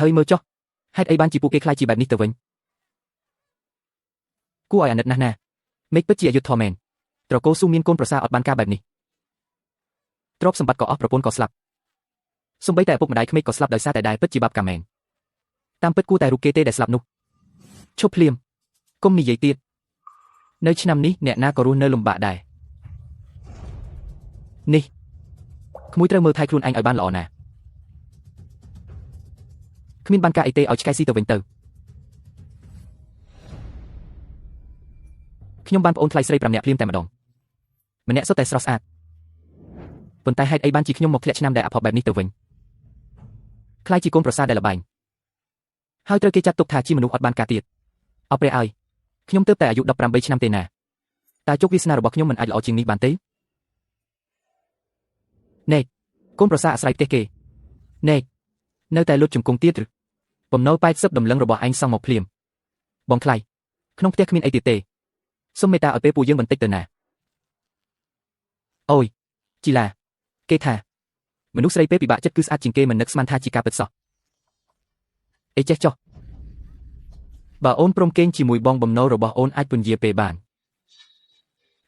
ហើយមើលចុះហេតុអីបានជាពួកគេខ្លាចជាបែបនេះទៅវិញគួរឲ្យអាណិតណាស់ណាមេឃពិតជាអយុធធម៌មែនត្រកូលស៊ូមានកូនប្រសាអត់បានការបែបនេះទ្រព្យសម្បត្តិក៏អស់ប្រពន្ធក៏ស្លាប់សូម្បីតែឪពុកម្ដាយក្មេកក៏ស្លាប់ដោយសារតែដែរពិតជាបាបកម្មមែនតាមពិតគួរតែរូបគេទេដែលស្លាប់នោះឈប់ភ្លាមគុំនិយាយទៀតនៅឆ្នាំនេះអ្នកណាក៏រស់នៅលំបាកដែរនេះក្មួយត្រូវមើលថែខ្លួនឯងឲ្យបានល្អណាស់គ្មានបានការអីទេឲ្យឆ្កែស៊ីទៅវិញទៅខ្ញុំបានប្អូនថ្លៃស្រី5នាក់ភ្លាមតែម្ដងម្នាក់សុទ្ធតែស្រស់ស្អាតប៉ុន្តែហេតុអីបានជាខ្ញុំមកធ្លាក់ឆ្នាំដែលអភ័ព្វបែបនេះទៅវិញខ្លាយជាកូនប្រសាដែលល្បែងហើយត្រូវគេចាត់ទុកថាជាមនុស្សអត់បានការទៀតអត់ព្រះឲ្យខ្ញុំទើបតែអាយុ18ឆ្នាំទេណាតើជោគវាសនារបស់ខ្ញុំមិនអាចល្អជាងនេះបានទេណែកូនប្រសាអាស្រ័យផ្ទះគេណែនៅតែលុតជង្គង់ទៀតឬបំណុល80ដំឡឹងរបស់ឯងសង់មកភ្លាមបងថ្លៃក្នុងផ្ទះគ្មានអីទៀតទេសូមមេត្តាឲ្យពេលពួកយើងបន្តិចទៅណាអូយជីឡាគេថាមនុស្សស្រីពេលពិបាកចិត្តគឺស្អាតជាងគេមិននឹកស្មានថាជាការពិតសោះអេចេះចុះបើអូនព្រមគេងជាមួយបងបំណុលរបស់អូនអាចពន្យាពេលបាន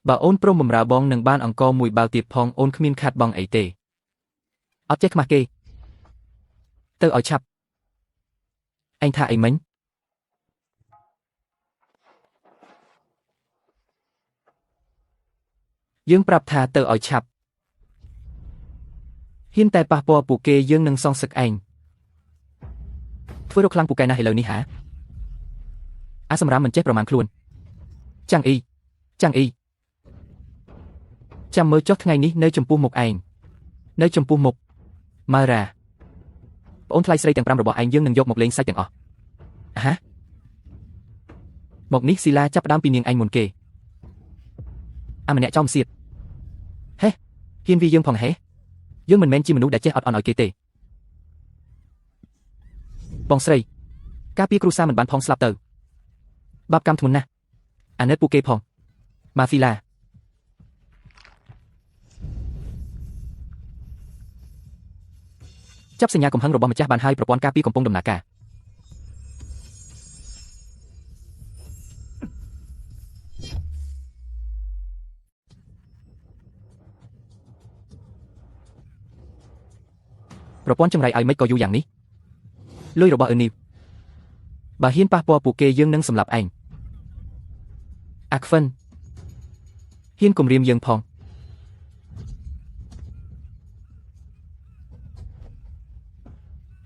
បើអូនព្រមបម្រើបងនឹងបានអង្គមួយបាល់ទៀតផងអូនគ្មានខាត់បងអីទេអត់ចេះខ្មាស់គេទៅឲ្យឆាប់ឯងថាអីមិញយើងប្រាប់ថាទៅឲ្យឆាប់ហ៊ានតែប៉ះពាល់ពួកគេយើងនឹងសងសឹកឯងធ្វើរកខ្លាំងពូកែណាស់ឥឡូវនេះហាអាសម្រាមមិនចេះប្រមាណខ្លួនចាំងអ៊ីចាំងអ៊ីចាំមើលចុះថ្ងៃនេះនៅចំពោះមុខឯងនៅចំពោះមុខម៉ារ៉ាប្អូនថ្លៃស្រីទាំង5របស់ឯងយើងនឹងយកមកលេងសាច់ទាំងអស់អាហាមកនេះស៊ីឡាចាប់ផ្ដើមពីនាងឯងមុនគេអាម្នាក់ចោលសៀតហេហ៊ានវាយើងផងហេយើងមិនមែនជាមនុស្សដែលចេះអត់អន់ឲ្យគេទេបងស្រីការពារគ្រួសារមិនបានផងស្លាប់ទៅបាបកម្មធ្ងន់ណាស់អាណិតពួកគេផងម៉ាហ្វីឡាចាប់សញ្ញាកំហឹងរបស់ម្ចាស់បានហើយប្រព័ន្ធការពារកំពុងដំណើរការប្រព័ន្ធចង្រៃឲ្យមិនក៏យូរយ៉ាងនេះលុយរបស់អឺនីវបើហ៊ានប៉ះពាល់ពួកគេយើងនឹងសម្លាប់ឯងអាខ្វិនហ៊ានគំរាមយើងផង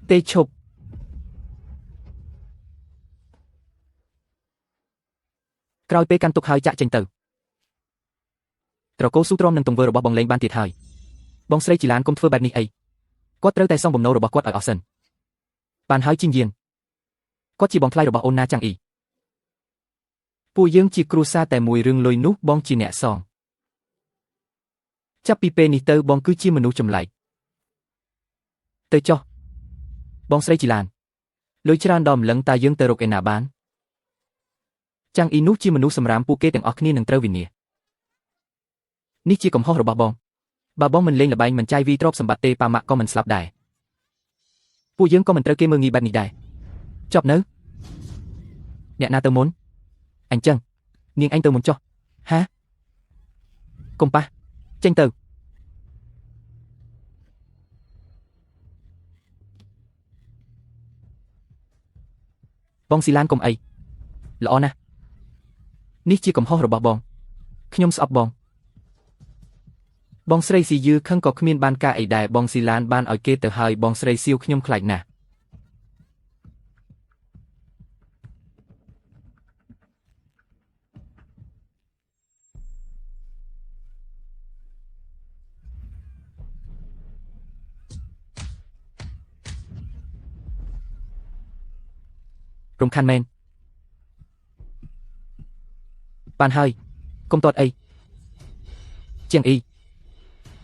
ទេឈប់ក្រោយពេលកាន់ទុកហើយចាក់ចេញទៅត្រកូលស៊ូទ្រាំនឹងទង្វើរបស់បងលេងបានទៀតហើយបងស្រីជីឡានកុំធ្វើបែបនេះអីគាត់ត្រូវតែសងបំណុលរបស់គាត់ឲ្យអស់សិនបានហើយជីងយានគាត់ជាបងថ្លៃរបស់អូនណាចាំងអ៊ីពួកយើងជាគ្រួសារតែមួយរឿងលុយនោះបងជាអ្នកសងចាប់ពីពេលនេះទៅបងគឺជាមនុស្សចម្លែកទៅចុះបងស្រីជីឡានលុយច្រើនដល់ម្លឹងតើយើងទៅរកឯណាបានចាំងអ៊ីនោះជាមនុស្សសម្រាមពួកគេទាំងអស់គ្នានឹងត្រូវវិនាសនេះជាកំហុសរបស់បងបើបងមិនលេងល្បែងមិនចាយវីទ្រព្យសម្បត្តិទេប៉ាម៉ាក់ក៏មិនស្លាប់ដែរពួកយើងក៏មិនត្រូវគេមើលងាយបែបនេះដែរចប់នៅអ្នកណាទៅមុនអញ្ចឹងនាងឯងទៅមុនចុះហាកុំប៉ះចេញទៅបងស៊ីឡានកុំអីល្អណាស់នេះជាកំហុសរបស់បងខ្ញុំស្អប់បងបងស្រីស៊ីយឺខឹងក៏គ្មានបានការអីដែរបងស៊ីឡានបានឲ្យគេទៅហើយបងស្រីសៀវខ្ញុំខ្លាចណាស់រំខានមែនបានហើយកុំទាត់អីជាងអ៊ី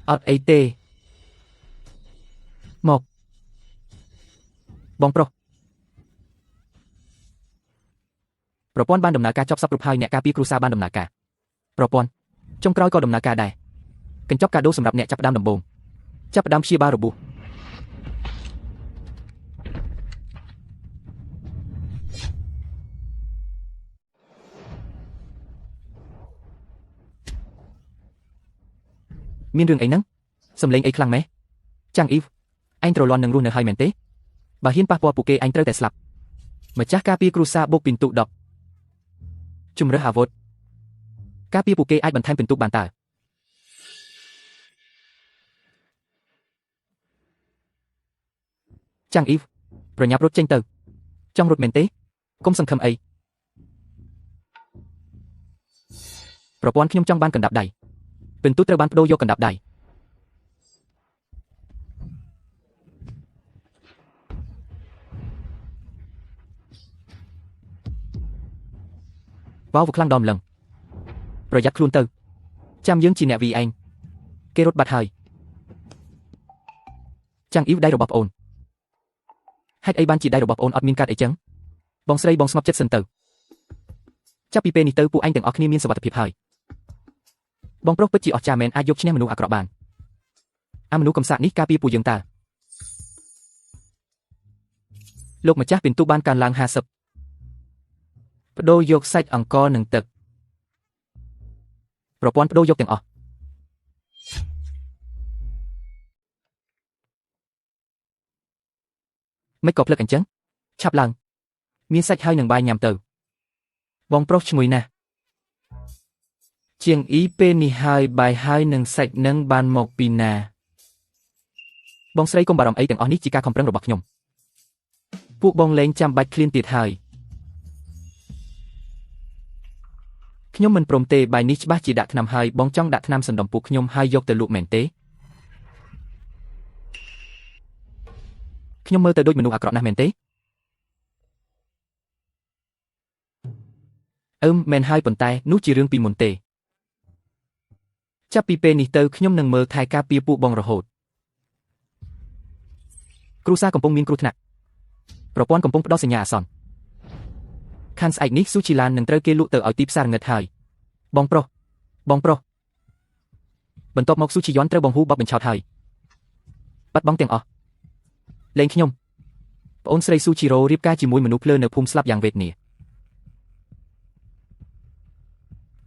អត់អីទេមកបងប្រុសប្រព័ន្ធបានដំណើរការចប់សពគ្រប់ហើយអ្នកការពារគ្រួសារបានដំណើរការប្រព័ន្ធចុងក្រោយក៏ដំណើរការដែរកញ្ចប់កាដូសម្រាប់អ្នកចាប់ផ្ដើមដំបូងចាប់ផ្ដើមព្យាបាលរបួស មានរឿងអីហ្នឹងសំឡេងអីខ្លាំងម៉េះចាំងអ៊ីវឯងត្រលន់នឹងរស់នៅហើយមែនទេបើហ៊ានប៉ះពាល់ពួកគេឯងត្រូវតែស្លាប់ម្ចាស់ការពារគ្រួសារបូកពិន្ទុ10ជំរើសអាវុធការពារពួកគេអាចបន្ថែមពិន្ទុបានតើចាំងអ៊ីវប្រញាប់រត់ចេញទៅចង់រត់មែនទេកុំសង្ឃឹមអីប្រព័ន្ធខ្ញុំចង់បានកណ្ដាប់ដៃពិន្ទុត្រូវបានបដូរយកកណ្ដាប់ដៃវ៉ាវខ្លាំងដល់ម្លឹងប្រយ័ត្នខ្លួនទៅចាំយើងជាអ្នកវីឯងគេរត់បាត់ហើយចាំងអ៊ីវដៃរបស់ប្អូនហេតុអីបានជាដៃរបស់ប្អូនអត់មានកាត់អីចឹងបងស្រីបងស្ងប់ចិត្តសិនទៅចាប់ពីពេលនេះទៅពួកឯងទាំងអស់គ្នាមានសុវត្ថិភាពហើយបងប្រុសពិតជាអស្ចារ្យមែនអាចយកឈ្នះមនុស្សអាក្រក់បានអាមនុស្សកំសាកនេះការពារពួកយើងតើលោកម្ចាស់ពិន្ទុបានកើនឡើង50បដូរយកសាច់អង្ករនិងទឹកប្រព័ន្ធបដូរយកទាំងអស់មិនក៏ភ្លឹកអញ្ចឹងឆាប់ឡើងមានសាច់ហើយនឹងបាយញ៉ាំទៅបងប្រុសឈ្ងុយណាស់ជាងអ៊ីពេលនេះហើយបាយហើយនឹងសាច់នឹងបានមកពីណាបងស្រីកុំបារម្ភអីទាំងអស់នេះជាការខំប្រឹងរបស់ខ្ញុំពួកបងលែងចាំបាច់ឃ្លានទៀតហើយខ្ញុំមិនព្រមទេបាយនេះច្បាស់ជាដាក់ថ្នាំហើយបងចង់ដាក់ថ្នាំសណ្ដំពួកខ្ញុំហើយយកទៅលក់មែនទេខ្ញុំមើលទៅដូចមនុស្សអាក្រក់ណាស់មែនទេមែនហើយប៉ុន្តែនោះជារឿងពីមុនទេចាប់ពីពេលនេះទៅខ្ញុំនឹងមើលថែការពារពួកបងរហូតគ្រួសារកំពុងមានគ្រោះថ្នាក់ប្រព័ន្ធកំពុងផ្ដោតសញ្ញាអាសន្នខានស្អែកនេះស៊ូជីឡាននឹងត្រូវគេលក់ទៅឲ្យទីផ្សារងឹតហើយបងប្រុសបងប្រុសបន្ទាប់មកស៊ូជីយ៉នត្រូវបងហ៊ូបបបញ្ឆោតហើយបាត់បង់ទាំងអស់លែងខ្ញុំប្អូនស្រីស៊ូជីរ៉ូរៀបការជាមួយមនុស្សភ្លើនៅភូមិស្លាប់យ៉ាងវេទនា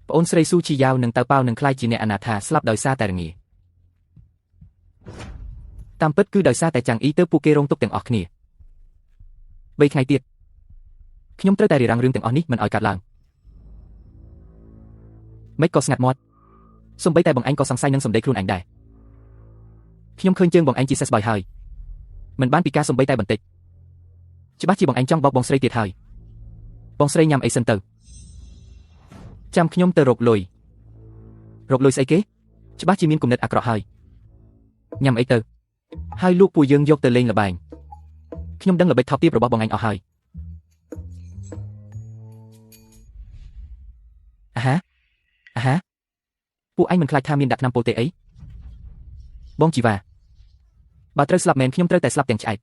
ប្អូនស្រីស៊ូជីយ៉ាវនិងតៅប៉ាវនឹងក្លាយជាអ្នកអនាថាស្លាប់ដោយសារតែរងាតាមពិតគឺដោយសារតែចាំងអ៊ីទៅពួកគេរងទុក្ខទាំងអស់គ្នា3ថ្ងៃទៀតខ្ញុំត្រូវតែរារាំងរឿងទាំងអស់នេះមិនឲ្យកើតឡើងមិនក៏ស្ងាត់មាត់សូម្បីតែបងឯងក៏សង្ស័យនឹងសម្ដីខ្លួនឯងដែរខ្ញុំឃើញជើងបងឯងជាសេះស្បើយហើយមិនបានពីការសំបីតែបន្តិចច្បាស់ជាបងឯងចង់បោកបងស្រីទៀតហើយបងស្រីញ៉ាំអីសិនទៅចាំខ្ញុំទៅរកលុយរកលុយស្អីគេច្បាស់ជាមានគំនិតអាក្រក់ហើយញ៉ាំអីទៅហើយលក់ពួកយើងយកទៅលេងល្បែងខ្ញុំដឹងល្បិចថោកទាបរបស់បងឯងអស់ហើយអាហាអាហាពួកឯងមិនខ្លាចថាមានដាក់ថ្នាំពុលទេអីបងជីវ៉ាបើត្រូវស្លាប់មែនខ្ញុំត្រូវតែស្លាប់ទាំងឆ្អែត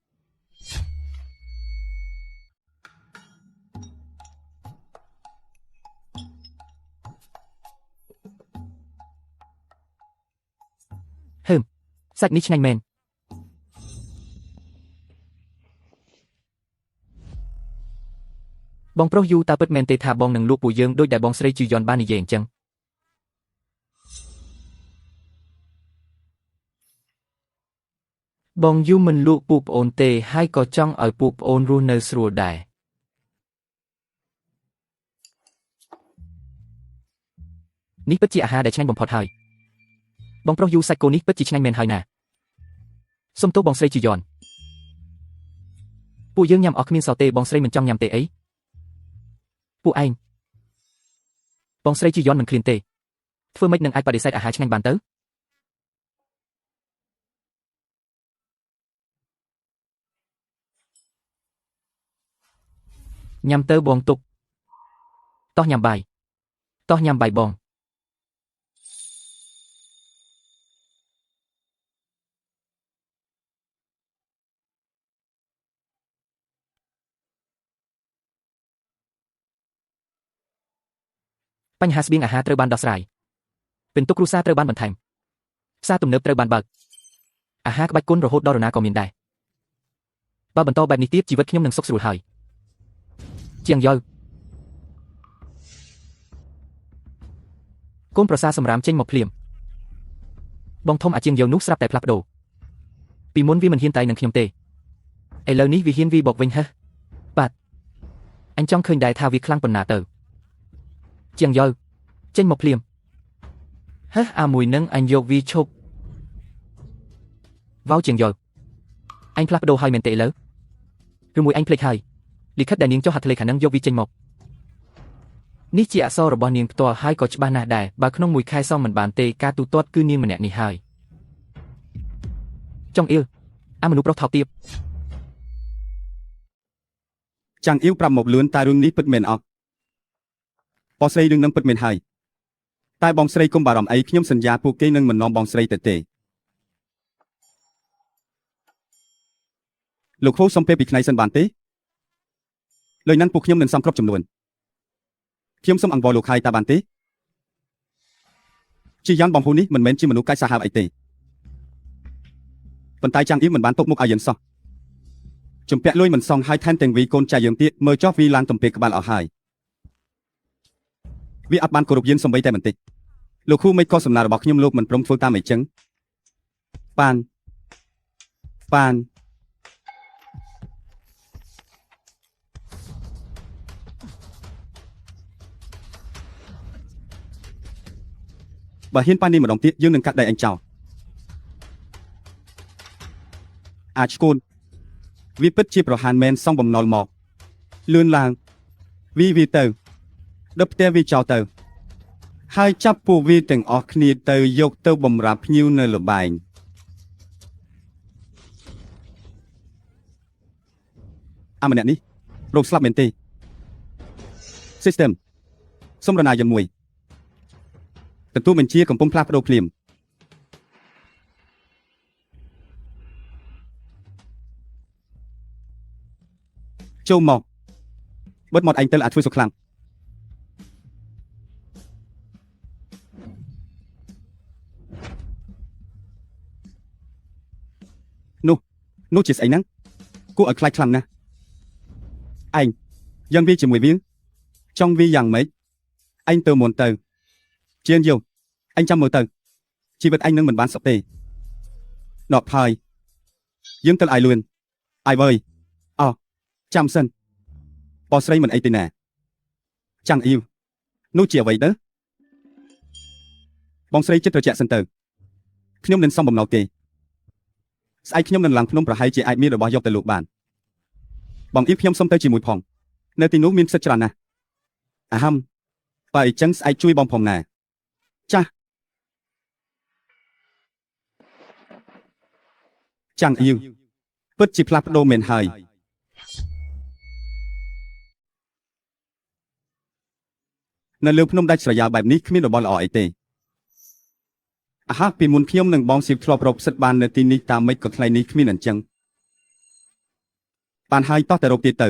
ហឹមសាច់នេះឆ្ងាញ់មែនបងប្រុសយូតើពិតមែនទេថាបងនឹងលក់ពួកយើងដូចដែលបងស្រីជឺយ៉នបាននិយាយអញ្ចឹងបងយូមិនលក់ពួកប្អូនទេហើយក៏ចង់ឲ្យពួកប្អូនរស់នៅស្រួលដែរនេះពិតជាអាហារដែលឆ្ងាញ់បំផុតហើយបងប្រុសយូសាច់គោនេះពិតជាឆ្ងាញ់មែនហើយណាសុំទោសបងស្រីជឺយ៉នពួកយើងញ៉ាំអស់គ្មានសល់ទេបងស្រីមិនចង់ញ៉ាំទេអីពួកឯងបងស្រីជឺយ៉នមិនឃ្លានទេធ្វើម៉េចនឹងអាចបដិសេធអាហារឆ្ងាញ់បានទៅញ៉ាំទៅបងទុកតោះញ៉ាំបាយតោះញ៉ាំបាយបងបញ្ហាស្បៀងអាហារត្រូវបានដោះស្រាយពិន្ទុគ្រួសារត្រូវបានបន្ថែមផ្សារទំនើបត្រូវបានបើកអាហារក្បាច់គុណរហូតដល់រណាក៏មានដែរបើបន្តបែបនេះទៀតជីវិតខ្ញុំនឹងសុខស្រួលហើយជាងយោកូនប្រសាសម្រាមចេញមកភ្លាម បងធំអាជាងយោនោះស្រាប់តែផ្លាស់ប្ដូរពីមុនវាមិនហ៊ានតែនឹងខ្ញុំទេឥឡូវនេះវាហ៊ានវាបកវិញហេះបាទអញចង់ឃើញដែរថាវាខ្លាំងប៉ុណ្ណាទៅជាងយោចេញមកភ្លាមហេះអាមួយនឹងអញយកវាឈប់វ៉ាវជាងយោអញផ្លាស់ប្ដូរហើយមែនទេឥឡូវឬមួយអញភ្លេចហើយលិខិតដែលនាងចុះហត្ថលេខានឹងយកវាចេញមកនេះជាអក្សររបស់នាងផ្ទាល់ហើយក៏ច្បាស់ណាស់ដែរបើក្នុងមួយខែសងមិនបានទេការទូទាត់គឺនាងម្នាក់នេះហើយចុងអ៊ីលអាមនុស្សប្រុសថោកទាប ចាំងអ៊ីវប្រាប់មកលឿនតែរឿងនេះពិតមែនអត់បងស្រីរឿងនឹងពិតមែនហើយតែបងស្រីកុំបារម្ភអីខ្ញុំសន្យាពួកគេនឹងមិននាំបងស្រីទៅទេលោកគ្រូសុំពេលពីថ្ងៃសិនបានទេលើนั้นពួកខ្ញុំនឹងសំគ្រប់ចំនួនខ្ញុំសូមអង្វរលោកហើយតើបានទេជាយ៉ាងបងហ៊ូនេះមិនមែនជាមនុស្សកាចសាហាវអីទេប៉ុន្តែចាំងអ៊ីវមិនបានຕົកមុខឲ្យយើងសោះជំពាក់លុយមិនសងហើយថែមទាំងវីកូនចៅយើងទៀតមើលចោះវីឡើងទំពេក្បាលអស់ហើយវាអត់បានគោរពយើងសំបីតែបន្តិចលោកគ្រូមិនក៏សំណើរបស់ខ្ញុំលោកមិនព្រមធ្វើតាមអីចឹងបានបានបើហ៊ានប៉ានេះម្ដងទៀតយើងនឹងកាត់ដៃអញចោលអាចឈួនវាពិតជាប្រហានមែនសងបំណុលមកលឿនឡើងវីវីទៅដឹកផ្ទះវាចោលទៅហើយចាប់ពួកវាទាំងអស់គ្នាទៅយកទៅបំរើភ្ញៀវនៅលបែងអាម្នាក់នេះរោគស្លាប់មែនទេ System សុំរណាយ៉ាងមួយទទួលបញ្ជាកំពុងផ្លាស់ប្ដូរភ្លាមចូលមកបិទមាត់ឯងទៅអាចធ្វើសុខខ្លាំងនោះនោះជាស្អីហ្នឹងគួរឲ្យខ្លាចខ្លាំងណាស់ឯងយ៉ាងវាជាមួយវាចង់វាយ៉ាងម៉េចឯងទៅមុនទៅជាងយកឯងចាំមើលទៅជីវិតឯងនឹងមិនបានសុខទេដកហើយយើងទៅឲ្យលឿនឲ្យវើយអោះចាំសិនបស្រីមិនអីទេណាចាំងអ៊ីវនោះជាអ្វីទៅបងស្រីចិត្តត្រជាក់សិនទៅខ្ញុំនឹងសុំបំណុលគេស្អែកខ្ញុំនឹងឡើងភ្នំប្រហែលជាអាចមានរបស់យកទៅលក់បានបងអ៊ីវខ្ញុំសុំទៅជាមួយផងនៅទីនោះមានផ្សិតច្រើនណាស់អាហាំបើអីចឹងស្អែកជួយបងផងណាចាស់ចាំងអ៊ីវពិតជាផ្លាស់ប្ដូរមែនហើយនៅលើភ្នំដាច់ស្រយាលបែបនេះគ្មានរបស់ល្អអីទេអាហាពីមុនខ្ញុំនឹងបងសៀបធ្លាប់រកផ្សិតបាននៅទីនេះតាមមិនក៏ថ្ងៃនេះគ្មានអញ្ចឹងបានហើយតោះតែរកទៀតទៅ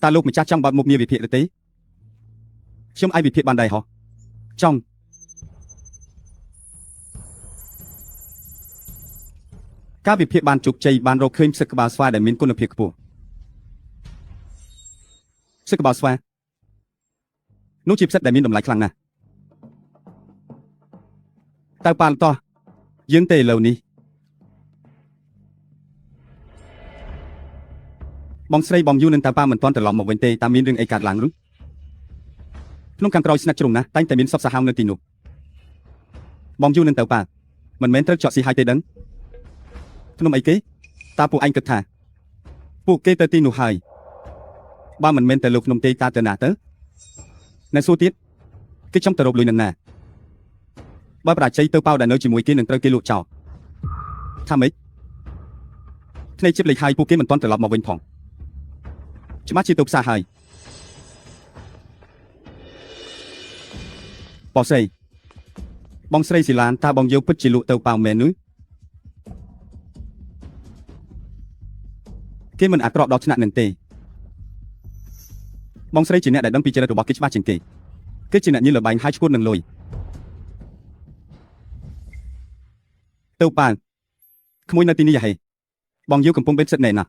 តើលោកម្ចាស់ចង់បើកមុខងារវិភាគឬទេខ្ញុំអាចវិភាគបានដែរហ៎ចង់ការវិភាគបានជោគជ័យបានរកឃើញផ្សិតក្បាលស្វាយដែលមានគុណភាពខ្ពស់ផ្សិតក្បាលស្វាយនោះជាផ្សិតដែលមានតម្លៃខ្លាំងណាស់តើប៉ាល់តោះយើងទេឥឡូវនេះបងស្រីបងយូនឹងតើប៉ាមិនទាន់ត្រឡប់មកវិញទេតើមានរឿងអីកើតឡើងឬក្នុងខាងក្រោយស្នាក់ជ្រុងណាស់តែងតែមានសពសាហាវនៅទីនោះបងយូនឹងតើប៉ាមិនមែនត្រូវចောက်ស៊ីហើយទេដឹងភ្នំអីគេតើពួកឯងគិតថាពួកគេទៅទីនោះហើយបើមិនមែនទៅលើភ្នំទេតើទៅណាទៅនៅសួរទៀតគេចង់ទៅរកលុយនឹងណាបើប្រាជ័យទៅប៉ៅដែលនៅជាមួយគេនឹងត្រូវគេលក់ចោលថាម៉េចថ្ងៃជិបលេខហើយពួកគេមិនទាន់ត្រឡប់មកវិញផងច្បាស់ជាទៅផ្សារហើយបងស្រីបងស្រីស៊ីឡានតើបងយកពិតជាលក់ទៅប៉ៅមែននោះគេមិនអាក្រក់ដល់ថ្នាក់នឹងទេបងស្រីជាអ្នកដែលដឹងពីចរិតរបស់គេច្បាស់ជាងគេគេជាអ្នកញៀនល្បែងហើយឈួតនឹងលុយទៅប៉ៅក្មួយនៅទីនេះហីបងយកកំពុងបេតសិតណែណា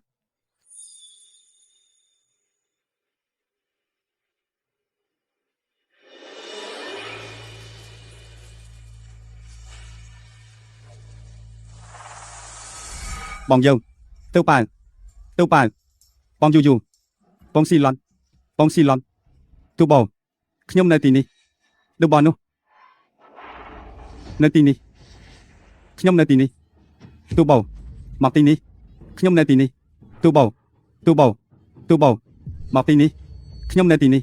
បងយើងទៅប៉ាទៅប៉ាបងយូយូបងស៊ីឡនបងស៊ីឡនទូបោខ្ញុំនៅទីនេះទូបោនោះនៅទីនេះខ្ញុំនៅទីនេះទូបោមកទីនេះខ្ញុំនៅទីនេះទូបោទូបោទូបោមកទីនេះខ្ញុំនៅទីនេះ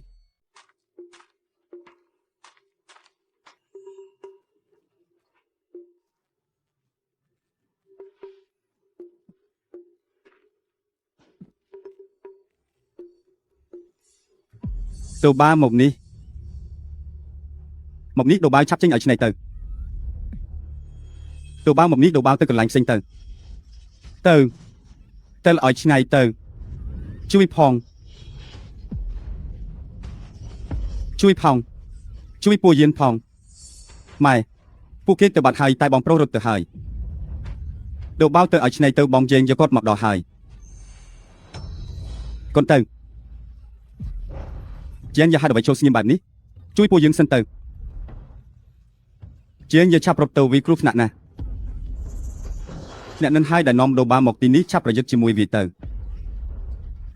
ដូបាមកនេះមកនេះដូបាឆាប់ចេញឲ្យឆ្នៃទៅដូបាមកនេះដូបាទៅកន្លែងផ្សេងទៅទៅទៅឲ្យឆ្នៃទៅជួយផងជួយផងជួយពួកយានផងម៉ែពួកគេទៅបាត់ហើយតែបងប្រុសរត់ទៅហើយដូបាទៅឲ្យឆ្នៃទៅបងជេងយកគាត់មកដល់ហើយកូនទៅ ជាងយ៉ាហេតុអ្វីចូលស្ងៀមបែបនេះជួយពួកយើងសិនទៅជាងយ៉ាឆាប់រត់ទៅវីគ្រោះថ្នាក់ណាស់អ្នកនឹងហើយដែលនាំដូបាមកទីនេះឆាប់ប្រយុទ្ធជាមួយវាទៅ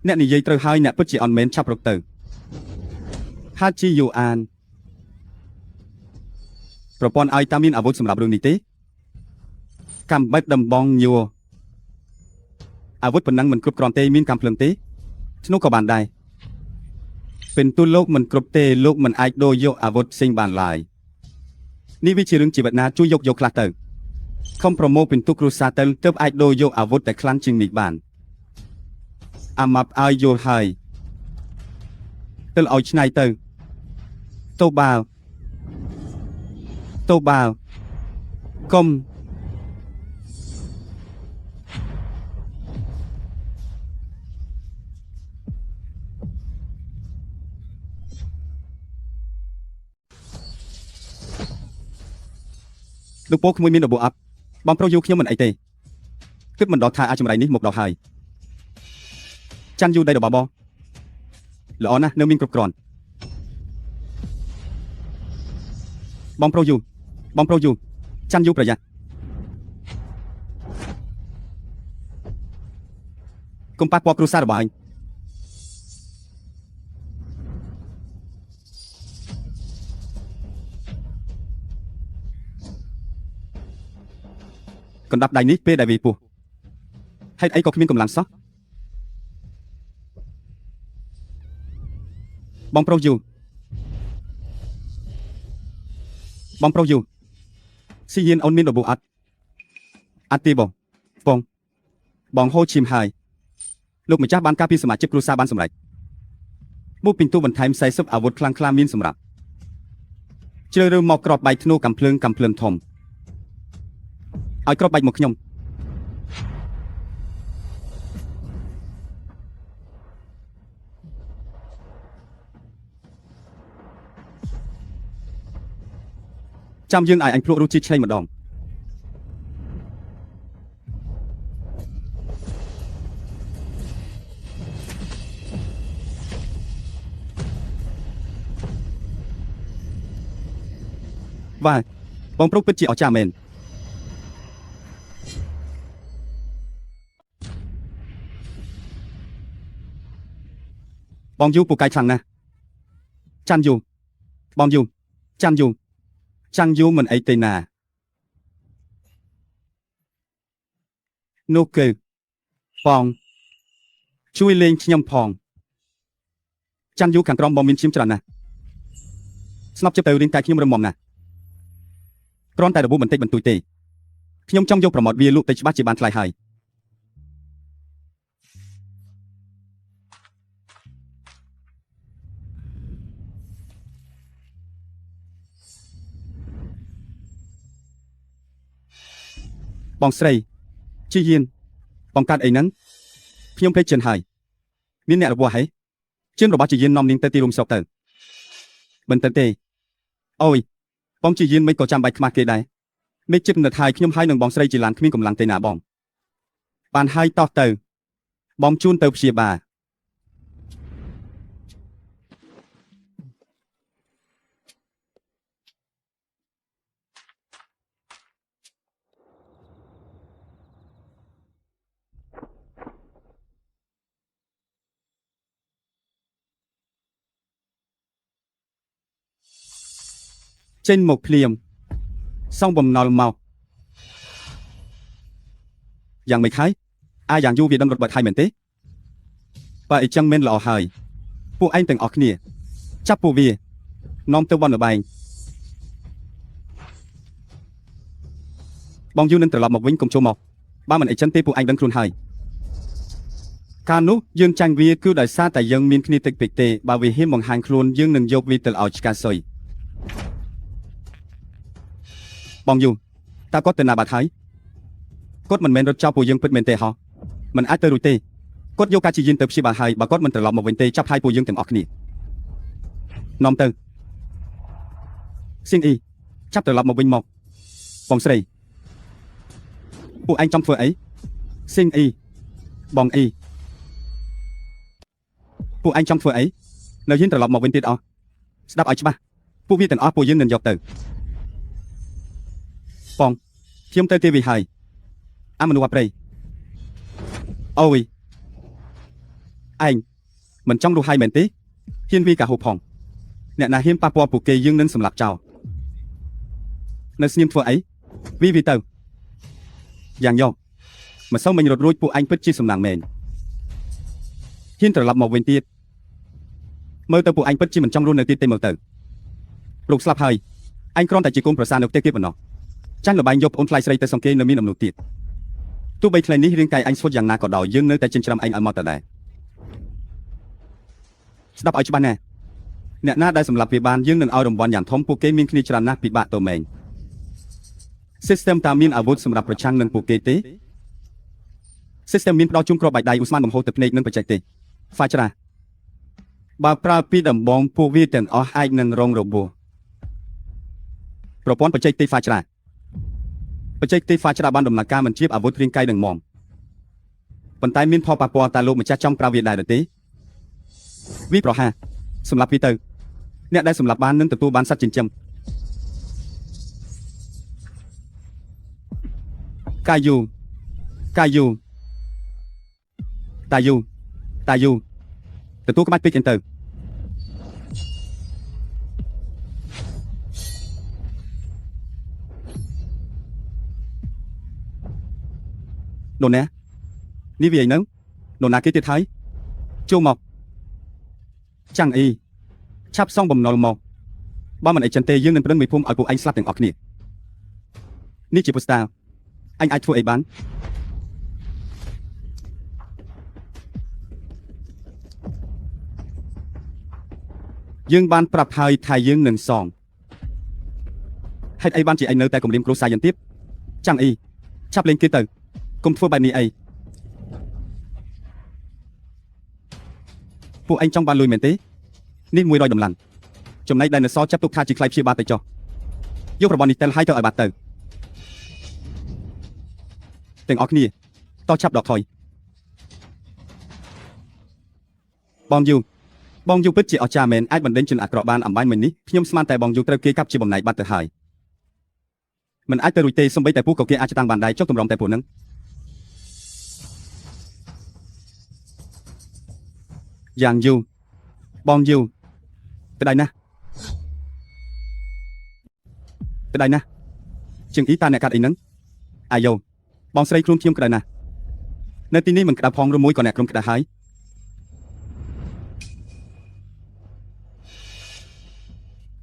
អ្នកនិយាយត្រូវហើយអ្នកពិតជាអត់មែនឆាប់រត់ទៅហាជីយូអានប្រព័ន្ធឲ្យតាមានអាវុធសម្រាប់រឿងនេះទេកម្មបិទដំបងញួរអាវុធប៉ុណ្ណឹងមិនគ្រប់គ្រាន់ទេមានកម្មភ្លើងទេធ្នូក៏បានដែរ เป็นទូលោកមិនគ្រប់ទេលោកមិនអាចដូរយកអាវុធផ្សេងបានឡើយនេះវាជារឿងជីវិតណាជួយយកយកខ្លះទៅខំប្រមូលពិន្ទុគ្រួសារទៅទើបអាចដូរយកអាវុធដែលខ្លាំងជាងនេះបានអាម៉ាប់ឲ្យយល់ហើយទៅឲ្យឆ្នៃទៅទៅបាវទៅបាវកុំលោកពោក្មួយមានរបួសអត់បងប្រុសយូខ្ញុំមិនអីទេគិតមិនដល់ថាអាចចម្រៃនេះមកដល់ហើយចាន់យូដីរបស់បងល្អណាស់នៅមានគ្រប់គ្រាន់បងប្រុសយូបងប្រុសយូចាន់យូប្រយ័ត្នកុំប៉ះពាល់គ្រួសាររបស់អញកណ្ដាប់ដៃនេះពេលដែលវាពោះហេតុអីក៏គ្មានកម្លាំងសោះបងប្រុសយូបងប្រុសយូស៊ីយានអូនមានរបួសអត់អត់ទេបងបងបងហូរឈាមហើយលោកម្ចាស់បានការពីសមាជិកគ្រួសារបានសម្រេចមួយពិន្ទុបន្ថែម40អាវុធខ្លាំងក្លាមានសម្រាប់ជ្រើសរើសមកក្របបែកធ្នូកំភ្លើងកំភ្លើងធំឲ្យក្របបែកមកខ្ញុំចាំយើងឲ្យអញភ្លក់រសជាតិឆ្ងាញ់ម្ដងបាទបងប្រុសពិតជាអស្ចារ្យមែនបងយូពូកែខ្លាំងណាស់ចាន់យូបងយូចាន់យូចាន់យូមិនអីទេណានោះគឺបងជួយលេងខ្ញុំផងចាន់យូខាងក្រោមបងមានឈាមច្រើនណាស់ស្នប់ចិត្តទៅរៀងតែខ្ញុំរឹងមាំណាស់គ្រាន់តែរបួសបន្តិចបន្តួចទេខ្ញុំចង់យកប្រម៉ត់វាលក់ទៅច្បាស់ជាបានថ្លៃហើយបងស្រីជីយានបងកាត់អីហ្នឹងខ្ញុំភ្លេចជឿនហើយមានអ្នករបួសហីជឿនរបស់ជីយាននាំនាងទៅទីរួមស្រុកទៅមិនទៅទេអូយបងជីយានមិនក៏ចាំបាច់ខ្មាស់គេដែរមេជិបនៅថៃខ្ញុំហើយនឹងបងស្រីជីឡានគ្មានកម្លាំងទេណាបងបានហើយតោះទៅបងជូនទៅព្យាបាល ចេញមកភ្លាមសងបំណុលមកយ៉ាងមិនហើយអាយ៉ាងយូរវាដឹងរត់បាត់ហើយមែនទេបើអីចឹងមែនល្អហើយពួកឯងទាំងអស់គ្នាចាប់ពួកវានាំទៅបនលបែងបងយូនឹងត្រឡប់មកវិញកុំចូលមកបើមិនអីចឹងទេពួកឯងដឹងខ្លួនហើយកាលនោះយើងចាញ់វាគឺដោយសារតែយើងមានគ្នាតិចពេកទេបើវាហ៊ានបង្ហាញខ្លួនយើងនឹងយកវាទៅឲ្យឆ្កាសុយបងយូតើគាត់ទៅណាបាត់ហើយគាត់មិនមែនរត់ចោលពួកយើងពិតមែនទេហោះមិនអាចទៅរួចទេគាត់យកការជាយានទៅព្យាបាលហើយបើគាត់មិនត្រឡប់មកវិញទេចាប់ហើយពួកយើងទាំងអស់គ្នានាំទៅសៀងអ៊ីចាប់ត្រឡប់មកវិញមកបងស្រីពួកឯងចង់ធ្វើអីសៀងអ៊ីបងអ៊ីពួកឯងចង់ធ្វើអីនៅយានត្រឡប់មកវិញទៀតអស់ស្ដាប់ឲ្យច្បាស់ពួកវាទាំងអស់ពួកយើងនឹងយកទៅបងខ្ញុំទៅទេវាហើយអាមនុស្សអប្រៃអូយឯងមិនចង់រស់ហើយមែនទេហ៊ានវាកាហូបផងអ្នកណាហ៊ានប៉ះពាល់ពួកគេយើងនឹងសម្លាប់ចោលនៅស្ងៀមធ្វើអីវីវីទៅយ៉ាងយកមិនសូវមិញរត់រួចពួកឯងពិតជាសំណាងមែនហ៊ានត្រឡប់មកវិញទៀតមើលទៅពួកឯងពិតជាមិនចង់រស់នៅទៀតទេមើលទៅលោកស្លាប់ហើយឯងគ្រាន់តែជាកូនប្រសារនៅផ្ទះគេប៉ុណ្ណោះចាញ់លបែងយកប្អូនថ្លៃស្រីទៅសង្កេនៅមានអំណួតទៀតទោះបីថ្ងៃនេះរាងកាយអញស្វុតយ៉ាងណាក៏ដោយយើងនៅតែចិញ្ច្រាំឯងឲ្យមកតដែរស្ដាប់ឲ្យច្បាស់ណាស់អ្នកណាដែលសម្លាប់វាបានយើងនឹងឲ្យរង្វាន់យ៉ាងធំពួកគេមានគ្នាច្រើនណាស់ពិបាកទៅមែង System តើមានអាវុធសម្រាប់ប្រឆាំងនឹងពួកគេទេ System មានផ្ដល់ជូនគ្រាប់បែកដៃឧស្ម័នបង្ហូរទៅភ្នែកនិងបច្ចេកទេសហ្វាច្រាបើប្រើពីដំបងពួកវាទាំងអស់អាចនឹងរងរបួសប្រព័ន្ធបច្ចេកទេសហ្វាច្រាបច្ចេកទេសហ្វាច្រាបានដំណើរការមិនជាអាវុធរាងកាយនឹងមមប៉ុន្តែមានផលប៉ះពាល់តើលោកម្ចាស់ចង់ប្រើវាដែរឬទេវាប្រហាសម្រាប់វាទៅអ្នកដែលសម្លាប់បាននឹងទទួលបានសត្វចិញ្ចឹមកាយូកាយូតាយូតាយូទទួលក្បាច់ពេកអីទៅនរណានេះវាអីហ្នឹងនរណាគេទៀតហើយចូលមកចាំងអីឆាប់សងបំណុលមកបើមិនអីចឹងទេយើងនឹងប្រឹងមួយភូមិឲ្យពួកឯងស្លាប់ទាំងអស់គ្នានេះជាពុស្តាអញអាចធ្វើអីបានយើងបានប្រាប់ហើយថាយើងនឹងសងហេតុអីបានជាឯងនៅតែគំរាមគ្រួសារយ៉ាងទៀតចាំងអីឆាប់លេងគេទៅកុំធ្វើបែបនេះអីពួកឯងចង់បានលុយមែនទេនេះ100ដុល្លារចំណែកដែលនៅសល់ចាប់ទុកថាជាថ្លៃព្យាបាលទៅចុះយករបស់នេះទៅឲ្យទៅឲ្យបាត់ទៅទាំងអស់គ្នាតោះឆាប់ដកថយបងយូបងយូពិតជាអស្ចារ្យមែនអាចបណ្ដេញជនអាក្រក់បានអំបញ្ញមិញនេះខ្ញុំស្មានតែបងយូត្រូវគេកាប់ជាបំណែកបាត់ទៅហើយមិនអាចទៅរួចទេសំបីតែពួកក៏គេអាចតាំងបានដែរចុះទម្រាំតែពួកហ្នឹងយ៉ាងយូបងយូក្តៅណាស់ក្តៅណាស់ជាងអ៊ីតាអ្នកកាត់អីហ្នឹងអាយ៉ូបងស្រីខ្លួនខ្ញុំក្តៅណាស់នៅទីនេះមិនក្តៅផងឬមួយក៏អ្នកក្រុមក្តៅហើយ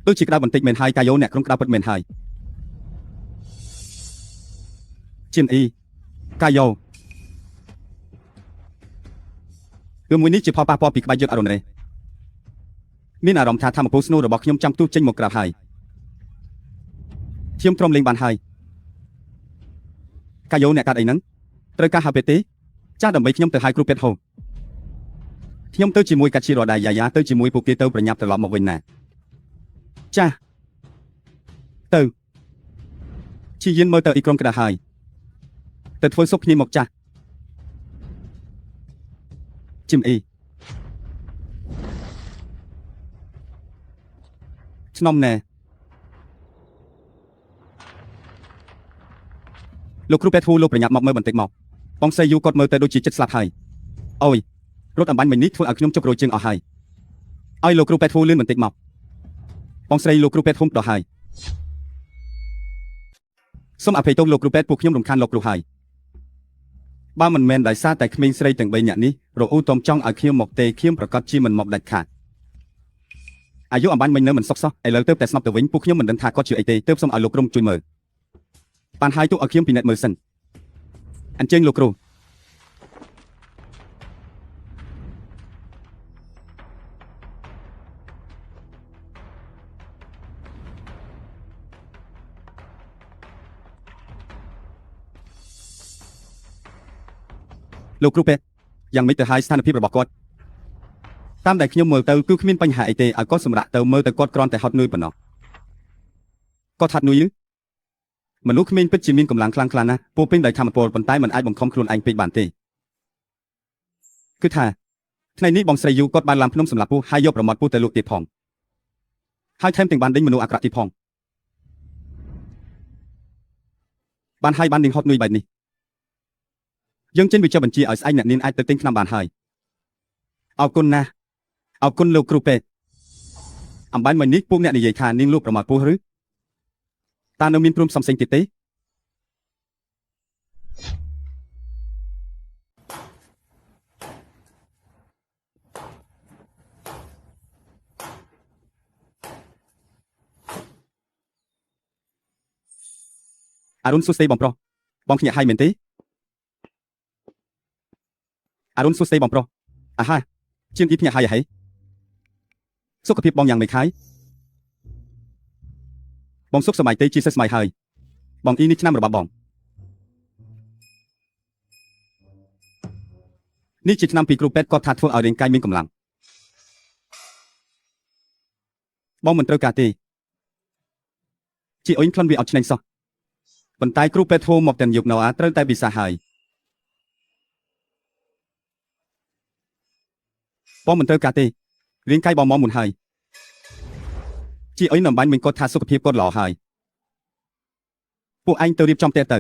ដូចជាក្តៅបន្តិចមែនហើយកាយ៉ូអ្នកក្រុមក្តៅពិតមែនហើយជាងអ៊ីកាយ៉ូរឿងមួយនេះជាផលប៉ះពាល់ពីក្បាច់យុទ្ធអរុណរេមានអារម្មណ៍ថាធម្មពលស្នូរបស់ខ្ញុំចាំទូចេញមកក្រៅហើយខ្ញុំទ្រាំលេងបានហើយកាយ៉ូអ្នកកាត់អីហ្នឹងត្រូវការហៅពេទ្យទេចាស់ដើម្បីខ្ញុំទៅហៅគ្រូពេទ្យហូខ្ញុំទៅជាមួយកាជីរដាយ៉ាយ៉ាទៅជាមួយពួកគេទៅប្រញាប់ត្រឡប់មកវិញណាចាស់ទៅជាយានមើលទៅអ៊ីក្រុមក្តៅហើយទៅធ្វើសុបគ្នាមកចាស់ជីមអ៊ីឆ្នំណែលោកគ្រូពេទ្យធូលោកប្រញាប់មកមើលបន្តិចមកបងសៃយូគាត់មើលទៅដូចជាចិត្តស្លាប់ហើយអូយរត់អំបញ្ញមិញនេះធ្វើឲ្យខ្ញុំជប់រយជើងអស់ហើយឲ្យលោកគ្រូពេទ្យធូលឿនបន្តិចមកបងស្រីលោកគ្រូពេទ្យធំដល់ហើយ សូមអភ័យទោសលោកគ្រូពេទ្យពួកខ្ញុំរំខានលោកគ្រូហើយបើមិនមែនដោយសារតែក្មេងស្រីទាំង3នាក់នេះរអ៊ូតំចង់ឲ្យខ្ញុំមកទេខ្ញុំប្រកាសជាមិនមកដាច់ខាតអាយុអំបញ្ញមិញនៅមិនសុខសោះឥឡូវទៅតែស្នប់ទៅវិញពួកខ្ញុំមិនដឹងថាគាត់ជាអីទេទើបសូមឲ្យលោកក្រុមជួយមើលបានហើយទុកឲ្យខ្ញុំពិនិត្យមើលសិនអញ្ជើញលោកគ្រូលោកគ្រូពេទ្យយ៉ាងម៉េចទៅហើយស្ថានភាពរបស់គាត់តាមដែលខ្ញុំមើលទៅគឺគ្មានបញ្ហាអីទេឲ្យគាត់សម្រាកទៅមើលទៅគាត់គ្រាន់តែហត់នឿយប៉ុណ្ណោះគាត់ហត់នឿយឬមនុស្សក្មេងពិតជាមានកម្លាំងខ្លាំងក្លាណាស់ពោរពេញដោយធម៌ពលប៉ុន្តែមិនអាចបង្ខំខ្លួនឯងពេកបានទេគឺថាថ្ងៃនេះបងស្រីយូគាត់បានឡើងភ្នំសម្រាប់ពស់ហើយយកប្រមាត់ពស់ទៅលក់ទៀតផងហើយថែមទាំងបានដេញមនុស្សអាក្រក់ទៀតផងបានហើយបាននាងហត់នឿយបែបនេះយើងចេញវិចបញ្ជាឲ្យស្អែកអ្នកនាងអាចទៅទិញថ្នាំបានហើយអរគុណណាស់អរគុណលោកគ្រូពេទ្យអំបញ្ញមិញនេះពួកអ្នកនិយាយថានាងលក់ប្រមាត់ពស់ឬតើនៅមានព្រមសំផ្សេងទៀតទេអរុនសួស្តីបងប្រុសបងភ្ញាក់ហើយមែនទេអរុនសួស្តីបងប្រុសអាហាជាងទីភ្ញាក់ហើយហីសុខភាពបងយ៉ាងម៉េចហើយបងសុខសប្បាយទេជាសិស្សស្មៃហើយបងអ៊ីនេះឆ្នាំរបស់បងនេះជាឆ្នាំពីគ្រូពេទ្យគាត់ថាធ្វើឲ្យរាងកាយមានកម្លាំងបងមិនត្រូវការទេជាអ៊ុញក្លិនវាអត់ឆ្ងាញ់សោះប៉ុន្តែគ្រូពេទ្យធ្វើមកទាំងយប់នៅអាត្រូវតែពិសាហើយបងមិនត្រូវការទេរាងកាយបងមកមុនហើយជាអ៊ុញនំបាញ់វិញគាត់ថាសុខភាពគាត់ល្អហើយពួកឯងទៅរៀបចំផ្ទះទៅ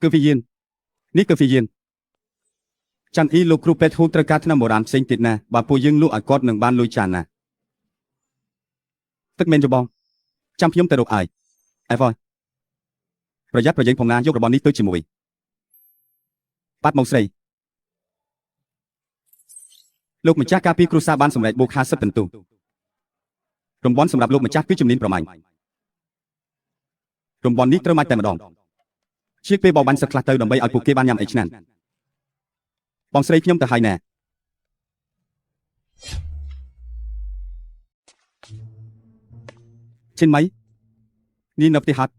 គឺហ្វីយៀននេះគឺហ្វីយៀនចាន់អ៊ីលោកគ្រូពេទ្យហ៊ូត្រូវការថ្នាំបុរាណផ្សេងទៀតណាបើពួកយើងលក់ឲ្យគាត់នឹងបានលុយច្រើនណាទឹកមែនទេបងចាំខ្ញុំទៅរកឲ្យអេវ៉យប្រយ័ត្នប្រយែងផងណាយករបស់នេះទៅជាមួយបាត់មកស្រីលោកម្ចាស់ការពីគ្រួសារបានសម្រេចបូក50ពិន្ទុរង្វាន់សម្រាប់លោកម្ចាស់គឺជំនាញប្រមាញ់រង្វាន់នេះត្រូវមកតែម្ដងជាពេលបបាញ់សឹកខ្លះទៅដើម្បីឲ្យពួកគេបានញ៉ាំអីឆ្ងាញ់បងស្រីខ្ញុំទៅហើយណាឈិនម៉ៃនេះនៅផ្ទះហាត់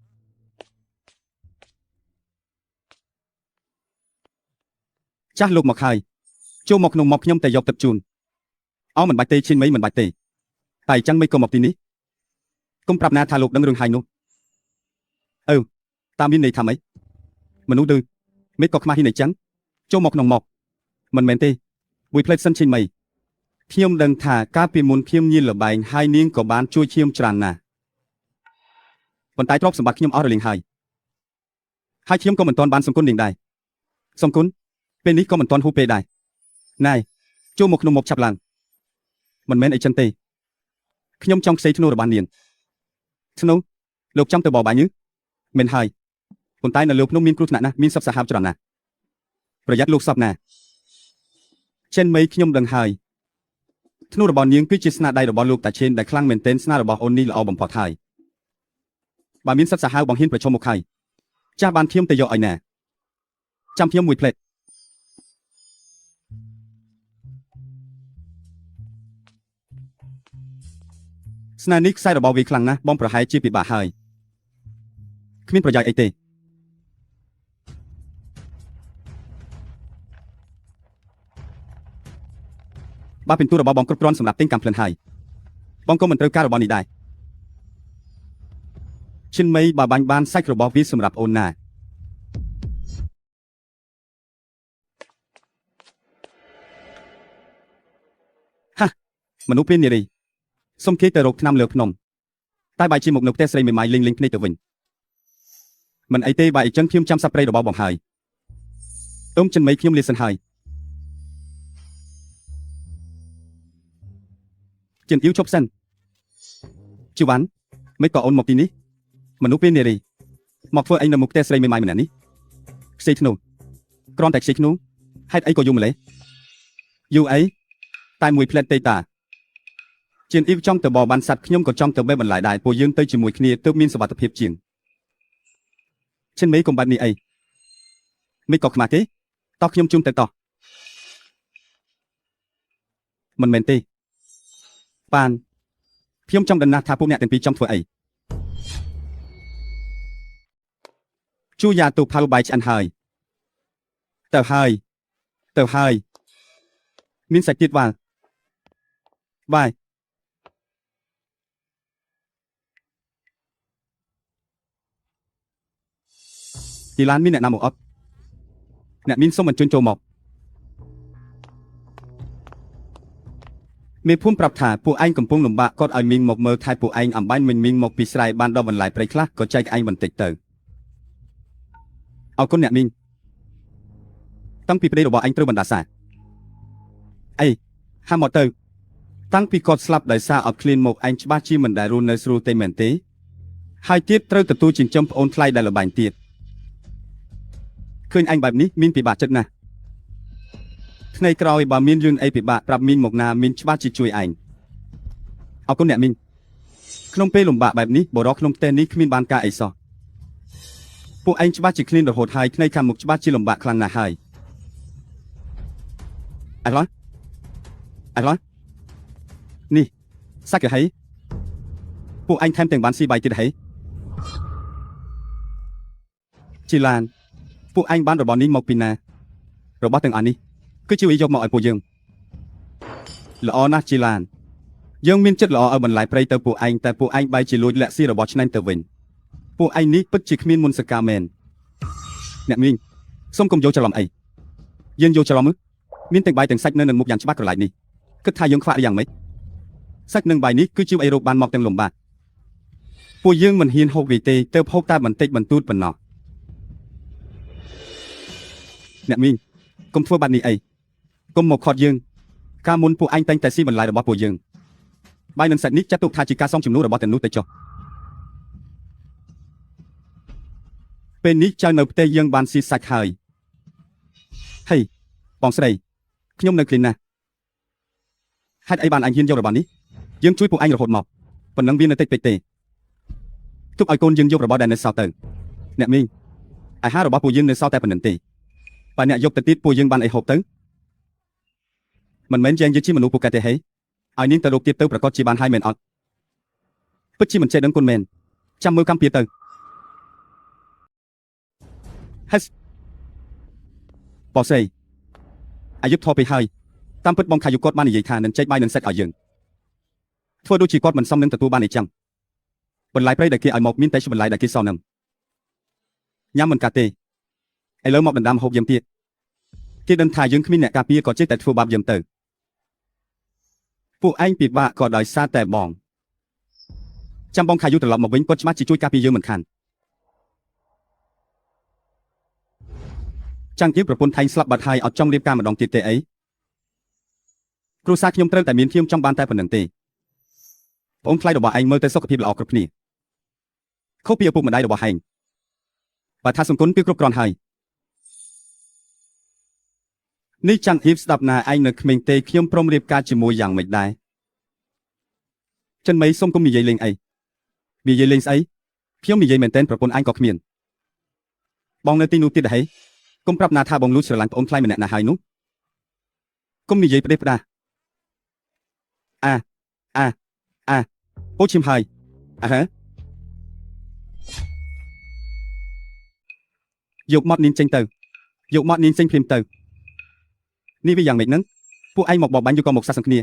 ចាស់លោកមកហើយចូលមកក្នុងមកខ្ញុំតែយកទឹកជូនអោមិនបាច់ទេឈិនម៉ៃមិនបាច់ទេតែអញ្ចឹងមិនក៏មកទីនេះគុំប្រាប់ណាថាលោកដឹងរឿងហើយនោះអឺតាមមានន័យថាម៉េចមនុស្សឌឺមិនក៏ខ្មាស់ហ៊ានអញ្ចឹងចូលមកក្នុងមកមិនមែនទេមួយផ្លេតសិនឈិនម៉ៃខ្ញុំដឹងថាកាលពីមុនខ្ញុំញៀនលបែងហើយនាងក៏បានជួយខ្ញុំច្រើនណាស់ប៉ុន្តែទ្រព្យសម្បត្តិខ្ញុំអស់រលីងហើយហើយខ្ញុំក៏មិនទាន់បានសង្គននាងដែរសង្គនពេលនេះក៏មិនទាន់ហូបពេលដែរណែចូលមកក្នុងមកឆាប់ឡើងមិនមែនអីចឹងទេខ្ញុំចង់ខ្ចីធ្នូរបស់នាងធ្នូលោកចង់ទៅបបាញ់ឬមិនហើយប៉ុន្តែនៅលើភ្នំមានគ្រោះថ្នាក់ណាស់មានសត្វសាហាវច្រើនណាស់ប្រយ័ត្នលោកសពណាចិនមីខ្ញុំដឹងហើយធ្នូរបស់នាងគឺជាស្នាដៃរបស់លោកតាឆេនដែលខ្លាំងមែនទែនស្នារបស់អូននេះល្អបំផុតហើយបើមានសត្វសាហាវបងហ៊ានប្រឈមមុខហើយចាស់បានខ្ញុំទៅយកឲ្យណាចាំខ្ញុំមួយផ្លេតស្នានេះខ្សែរបស់វាខ្លាំងណាស់បងប្រហែលជាពិបាកហើយគ្មានប្រយោជន៍អីទេបើពិន្ទុរបស់បងគ្រប់គ្រាន់សម្រាប់ទិញកាំភ្លើងហើយបងក៏មិនត្រូវការរបស់នេះដែរឈិនមីបើបាញ់បានសាច់របស់វាសម្រាប់អូនណាហាមនុស្សពេលនារីសុំគេទៅរកថ្នាំលើភ្នំតែបែរជាមកនៅផ្ទះស្រីមេម៉ាយលេងលេងភ្នែកទៅវិញមិនអីទេបើអីចឹងខ្ញុំចាំសប្ព្រៃរបស់បងហើយអ៊ំចិនមីខ្ញុំលាសិនហើយ ជៀនអ៊ីវឈប់សិនជីវ៉ាន់មិនក៏អូនមកទីនេះមនុស្សពេលនារីមកធ្វើអីនៅមុខផ្ទះស្រីមេម៉ាយម្នាក់នេះខ្ចីធ្នូគ្រាន់តែខ្ចីធ្នូហេតុអីក៏យូរម្លេះយូរអីតែមួយផ្លែតទេតាជៀនអ៊ីវចង់ទៅបរបានសัตว์ខ្ញុំក៏ចង់ទៅបេះបន្លែដែរពួកយើងទៅជាមួយគ្នាទើបមានសុវត្ថិភាពជាងឈិនមេកុំបែបនេះអីមិនក៏ខ្មាស់ទេតោះខ្ញុំជូនទៅតោះមិនមែនទេបានខ្ញុំចង់ដឹងណាស់ថាពួកអ្នកទាំងពីរចង់ធ្វើអី ជួយ៉ាទូផៅបាយឆ្អិនហើយទៅហើយទៅហើយមានសាច់ទៀតវ៉ាល់បាយទីឡានមានអ្នកណាមកអត់អ្នកមានសូមអញ្ជើញចូលមកមេភូមិប្រាប់ថាពួកឯងកំពុងលំបាកគាត់ឲ្យមីងមកមើលថែពួកឯងអំបាញ់មិញមីងមកពីស្រែបានដល់បន្លែព្រៃខ្លះក៏ចែកឯងបន្តិចទៅអរគុណអ្នកមីងតាំងពីប្តីរបស់ឯងត្រូវបណ្ដាសាអីហាមកទៅតាំងពីគាត់ស្លាប់ដោយសារអត់ឃ្លានមកឯងច្បាស់ជាមិនដែលរស់នៅស្រួលទេមែនទេហើយទៀតត្រូវទទួលចិញ្ចឹមប្អូនថ្លៃដែលលបែងទៀតឃើញឯងបែបនេះមានពិបាកចិត្តណាស់ថ្ងៃក្រោយបើមានរឿងអីពិបាកប្រាប់មីងមកណាមីងច្បាស់ជាជួយឯងអរគុណអ្នកមីងក្នុងពេលលំបាកបែបនេះបរិសុទ្ធក្នុងផ្ទះនេះគ្មានបានការអីសោះពួកឯងច្បាស់ជាឃ្លានរហូតហើយថ្ងៃខាងមុខច្បាស់ជាលំបាកខ្លាំងណាស់ហើយអីឡោះអីឡោះនេះសាច់កហីពួកឯងថែមទាំងបានស៊ីបាយទៀតហីជីឡានពួកឯងបានរបស់នេះមកពីណារបស់ទាំងអស់នេះគឺជាវាយកមកឲ្យពួកយើងល្អណាស់ជីឡានយើងមានចិត្តល្អឲ្យបន្លែព្រៃទៅពួកឯងតែពួកឯងបែរជាលួចលាក់ស៊ីរបស់ឆ្ងាញ់ទៅវិញពួកឯងនេះពិតជាគ្មានមុនសកាមែនអ្នកមីងសូមកុំយកច្រឡំអីយើងយកច្រឡំមានទាំងបាយទាំងសាច់នៅនឹងមុខយ៉ាងច្បាស់ក្រឡែកនេះគិតថាយើងខ្វាក់យ៉ាងម៉េចសាច់និងបាយនេះគឺជាអីរកបានមកទាំងលំបាកពួកយើងមិនហ៊ានហូបវាទេទើបហូបតែបន្តិចបន្តួចប៉ុណ្ណោះអ្នកមីងកុំធ្វើបែបនេះអីកុំមកខត់យើងកាលមុនពួកឯងតែងតែស៊ីបន្លែរបស់ពួកយើងបាយនិងសាច់នេះចាត់ទុកថាជាការសងជំនួសរបស់ទាំងនោះទៅចុះពេលនេះចៅនៅផ្ទះយើងបានស៊ីសាច់ហើយហេបងស្រីខ្ញុំនៅឃ្លានណាស់ហេតុអីបានអញហ៊ានយករបស់នេះយើងជួយពួកឯងរហូតមកប៉ុណ្ណឹងវានៅតិចពេកទេទុកឲ្យកូនយើងយករបស់ដែលនៅសល់ទៅអ្នកមីងអាហាររបស់ពួកយើងនៅសល់តែប៉ុណ្្នឹងទេបើអ្នកយកទៅទៀតពួកយើងបានអីហូបទៅមិនមែនយ៉ាងយើងជាមនុស្សពូកែទេហេឲ្យនាងទៅរកទៀតទៅប្រកាសជាបានហើយមែនអត់ពិតជាមិនចេះដឹងគុណមែនចាំមើលកម្មពៀទៅហេសបងស្រីអាយុធរពេកហើយតាមពិតបងខាយុគាត់បាននិយាយថានឹងចែកបាយនឹងសាច់ឲ្យយើងធ្វើដូចជាគាត់មិនសមនឹងទទួលបានអីចឹងបន្លែព្រៃដែលគេឲ្យមកមានតែបន្លែដែលគេសល់នឹងញ៉ាំមិនកាត់ទេឥឡូវមកដណ្ដើមហូបយើងទៀតគេដឹងថាយើងគ្មានអ្នកការពារក៏ចេះតែធ្វើបាបយើងទៅពួកឯងពិបាកក៏ដោយសារតែបងចាំបងខាយុត្រឡប់មកវិញគាត់ច្បាស់ជាជួយការពារយើងមិនខានចាំងជាប្រពន្ធថៃស្លាប់បាត់ហើយអត់ចង់រៀបការម្ដងទៀតទេអីគ្រួសារខ្ញុំត្រូវតែមានខ្ញុំចង់បានតែប៉ុណ្្នឹងទេប្អូនថ្លៃរបស់ឯងមើលទៅសុខភាពល្អគ្រប់គ្នាខុសពីឪពុកម្ដាយរបស់ឯងបើថាសង្គមគឺគ្រប់គ្រាន់ហើយនេះចាំងអ៊ីបស្ដាប់ណាឯងនៅក្មេងទេខ្ញុំព្រមរៀបការជាមួយយ៉ាងម៉េចដែរចិនមីសុំគុំនិយាយលេងអីនិយាយលេងស្អីខ្ញុំនិយាយមែនទែនប្រពន្ធឯងក៏គ្មានបងនៅទីនោះទៀតហីគុំប្រាប់ណាថាបងលួចស្រឡាញ់ប្អូនថ្លៃម្នាក់ណាហើយនោះគុំនិយាយផ្ដេសផ្ដាសអាអាអាអូឈឹមហើយអាហ៎យកមាត់នាងចេញទៅយកមាត់នាងចេញភ្លាមទៅនេះវាយ៉ាងម៉េចនឹងពួកឯងមកបបាញ់យកក៏មកសាសសង្គ្នា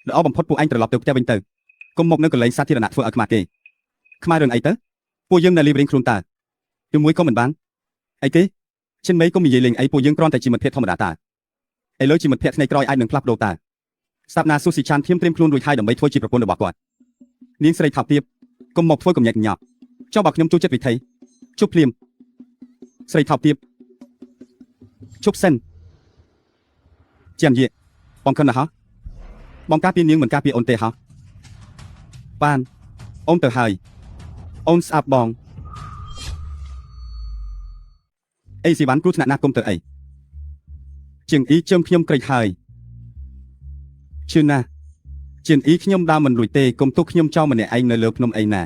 ល្អបំផុតពួកឯងត្រឡប់ទៅផ្ទះវិញទៅកុំមកនៅកន្លែងសាធារណៈធ្វើឲ្យខ្មាស់គេខ្មាស់រឿងអីទៅពួកយើងនៅលីបរៀងខ្លួនតើជាមួយក៏មិនបានអីគេឈិនមេកុំនិយាយលេងអីពួកយើងគ្រាន់តែជាមិត្តភក្តិធម្មតាតើឥឡូវជាមិត្តភក្តិថ្ងៃក្រោយអាចនឹងផ្លាស់ប្ដូរតើស្ដាប់ណាស៊ូស៊ីឆានធៀមត្រៀមខ្លួនរួចហើយដើម្បីធ្វើជាប្រពន្ធរបស់គាត់នាងស្រីថោកទាបកុំមកធ្វើកំញែកញ៉ប់ចុះបើខ្ញុំចូលចិត្តវិធីជប់ភ្លាមស្រីថោកទាបជប់សិនចាំយាបងខិនណាហ៎បងការពារនាងមិនការពារអូនទេហ៎ បានអូនទៅហើយអូនស្អាប់បងអេស៊ីវ៉ាន់គ្រោះថ្នាក់ណាស់គុំទៅអីជាងអ៊ីជើមខ្ញុំក្រិចហើយជឿណាស់ជាងអ៊ីខ្ញុំដើរមិនរួចទេគុំទុកខ្ញុំចោលម្នាក់ឯងនៅលើភ្នំអីណា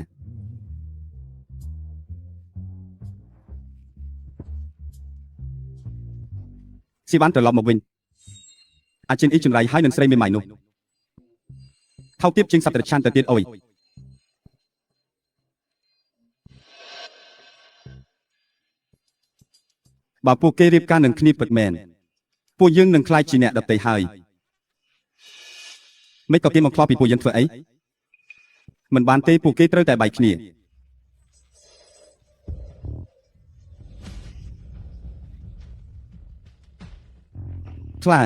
ស៊ីវ៉ាន់ត្រឡប់មកវិញអាជាងអ៊ីចម្រៃហើយនឹងស្រីមេម៉ាយនោះថោកទាបជាងសត្វត្រឆានទៅទៀតអុយបើពួកគេរៀបការនឹងគ្នាពិតមែនពួកយើងនឹងក្លាយជាអ្នកដទៃហើយមិនក៏គេមកខ្លោពីពួកយើងធ្វើអីមិនបានទេពួកគេត្រូវតែបែកគ្នា ខ្លា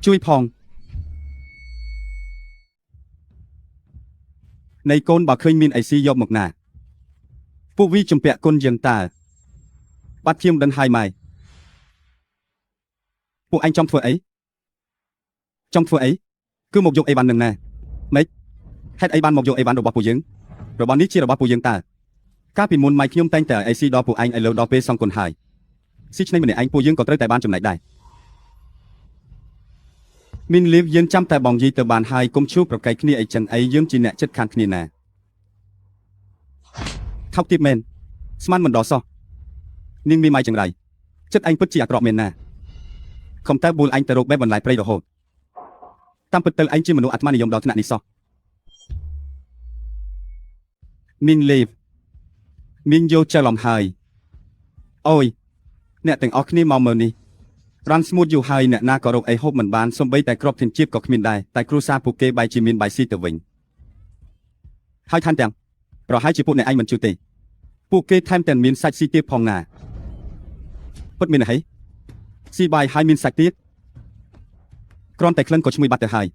ជួយផងនៃកូនបើឃើញមានអីស៊ីយកមកណាពួកវីជំពាក់គុណយើងតើបាត់ខ្ញុំដឹងហើយម៉ែពួកឯងចង់ធ្វើអីចង់ធ្វើអីគឺមកយកអីវ៉ាន់នឹងណាម៉េចហេតុអីបានមកយកអីវ៉ាន់របស់ពួកយើងរបស់នេះជារបស់ពួកយើងតើកាលពីមុនម៉ែខ្ញុំតែងតែឲ្យអីស៊ីដល់ពួកឯងឲ្យលើដល់ពេលសងគុណហើយស៊ីឆ្នៃម្នាក់ឯងពួកយើងក៏ត្រូវតែបានចំណែកដែរ មានលៀបយើងចាំតែបងយីទៅបានហើយគុំឈួប្រកែកគ្នាអីចឹងអីយើងជាអ្នកចិត្តខាងគ្នាណាថោកទៀតមែនស្មានមិនដល់សោះនាងមានម៉ៃចង្រៃចិត្តឯងពិតជាអាក្រក់មែនណាខំតែបួលឯងទៅរកបែបបន្លាយព្រៃរហូតតាមពិតទៅឯងជាមនុស្សអាត្មានិយមដល់ថ្នាក់នេះសោះមានលៀបមានយកច្រឡំហើយអូយអ្នកទាំងអស់គ្នាមកមើលនេះ រាន់ស្ងួតយូរហើយអ្នកណាក៏រកអីហូបមិនបានសូម្បីតែក្របធានជាតិក៏គ្មានដែរតែគ្រួសារពួកគេបែរជាមានបាយស៊ីទៅវិញហើយថែមទាំងប្រហែលជាពួកអ្នកឯងមិនជឿទេពួកគេថែមទាំងមានសាច់ស៊ីទៀតផងណាពិតមានអីស៊ីបាយហើយមានសាច់ទៀតគ្រាន់តែក្លិនក៏ឈ្ងុយបាត់ទៅហើយ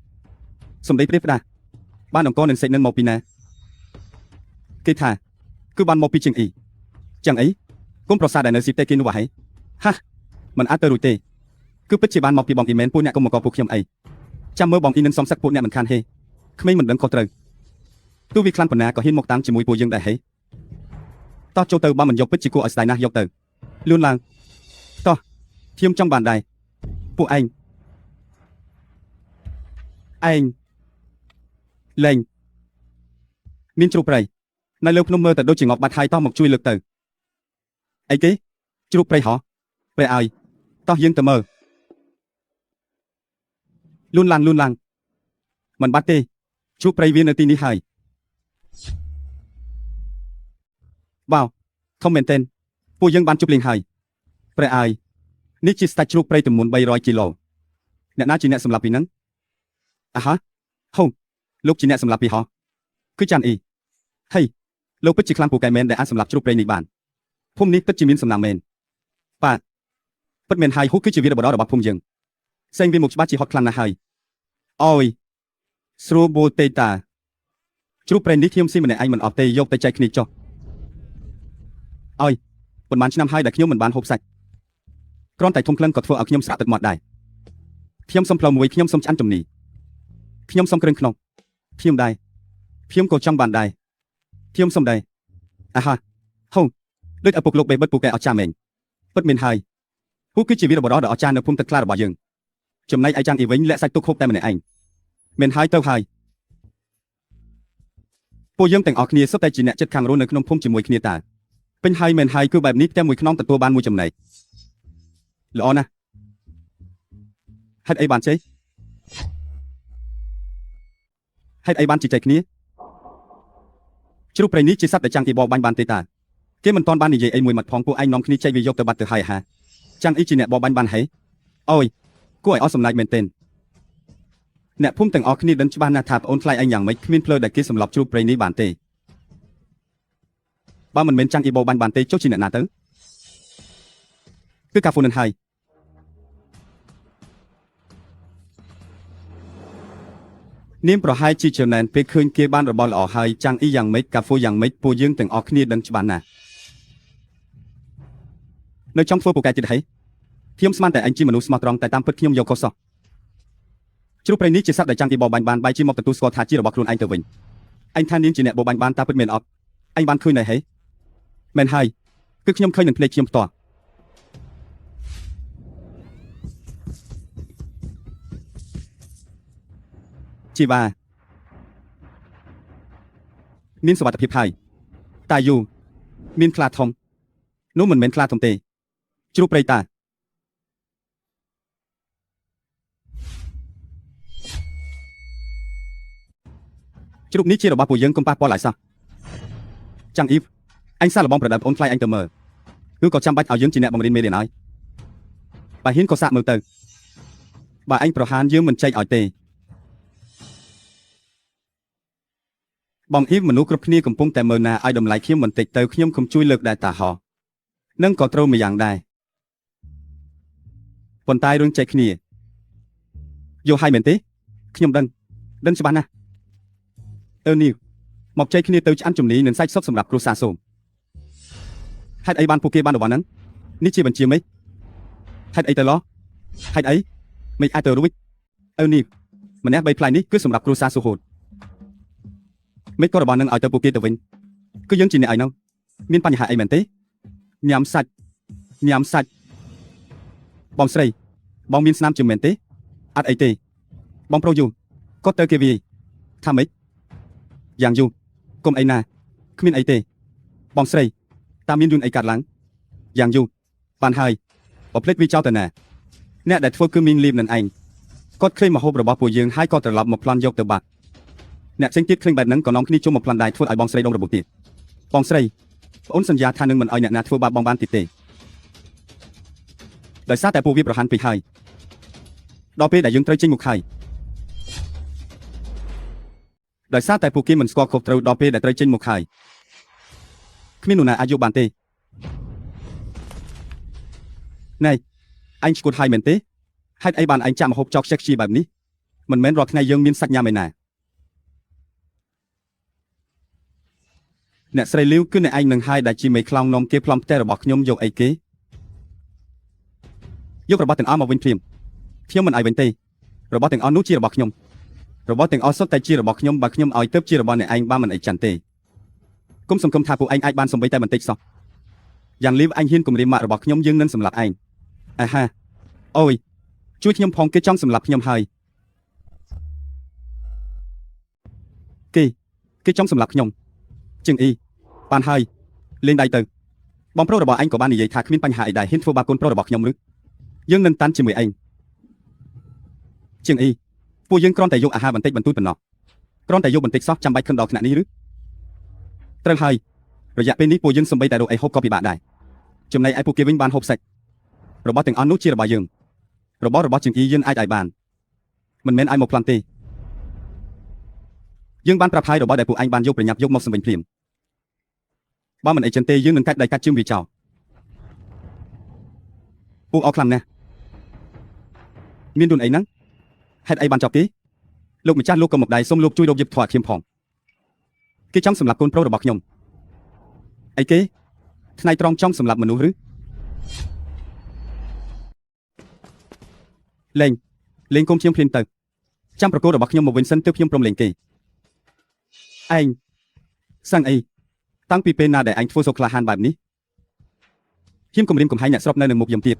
សំដីព្រាបផ្ដាស់បានអង្គនឹងសាច់នឹងមកពីណាគេថាគឺបានមកពីជាងអ៊ីចឹងអីគុំប្រសាទដែលនៅស៊ីផ្ទៃគេនោះហីហាមិនអាចទៅរួចទេ គឺពិតជាបានមកពីបងអ៊ីមែនពួកអ្នកកុំមកកពួកខ្ញុំអីចាំមើលបងអ៊ីនឹងសំសឹកពួកអ្នកមិនខានហេក្មេងមិនដឹងខុសត្រូវទោះវាខ្លាំងប៉ុណ្ណាក៏ហ៊ានមកតាមជាមួយពួកយើងដែរហេតោះចូលទៅបើមិនយកពិតជាគួរឲ្យស្ដាយណាស់យកទៅលឿនឡើងតោះខ្ញុំចង់បានដែរពួកឯងឯងលេងមានជ្រូកព្រៃនៅលើភ្នំមើលទៅដូចជាងប់បាត់ហើយតោះមកជួយលើកទៅអីគេជ្រូកព្រៃហោះព្រះឲ្យតោះយើងទៅមើល លូនឡានលូនឡាងមិនបាត់ទេជួបព្រៃវានៅទីនេះហើយវ៉ាវធំមែនទែនពួកយើងបានជួបលៀងហើយព្រះអាយនេះជាស្ដេចជ្រូកព្រៃទម្ងន់300គីឡូអ្នកណាជាអ្នកសម្លាប់ពីហ្នឹងអាហាហូលោកជាអ្នកសម្លាប់ពីហោះគឺចាន់អ៊ីហេលោកពិតជាខ្លាំងពូកែមែនដែលអាចសម្លាប់ជ្រូកព្រៃនេះបានភូមិនេះពិតជាមានសំណាងមែនបាទពិតមែនហើយហ៊ូគឺជាវីរបុរសរបស់ភូមិយើងសេងវាមកច្បាស់ជាហត់ខ្លាំងណាស់ហើយ អោយស្រួលបួលទេតាជ្រូកព្រៃនេះខ្ញុំស៊ីម្នាក់ឯងមិនអត់ទេយកទៅចែកគ្នាចុះអោយប៉ុន្មានឆ្នាំហើយដែលខ្ញុំមិនបានហូបសាច់គ្រាន់តែធំក្លិនក៏ធ្វើឲ្យខ្ញុំស្រាក់ទឹកមាត់ដែរខ្ញុំសុំផ្លូវមួយខ្ញុំសុំឆ្អិនជំនីខ្ញុំសុំគ្រឿងក្នុងខ្ញុំដែរខ្ញុំក៏ចង់បានដែរខ្ញុំសុំដែរអាហាហូដូចឪពុកលោកបេបិតពូកែអស្ចារ្យមែនពិតមានហើយហ៊ូគឺជាវីរបុរសដ៏អស្ចារ្យនៅភូមិទឹកខ្លារបស់យើងចំណែកឯចាងអ៊ីវិញលាក់សាច់ទុកហូបតែម្នាក់ឯង មានហើយទៅហើយពួកយើងទាំងអស់គ្នាសុទ្ធតែជាអ្នកចិត្តខាងរស់នៅក្នុងភូមិជាមួយគ្នាតើពេញហើយមែនហើយគឺបែបនេះផ្ទះមួយខ្នងទទួលបានមួយចំណែកល្អណាស់ហេតុអីបានចេះហេតុអីបានជីចែកគ្នាជ្រូកព្រៃនេះជាសត្វដែលចាំងអ៊ីបបាញ់បានទេតើគេមិនទាន់បាននិយាយអីមួយម៉ាត់ផងពួកឯងនាំគ្នាចែកវាយកទៅបាត់ទៅហើយហាចាំងអ៊ីជាអ្នកបបាញ់បានហីអូយគួរឲ្យអស់សំណើចមែនទែន អ្នកភូមិទាំងអស់គ្នាដឹងច្បាស់ណាស់ថាប្អូនថ្លៃឯងយ៉ាងម៉េចគ្មានផ្លូវដែលគេសម្លាប់ជ្រូកព្រៃនេះបានទេបើមិនមែនចាំងអ៊ីបោបាញ់បានទេចុះជាអ្នកណាទៅគឺកាហ្វូនឹងហើយនាងប្រហែលជាចំណែនពេលឃើញគេបានរបស់ល្អហើយចាំងអ៊ីយ៉ាងម៉េចកាហ្វូយ៉ាងម៉េចពួកយើងទាំងអស់គ្នាដឹងច្បាស់ណាស់នៅចង់ធ្វើពូកែទៀតហីខ្ញុំស្មានតែឯងជាមនុស្សស្មោះត្រង់តែតាមពិតខ្ញុំយកខុសសោះ ជ្រូកព្រៃនេះជាសត្វដែលចាំងទីបបាញ់បានបែរជាមកទទួលស្គាល់ថាជារបស់ខ្លួនឯងទៅវិញឯងថានាងជាអ្នកបបាញ់បានតើពិតមែនអត់ឯងបានឃើញនៅហេមែនហើយគឺខ្ញុំឃើញនឹងភ្នែកខ្ញុំផ្ទាល់ជីវ៉ាមានសុវត្ថិភាពហើយតាយូមានខ្លាធំនោះមិនមែនខ្លាធំទេជ្រូកព្រៃតាជ្រូកនេះជារបស់ពួកយើងកុំប៉ះពាល់ឲ្យសោះចាំងអ៊ីវអញសាកល្បងប្រដៅប្អូនថ្លៃអញទៅមើលគឺក៏ចាំបាច់ឲ្យយើងជាអ្នកបង្រៀនមេរៀនហើយបើហ៊ានក៏សាកមើលទៅបើអញប្រហានយើងមិនចែកឲ្យទេបងអ៊ីវមនុស្សគ្រប់គ្នាកំពុងតែមើលណាឲ្យតម្លៃខ្ញុំបន្តិចទៅខ្ញុំខំជួយលើកដែរតាហោនឹងក៏ត្រូវម្យ៉ាងដែរប៉ុន្តែរឿងចែកគ្នាយកឲ្យមែនទេខ្ញុំដឹងដឹងច្បាស់ណាស់អឺនីវមកចែកគ្នាទៅឆ្អិនជំនីនិងសាច់សុបសម្រាប់គ្រួសារសូមហេតុអីបានពួកគេបានរបស់ហ្នឹងនេះជាបញ្ជាមេហេតុអីទៅឡោះហេតុអីមិនអាចទៅរួចអឺនីវម្នាក់បីផ្លែនេះគឺសម្រាប់គ្រួសារស៊ូហូតមិនក៏របស់នឹងឲ្យទៅពួកគេទៅវិញគឺយើងជាអ្នកឲ្យនោះមានបញ្ហាអីមែនទេញ៉ាំសាច់ញ៉ាំសាច់បងស្រីបងមានស្នាមជាមែនទេអត់អីទេបងប្រុសយូគាត់ទៅគេវាយថាម៉េចយ៉ាងយូគុំអីណាគ្មានអីទេបងស្រីតាមានយន្តអីកាត់ឡើងយ៉ាងយូបានហើយបើភ្លេចវាចោលទៅណាអ្នកដែលធ្វើគឺមីងលីបនឹងឯងគាត់ឃើញម្ហូបរបស់ពួកយើងហើយក៏ត្រឡប់មកប្លន់យកទៅបាត់អ្នកផ្សេងទៀតឃើញបែបហ្នឹងក៏នាំគ្នាជុំមកប្លន់ដែរធ្វើឲ្យបងស្រីដងរបួសទៀតបងស្រីប្អូនសន្យាថានឹងមិនឲ្យអ្នកណាធ្វើបាបបងបានទៀតទេដោយសារតែពួកវាប្រហានពេកហើយដល់ពេលដែលយើងត្រូវចេញមុខហើយដោយសារតែពួកគេមិនស្គាល់ខុសត្រូវដល់ពេលដែលត្រូវចេញមុខហើយគ្មាននរណាអាចយកបានទេណែអញឈួតហើយមែនទេហេតុអីបានឯងចាក់ម្ហូបចោកខ្ជិះខ្ជាបែបនេះមិនមែនរាល់ថ្ងៃយើងមានសាច់ញ៉ាំឯណាអ្នកស្រីលីវគឺអ្នកឯងនឹងហើយដែលជាមេខ្លោងនាំគេប្លន់ផ្ទះរបស់ខ្ញុំយកអីគេយករបស់ទាំងអស់មកវិញភ្លាមខ្ញុំមិនឲ្យវិញទេរបស់ទាំងអស់នោះជារបស់ខ្ញុំរបស់ទាំងអស់សុទ្ធតែជារបស់ខ្ញុំបើខ្ញុំឲ្យទៅជារបស់អ្នកឯងបានមិនអីចាន់ទេគុំសង្ឃឹមថាពួកឯងអាចបានសំបីតែបន្តិចសោះយ៉ាងលីវអញហ៊ានគំរាមម៉ាក់របស់ខ្ញុំយើងនឹងសម្លាប់ឯងអាហាអូយជួយខ្ញុំផងគេចង់សម្លាប់ខ្ញុំហើយគេគេចង់សម្លាប់ខ្ញុំជាងអ៊ីបានហើយលេងដៃទៅបងប្រុសរបស់អញក៏បាននិយាយថាគ្មានបញ្ហាអីដែរហ៊ានធ្វើបាបកូនប្រុសរបស់ខ្ញុំឬយើងនឹងតាន់ជាមួយឯងជាងអ៊ីពួកយើងគ្រាន់តែយកអាហារបន្តិចបន្តួចប៉ុណ្ណោះគ្រាន់តែយកបន្តិចសោះចាំបាច់ខឹងដល់ថ្នាក់នេះឬត្រូវហើយរយៈពេលនេះពួកយើងសំបីតែរកអីហូបក៏ពិបាកដែរចំណែកឯពួកគេវិញបានហូបសាច់របស់ទាំងអស់នោះជារបស់យើងរបស់របស់ជាងអ៊ីយើងអាចឲ្យបានមិនមែនឲ្យមកប្លន់ទេយើងបានប្រាប់ហើយរបស់ដែលពួកឯងបានយកប្រញាប់យកមកសម្វិញភ្លាមបើមិនអីចឹងទេយើងនឹងកាច់ដៃកាច់ជើងវាចោលពួកអស់ខ្លាំងណាស់មានទុនអីហ្នឹងហេតុអីបានចប់គេលោកម្ចាស់លោកក៏មកដែរសូមលោកជួយរកយុទ្ធធម៌ខ្ញុំផងគេចង់សម្លាប់កូនប្រុសរបស់ខ្ញុំអីគេថ្ងៃត្រង់ចង់សម្លាប់មនុស្សឬលេងលេងគុំខ្ញុំភ្លាមទៅចាំប្រកួតរបស់ខ្ញុំមកវិញសិនទើបខ្ញុំព្រមលេងគេឯងសាំងអីតាំងពីពេលណាដែលឯងធ្វើសូក្លាហានបែបនេះខ្ញុំគំរាមកំហែងអ្នកស្រុកនៅនឹងមុខខ្ញុំទៀត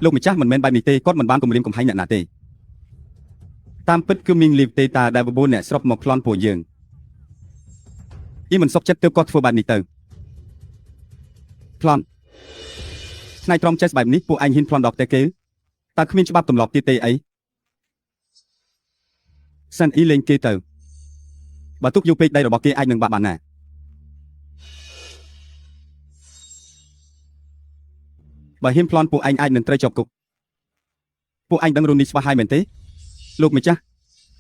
លោកម្ចាស់មិនមែនបែបនេះទេគាត់មិនបានគំរាមកំហែងអ្នកណាទេតាមពិតគឺមីងលីបទេតាដែលបបួលអ្នកស្រុកមកប្លន់ពួកយើងយីមិនសុខចិត្តទើបគាត់ធ្វើបែបនេះទៅប្លន់ថ្ងៃត្រង់ចេះបែបនេះពួកឯងហ៊ានប្លន់ដល់ផ្ទះគេតើគ្មានច្បាប់ទម្លាប់ទៀតទេអីសិនអ៊ីលេងគេទៅបើទុកយូរពេកដៃរបស់គេអាចនឹងបាក់បានណាបើហ៊ានប្លន់ពួកឯងអាចនឹងត្រូវជាប់គុកពួកឯងដឹងរឿងនេះច្បាស់ហើយមែនទេលោកម្ចាស់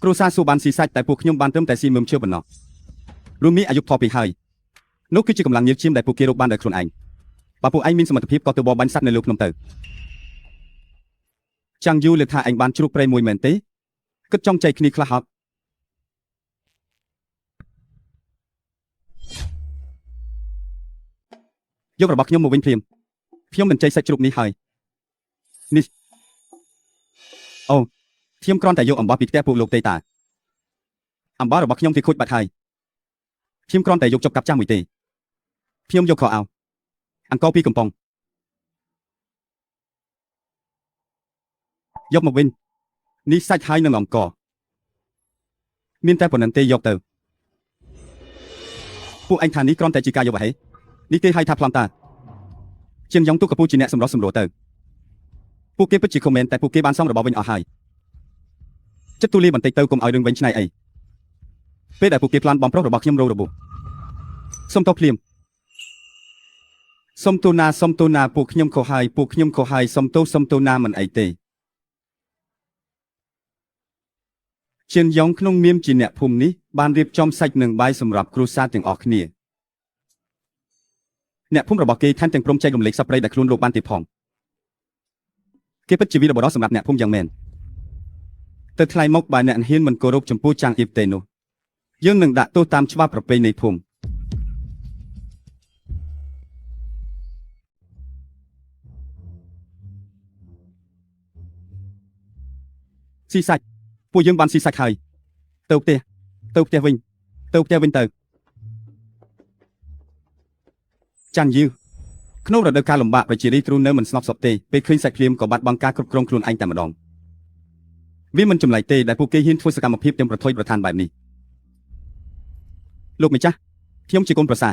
គ្រួសារស៊ូបានស៊ីសាច់តែពួកខ្ញុំបានត្រឹមតែស៊ីមើមឈើប៉ុណ្ណោះរឿងនេះអាយុថពេកហើយនោះគឺជាកម្លាំងញើសឈាមដែលពួកគេរកបានដោយខ្លួនឯងបើពួកឯងមានសមត្ថភាពក៏ទៅបរបាញ់សត្វនៅលើភ្នំទៅចាំងយូលើថាឯងបានជ្រូកព្រៃមួយមែនទេគិតចង់ចែកគ្នាខ្លះហត់យករបស់ខ្ញុំមកវិញភ្លាមខ្ញុំនឹងចែកសាច់ជ្រូកនេះហើយនេះអូ ខ្ញុំគ្រាន់តែយកអំបោះពីផ្ទះពួកលោកទេតាអំបោះរបស់ខ្ញុំគេខូចបាត់ហើយខ្ញុំគ្រាន់តែយកចុកកាប់ចាស់មួយទេខ្ញុំយកខោអាវអង្គពីកំប៉ុងយកមកវិញនេះសាច់ហើយនឹងអង្គមានតែប៉ុណ្្នឹងទេយកទៅពួកឯងថានេះគ្រាន់តែជាការយកហេនេះគេហៅថាប្លន់តាជាងយ៉ងទូកពូជាអ្នកសម្រុះសម្រួលទៅពួកគេពិតជាខមមិនតែពួកគេបានសងរបស់វិញអស់ហើយចិត្តទូលាយបន្តិចទៅកុំឲ្យរឿងវិញឆ្នៃអីពេលដែលពួកគេប្លន់បងប្រុសរបស់ខ្ញុំរងរបួសសុំទោសភ្លាមសុំទូណាសុំទូណាពួកខ្ញុំខុសហើយពួកខ្ញុំខុសហើយសុំទោសសុំទូណាមិនអីទេជាងយ៉ងក្នុងនាមជាអ្នកភូមិនេះបានរៀបចំសាច់និងបាយសម្រាប់គ្រួសារទាំងអស់គ្នាអ្នកភូមិរបស់គេថែមទាំងព្រមចែករំលែកសប្បុរសដែលខ្លួនលោកបានទៀតផងគេពិតជាវីរបុរសសម្រាប់អ្នកភូមិយ៉ាងមែនទៅថ្លៃមកបើអ្នកហ៊ានមិនគោរពចំពោះចាងអ៊ីបទេនោះយើងនឹងដាក់ទោសតាមច្បាប់ប្រពៃណីភូមិស៊ីសាច់ពួកយើងបានស៊ីសាច់ហើយទៅផ្ទះទៅផ្ទះវិញទៅផ្ទះវិញទៅចាន់យឺក្នុងរដូវកាលលំបាកប្រជារាស្ត្រទ្រូនៅមិនស្ងប់សុខទេពេលឃើញសាច់ភ្លាមក៏បាត់បង់ការគ្រប់គ្រងខ្លួនឯងតែម្ដងវាមិនចម្លែកទេដែលពួកគេហ៊ានធ្វើសកម្មភាពទាំងប្រថុយប្រឋានបែបនេះលោកម្ចាស់ខ្ញុំជាកូនប្រសា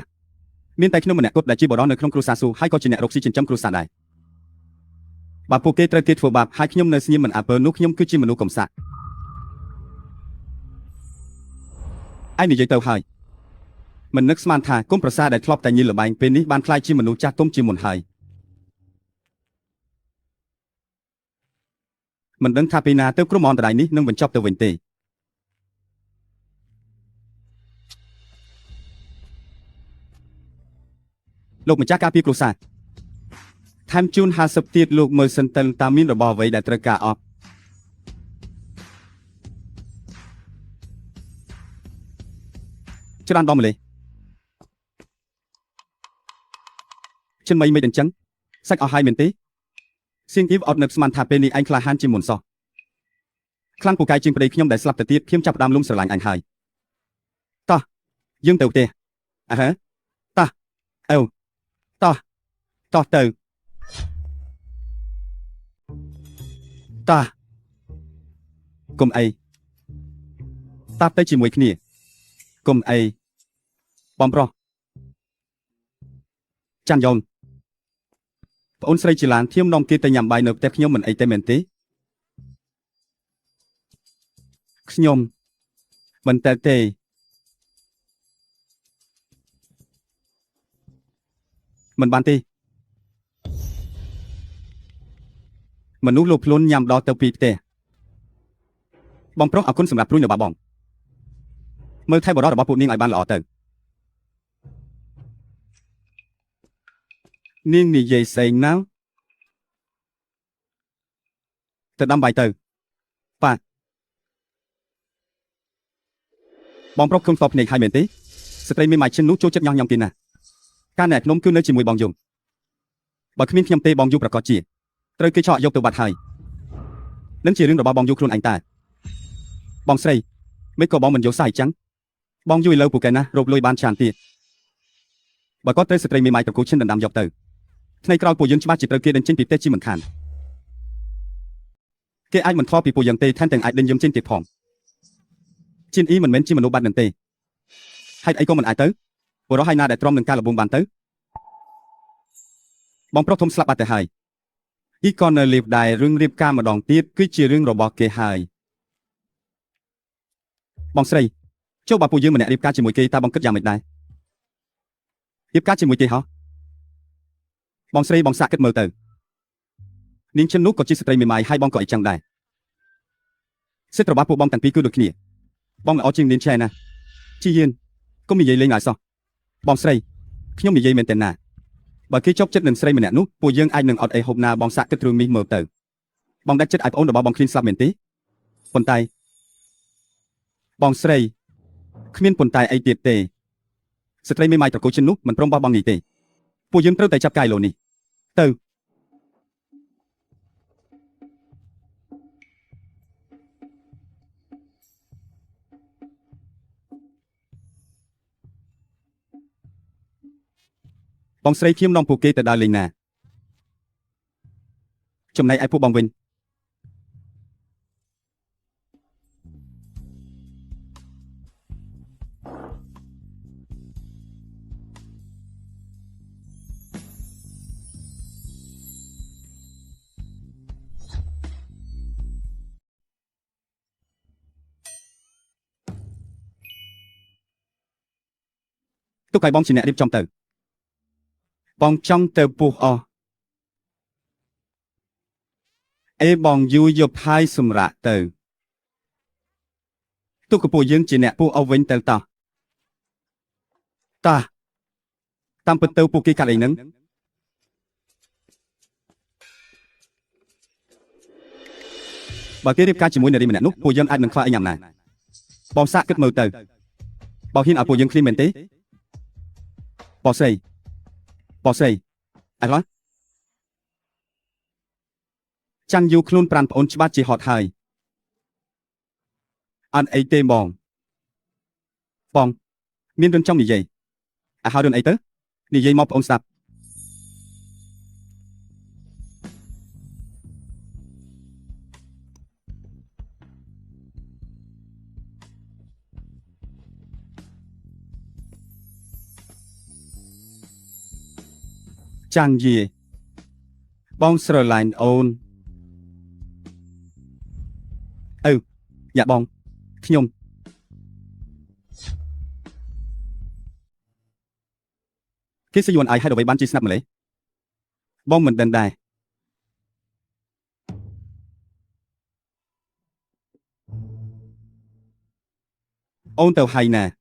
មានតែខ្ញុំម្នាក់គត់ដែលជាបុរសនៅក្នុងគ្រួសារស៊ូហើយក៏ជាអ្នករកស៊ីចិញ្ចឹមគ្រួសារដែរបើពួកគេត្រូវគេធ្វើបាបហើយខ្ញុំនៅស្ងៀមមិនអើពើនោះខ្ញុំគឺជាមនុស្សកំសាកឯងនិយាយទៅហើយមិននឹកស្មានថាកូនប្រសាដែលធ្លាប់តែញីលបែងពេលនេះបានក្លាយជាមនុស្សចាស់ទុំជាមុនហើយមិនដឹងថាពេលណាទៅក្រុមអន្តរាយនេះនឹងបញ្ចប់ទៅវិញទេលោកម្ចាស់ការពារគ្រួសារថែមជូន50ទៀតលោកមើលសិនទៅតាមមានរបស់អ្វីដែលត្រូវការអត់ច្រើនដល់ម្លេះចិនមីមិនអញ្ចឹងសាច់អស់ហើយមែនទេសៀងអ៊ីវអត់នឹកស្មានថាពេលនេះឯងក្លាហានជាងមុនសោះខ្លាំងពូកែជាងប្តីខ្ញុំដែលស្លាប់ទៅទៀតខ្ញុំចាប់ផ្ដើមលំស្រឡាញ់អញហើយតោះយើងទៅផ្ទះអើហ៎តោះអើតោះតោះទៅតោះកុំអីតាប់ទៅជាមួយគ្នាកុំអីបងប្រុសចាន់យ៉ងប្អូនស្រីជាឡានធៀមនាំគេទៅញ៉ាំបាយនៅផ្ទះខ្ញុំមិនអីទេមែនទេខ្ញុំមិនតែទេមិនបានទេមនុស្សលោកភ្លុនញ៉ាំដល់ទៅពីផ្ទះបងប្រុសអរគុណសម្រាប់ព្រួយនៅបាបងមើលថែបរិរបស់ពួកនាងឲ្យបានល្អទៅនាងនិយាយស្អីណាទៅដាំបាយទៅបាទបងប្រុសខ្ញុំតបភ្នែកឲ្យមែនទេស្ត្រីមានម៉ាយឈិននោះចូលចិត្តញ៉ោះញ៉ាំគេណាស់ការអ្នកខ្ញុំគឺនៅជាមួយបងយងបើគ្មានខ្ញុំទេបងយូប្រកាសជាត្រូវគេឆក់យកទៅបាត់ហើយនឹងជារឿងរបស់បងយូខ្លួនឯងតាបងស្រីមិនក៏បងមិនយកសាយចឹងបងយូឥឡូវពូកែណារកលុយបានច្រើនទៀតបើគាត់ត្រូវស្ត្រីមេម៉ាយត្រកូលឈិនដណ្ដើមយកទៅថ្ងៃក្រោយពួកយើងច្បាស់ជាត្រូវគេដេញចេញពីផ្ទះជាមិនខានគេអាចមិនថតពីពួកយើងទេថែមទាំងអាចដេញយើងចេញទៀតផងជិនអ៊ីមិនមែនជាមនុស្សបាត់នឹងទេហេតុអីក៏មិនអាចទៅបុរសហើយណាដែលទ្រាំនឹងការលបួងបានទៅបងប្រុសធំស្លាប់បាត់ទៅហើយអ៊ីក៏នៅលេបដែររឿងរៀបការម្ដងទៀតគឺជារឿងរបស់គេហើយបងស្រីចូលបើពួកយើងម្នាក់រៀបការជាមួយគេតើបងគិតយ៉ាងម៉េចដែររៀបការជាមួយគេហ៎បងស្រីបងសាកគិតមើលទៅនាងឈិននោះក៏ជាស្ត្រីមេម៉ាយហើយបងក៏អីចឹងដែរសិទ្ធិរបស់ពួកបងទាំងពីរគឺដូចគ្នាបងល្អជាងនាងឆែណាជីយៀនកុំនិយាយលេងឲ្យសោះបងស្រីខ្ញុំនិយាយមែនទេណាបើគេជាប់ចិត្តនឹងស្រីម្នាក់នោះពួកយើងអាចនឹងអត់អីហូបណាបងសាកគិតរឿងនេះមើលទៅបងដាច់ចិត្តឲ្យប្អូនរបស់បងឃ្លីនស្លាប់មែនទេប៉ុន្តែបងស្រីគ្មានប៉ុន្តែអីទៀតទេស្ត្រីមេម៉ាយត្រកូលឈិននោះមិនព្រមបោះបង់នេះទេពួកយើងត្រូវតែចាប់កាយឡូនេះទៅ បងស្រីខ្ញុំនាំពួកគេទៅដើរលេងណាចំណែកឯពួកបងវិញ ទុកឲ្យបងជាអ្នករៀបចំទៅបងចង់ទៅពោះអស់អេបងយូរយប់ហើយសម្រាប់ទៅទុកកពួកយើងជាអ្នកពោះអស់វិញទៅតោះតោះតាមពិតទៅពួកគេកាត់អីហ្នឹងបើគេរៀបការជាមួយនារីម្នាក់នោះពួកយើងអាចនឹងខ្វះអីញ៉ាំណាបងសាកគិតមើលទៅបងហ៊ានឲ្យពួកយើងឃ្លានមែនទេបងស្រីបងស្រីអីឡោះចាំងយូរខ្លួនប្រានប្អូនច្បាស់ជាហត់ហើយអត់អីទេបងបងមានរឿងចង់និយាយអាហើយរឿងអីទៅនិយាយមកប្អូនស្ដាប់ចាំងយីបងស្រឡាញ់អូនឪយ៉ាបងខ្ញុំគេសយួនឲ្យហេតុអ្វីបានជាស្នាប់ម្លេះបងមិនដឹងដែរអូនទៅហើយណា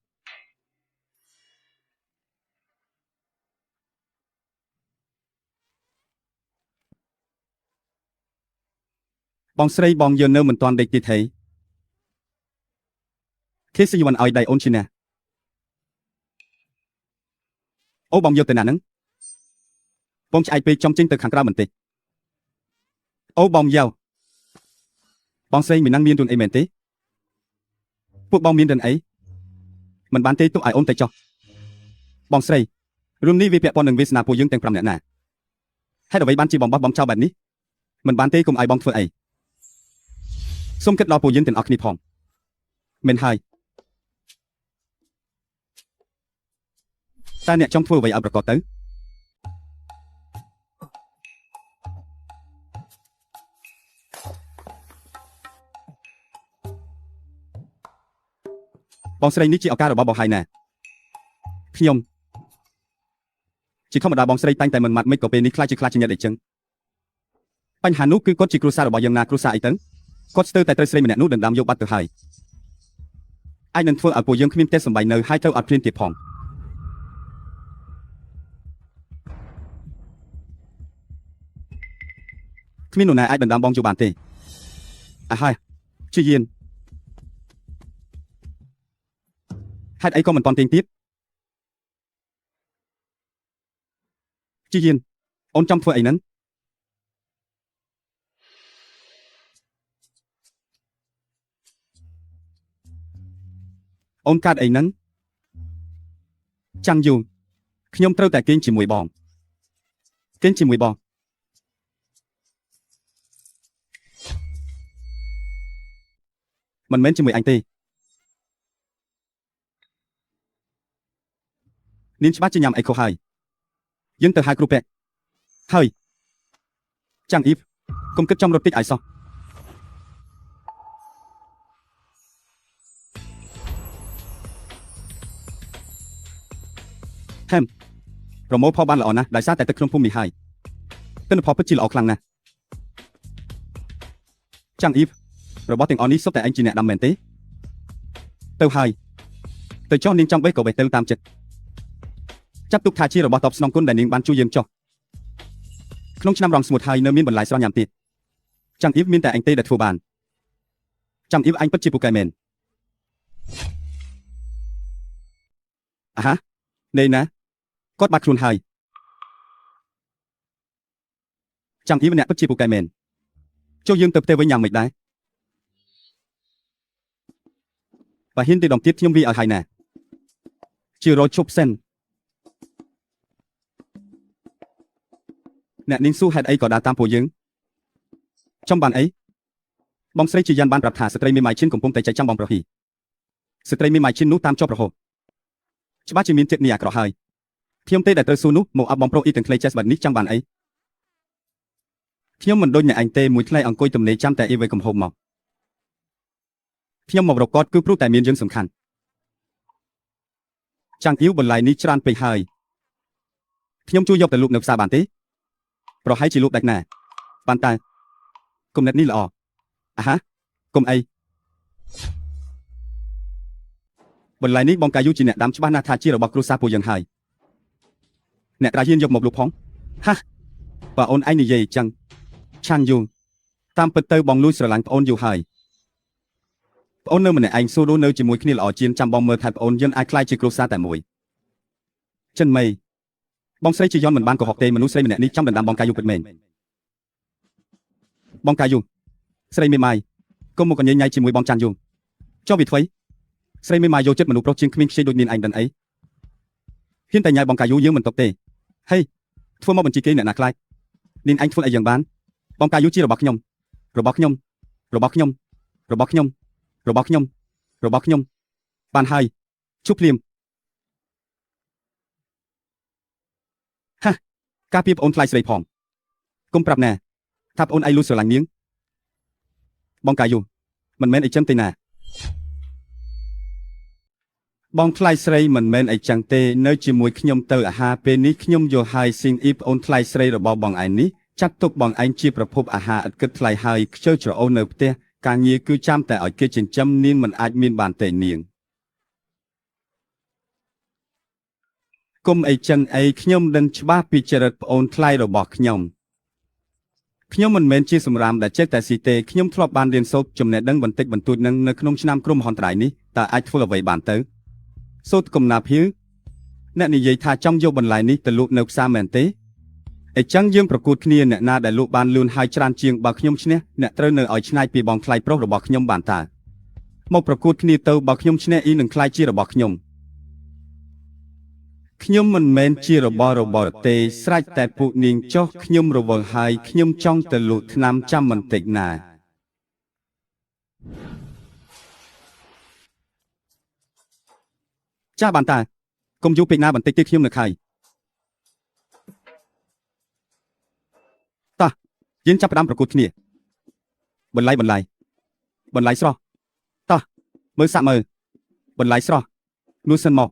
បងស្រីបងយើងនៅមិនទាន់ដេកទៀតហីគេសយួនឲ្យដៃអូនជាណាអូបងយកទៅណាហ្នឹងបងឆ្អែតពេកចំចេញទៅខាងក្រៅបន្តិចអូបងយកបងស្រីមិននឹងមានរឿងអីមែនទេពួកបងមានរឿងអីមិនបានទេទុកឲ្យអូនទៅចុះបងស្រីរឿងនេះវាពាក់ព័ន្ធនឹងវាសនាពួកយើងទាំង5នាក់ណាហេតុអ្វីបានជាបងបោះបងចោលបែបនេះមិនបានទេកុំឲ្យបងធ្វើអីសូមគិតដល់ពួកយើងទាំងអស់គ្នាផងមិនហើយតើអ្នកចង់ធ្វើអ្វីឲ្យប្រកបទៅបងស្រីនេះជាឱកាសរបស់បងហើយណាខ្ញុំជាធម្មតាបងស្រីតែងតែមិនម៉ាត់មិនក៏ពេលនេះខ្លាចជាខ្លាចជាញាតិអីចឹងបញ្ហានោះគឺគាត់ជាគ្រួសាររបស់យើងណាគ្រួសារអីទៅគាត់ស្ទើរតែត្រូវស្រីម្នាក់នោះដណ្ដើមយកបាត់ទៅហើយអាចនឹងធ្វើឲ្យពួកយើងគ្មានផ្ទះសម្បែងនៅហើយត្រូវអត់ឃ្លានទៀតផងគ្មាននរណាអាចដណ្ដើមបងយកបានទេអាហើយជាយានហេតុអីក៏មិនតន់ទៀងទៀតជាយានអូនចង់ធ្វើអីហ្នឹងអូនកាត់អីហ្នឹងចាំងយូរខ្ញុំត្រូវតែគេងជាមួយបងគេងជាមួយបងមិនមែនជាមួយអញទេនាងច្បាស់ជាញ៉ាំអីខុសហើយយើងទៅហៅគ្រូពេទ្យហើយចាំងអ៊ីវកុំគិតចំរត់តិចឲ្យសោះហែមប្រមូលផលបានល្អណាស់ដោយសារតែទឹកក្នុងភូមិនេះហើយទិន្នផលពិតជាល្អខ្លាំងណាស់ចាំងអ៊ីវរបស់ទាំងអស់នេះសុទ្ធតែឯងជាអ្នកដាំមែនទេទៅហើយទៅចុះនាងចង់បេះក៏បេះទៅតាមចិត្តចាប់ទុកថាជារបស់តបស្នងគុណដែលនាងបានជួយយើងចុះក្នុងឆ្នាំរងស្ងួតហើយនៅមានបន្លែស្រស់ញ៉ាំទៀតចាំងអ៊ីវមានតែឯងទេដែលធ្វើបានចាំងអ៊ីវអញពិតជាពូកែមែនអាហានេះណាគាត់បាត់ខ្លួនហើយចាំងអ៊ីវអ្នកពិតជាពូកែមែនចុះយើងទៅផ្ទះវិញយ៉ាងម៉េចដែរបើហ៊ានទៅដងទៀតខ្ញុំវាឲ្យហើយណាជារយឈប់សិន អ្នកនាងស៊ូហេតុអីក៏ដើរតាមពួកយើងចង់បានអីបងស្រីជាយ៉ាន់បានប្រាប់ថាស្ត្រីមេម៉ាយឈិនកំពុងតែចែកចាំបងប្រុសហ៊ីស្ត្រីមេម៉ាយឈិននោះតាមជាប់រហូតច្បាស់ជាមានចិត្តនេះអាក្រក់ហើយខ្ញុំទេដែលត្រូវស៊ូនោះមកអបបងប្រុសអ៊ីទាំងខ្លីចេះស្បាត់នេះចង់បានអីខ្ញុំមិនដូចអ្នកឯងទេមួយថ្ងៃអង្គុយទំនេរចាំតែអីវ៉ៃកំហូបមកខ្ញុំមករកគាត់គឺព្រោះតែមានរឿងសំខាន់ចាំងអ៊ីវបន្លាយនេះច្រើនពេកហើយខ្ញុំជួយយកទៅលក់នៅផ្សារបានទេប្រហែលជាលក់ដាច់ណាបានតើគំនិតនេះល្អអាហាគុំអីបន្លាយនេះបងកាយូជាអ្នកដាំច្បាស់ណាស់ថាជារបស់គ្រួសារពួកយើងហើយអ្នកត្រាហ៊ានយកមកលក់ផងហាបើអូនឯងនិយាយចឹងឆានយូតាមពិតទៅបងលួចស្រឡាញ់ប្អូនយូរហើយប្អូននៅម្នាក់ឯងស៊ូរស់នៅជាមួយគ្នាល្អជាងចាំបងមើលថែប្អូនយើងអាចក្លាយជាគ្រួសារតែមួយចិនមីបងស្រីជាយន់មិនបានកុហកទេមនុស្សស្រីម្នាក់នេះចាំដណ្ដើមបងកាយូពិតមែនបងកាយូស្រីមេម៉ាយកុំមកកញែញ៉ៃជាមួយបងចាន់យូចុះវាថ្វីស្រីមេម៉ាយយកចិត្តមនុស្សប្រុសជាងគ្មានខ្ចីដូចនាងឯងដឹងអីហ៊ានតែញ៉ៃបងកាយូយើងមិនຕົកទេហេធ្វើមកបញ្ជីគេអ្នកណាខ្លាចនាងឯងធ្វើអីយ៉ាងបានបងកាយូជារបស់ខ្ញុំរបស់ខ្ញុំរបស់ខ្ញុំរបស់ខ្ញុំរបស់ខ្ញុំរបស់ខ្ញុំបានហើយជប់ភ្លាមហាការពីប្អូនថ្លៃស្រីផងគុំប្រាប់ណាថាប្អូនឯងលួចស្រឡាញ់នាងបងកាយូមិនមែនអីចឹងទេណាបងថ្លៃស្រីមិនមែនអីចឹងទេនៅជាមួយខ្ញុំទៅអាហារពេលនេះខ្ញុំយកហើយស៊ីងអ៊ីប្អូនថ្លៃស្រីរបស់បងឯងនេះចាត់ទុកបងឯងជាប្រភពអាហារឥតគិតថ្លៃហើយខ្ជិលច្រអូសនៅផ្ទះការងារគឺចាំតែឲ្យគេចិញ្ចឹមនាងមិនអាចមានបានទេនាងគុំអីចឹងអីខ្ញុំដឹងច្បាស់ពីចរិតប្អូនថ្លៃរបស់ខ្ញុំខ្ញុំមិនមែនជាសម្រាមដែលចេះតែស៊ីទេខ្ញុំធ្លាប់បានរៀនសូត្រចំណេះដឹងបន្តិចបន្តួចនឹងនៅក្នុងឆ្នាំគ្រោះមហន្តរាយនេះតើអាចធ្វើអ្វីបានទៅសូត្រកំណាភៀវអ្នកនិយាយថាចង់យកបន្លែនេះទៅលក់នៅផ្សារមែនទេអីចឹងយើងប្រកួតគ្នាអ្នកណាដែលលក់បានលឿនហើយច្រើនជាងបើខ្ញុំឈ្នះអ្នកត្រូវនៅឲ្យឆ្នៃពីបងថ្លៃប្រុសរបស់ខ្ញុំបានតើមកប្រកួតគ្នាទៅបើខ្ញុំឈ្នះអ៊ីនឹងថ្លៃជារបស់ខ្ញុំខ្ញុំមិនមែនជារបស់របរទេស្រេចតែពួកនាងចុះខ្ញុំរវល់ហើយខ្ញុំចង់ទៅលក់ថ្នាំចាំបន្តិចណាចាស់បានតាកុំយូរពេកណាបន្តិចទៀតខ្ញុំនៅខៃតោះយើងចាប់ផ្ដើមប្រកួតគ្នាបន្លាយបន្លាយបន្លាយស្រស់តោះមើលសាក់មើលបន្លាយស្រស់នោះសិនមក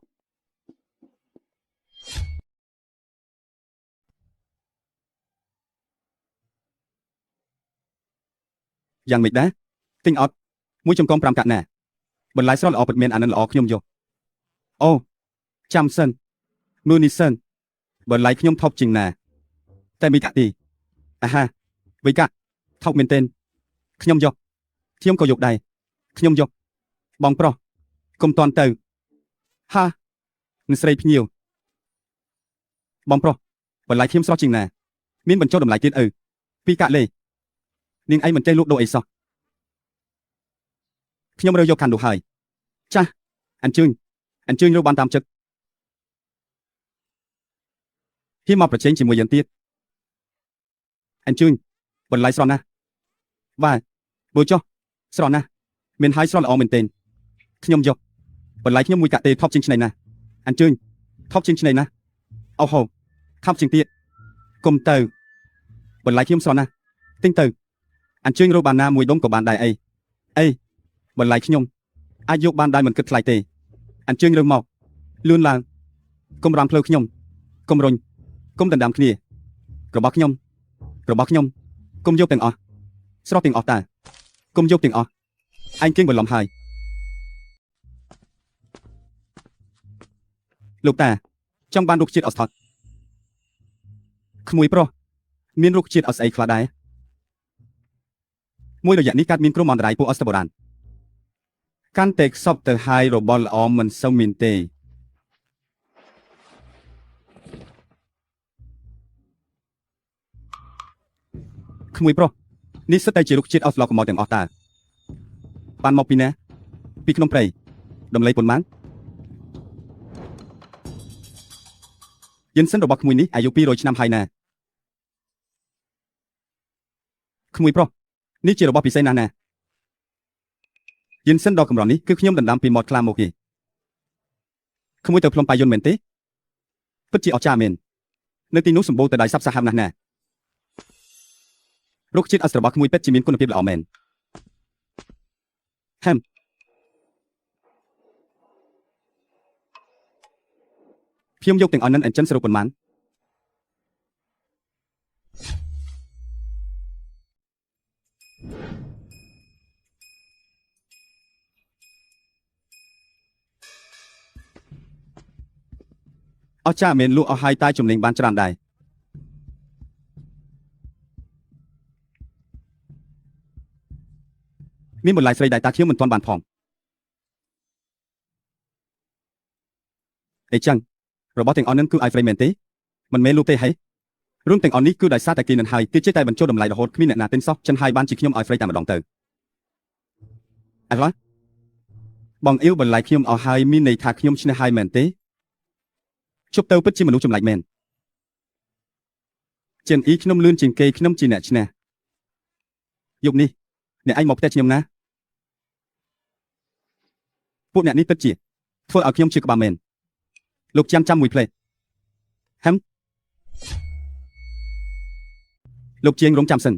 យ៉ាងម៉េចដែរទិញអត់មួយចំកង5កាក់ណាបន្លែស្រស់ល្អពិតមែនអានឹងល្អខ្ញុំយកអូចាំសិនមើលនេះសិនបន្លែខ្ញុំថោកជាងណាតែមីកាក់ទីអាហាវិកាក់ថោកមែនទែនខ្ញុំយកខ្ញុំក៏យកដែរខ្ញុំយកបងប្រុសកុំតន់ទៅហានឹងស្រីភ្ញៀវបងប្រុសបន្លែខ្ញុំស្រស់ជាងណាមានបញ្ចុះតម្លៃទៀតអឺពីរកាក់លេនាងឯងមិនចេះលក់ដូរអីសោះខ្ញុំរើយកខាន់នោះហើយចាស់អញ្ជើញអញ្ជើញរើបានតាមចិត្តហ៊ានមកប្រជែងជាមួយយើងទៀតអញ្ជើញបន្លែស្រស់ណាស់បាទមើលចុះស្រស់ណាស់មានហើយស្រស់ល្អមែនទែនខ្ញុំយកបន្លែខ្ញុំមួយកាក់ទេថប់ជាងឆ្នៃណាស់អញ្ជើញថប់ជាងឆ្នៃណាស់អូហូថប់ជាងទៀតគុំទៅបន្លែខ្ញុំស្រស់ណាស់ទិញទៅអញ្ជើញរកបានណាមួយដុំក៏បានដែរអីអីបន្លែខ្ញុំអាចយកបានដែរមិនគិតថ្លៃទេអញ្ជើញរើមកលឿនឡើងកុំរាំផ្លូវខ្ញុំកុំរុញកុំដណ្ដើមគ្នារបស់ខ្ញុំរបស់ខ្ញុំកុំយកទាំងអស់ស្រស់ទាំងអស់តើកុំយកទាំងអស់ឯងគៀងបន្លំហើយលោកតាចង់បានរុក្ខជាតិអស្ថតក្មួយប្រុសមានរុក្ខជាតិអស្អីខ្លះដែរមួយរយៈនេះកើតមានគ្រោះមហន្តរាយពួកអស្ថបុរាណកាន់តែខ្សប់ទៅហើយរបស់ល្អមិនសូវមានទេក្មួយប្រុសនេះសុទ្ធតែជារុក្ខជាតិអស្លោកកម្រទាំងអស់តើបានមកពីណាពីក្នុងព្រៃតម្លៃប៉ុន្មានយិនសិនរបស់ក្មួយនេះអាយុ200ឆ្នាំហើយណា ក្មួយប្រុសនេះជារបស់ពិសេសណាស់ណាយិនសិនដ៏កម្រនេះគឺខ្ញុំដណ្ដើមពីមាត់ខ្លាមកគេក្មួយទៅភ្នំបាយុនមែនទេពិតជាអស្ចារ្យមែននៅទីនោះសម្បូរទៅដោយសត្វសាហាវណាស់ណារុក្ខជាតិអស្របស់ក្មួយពិតជាមានគុណភាពល្អមែនហឹមខ្ញុំយកទាំងអស់នឹងអញ្ចឹងសរុបប៉ុន្មានអស្ចារ្យមែនលក់អស់ហើយតែចំណេញបានច្រើនដែរមានបន្លែស្រីដែរតាខ្ញុំមិនទាន់បានផងអីចឹងរបស់ទាំងអស់នឹងគឺឲ្យស្រីមែនទេមិនមែនលក់ទេហីរួមទាំងអស់នេះគឺដោយសារតែគេនឹងហើយគេចេះតែបញ្ចុះតម្លៃរហូតគ្មានអ្នកណាទិញសោះចឹងហើយបានជាខ្ញុំឲ្យស្រីតែម្ដងទៅអីឡោះបងអ៊ីវបន្លែខ្ញុំអស់ហើយមានន័យថាខ្ញុំឈ្នះហើយមែនទេជប់ទៅពិតជាមនុស្សចម្លែកមែនជាងអ៊ីខ្ញុំលឿនជាងគេខ្ញុំជាអ្នកឈ្នះយប់នេះអ្នកឯងមកផ្ទះខ្ញុំណាពួកអ្នកនេះពិតជាធ្វើឲ្យខ្ញុំជាក្បាលមែនលោកចាំចាំមួយផ្លេហឹមលោកជាងរងចាំសិន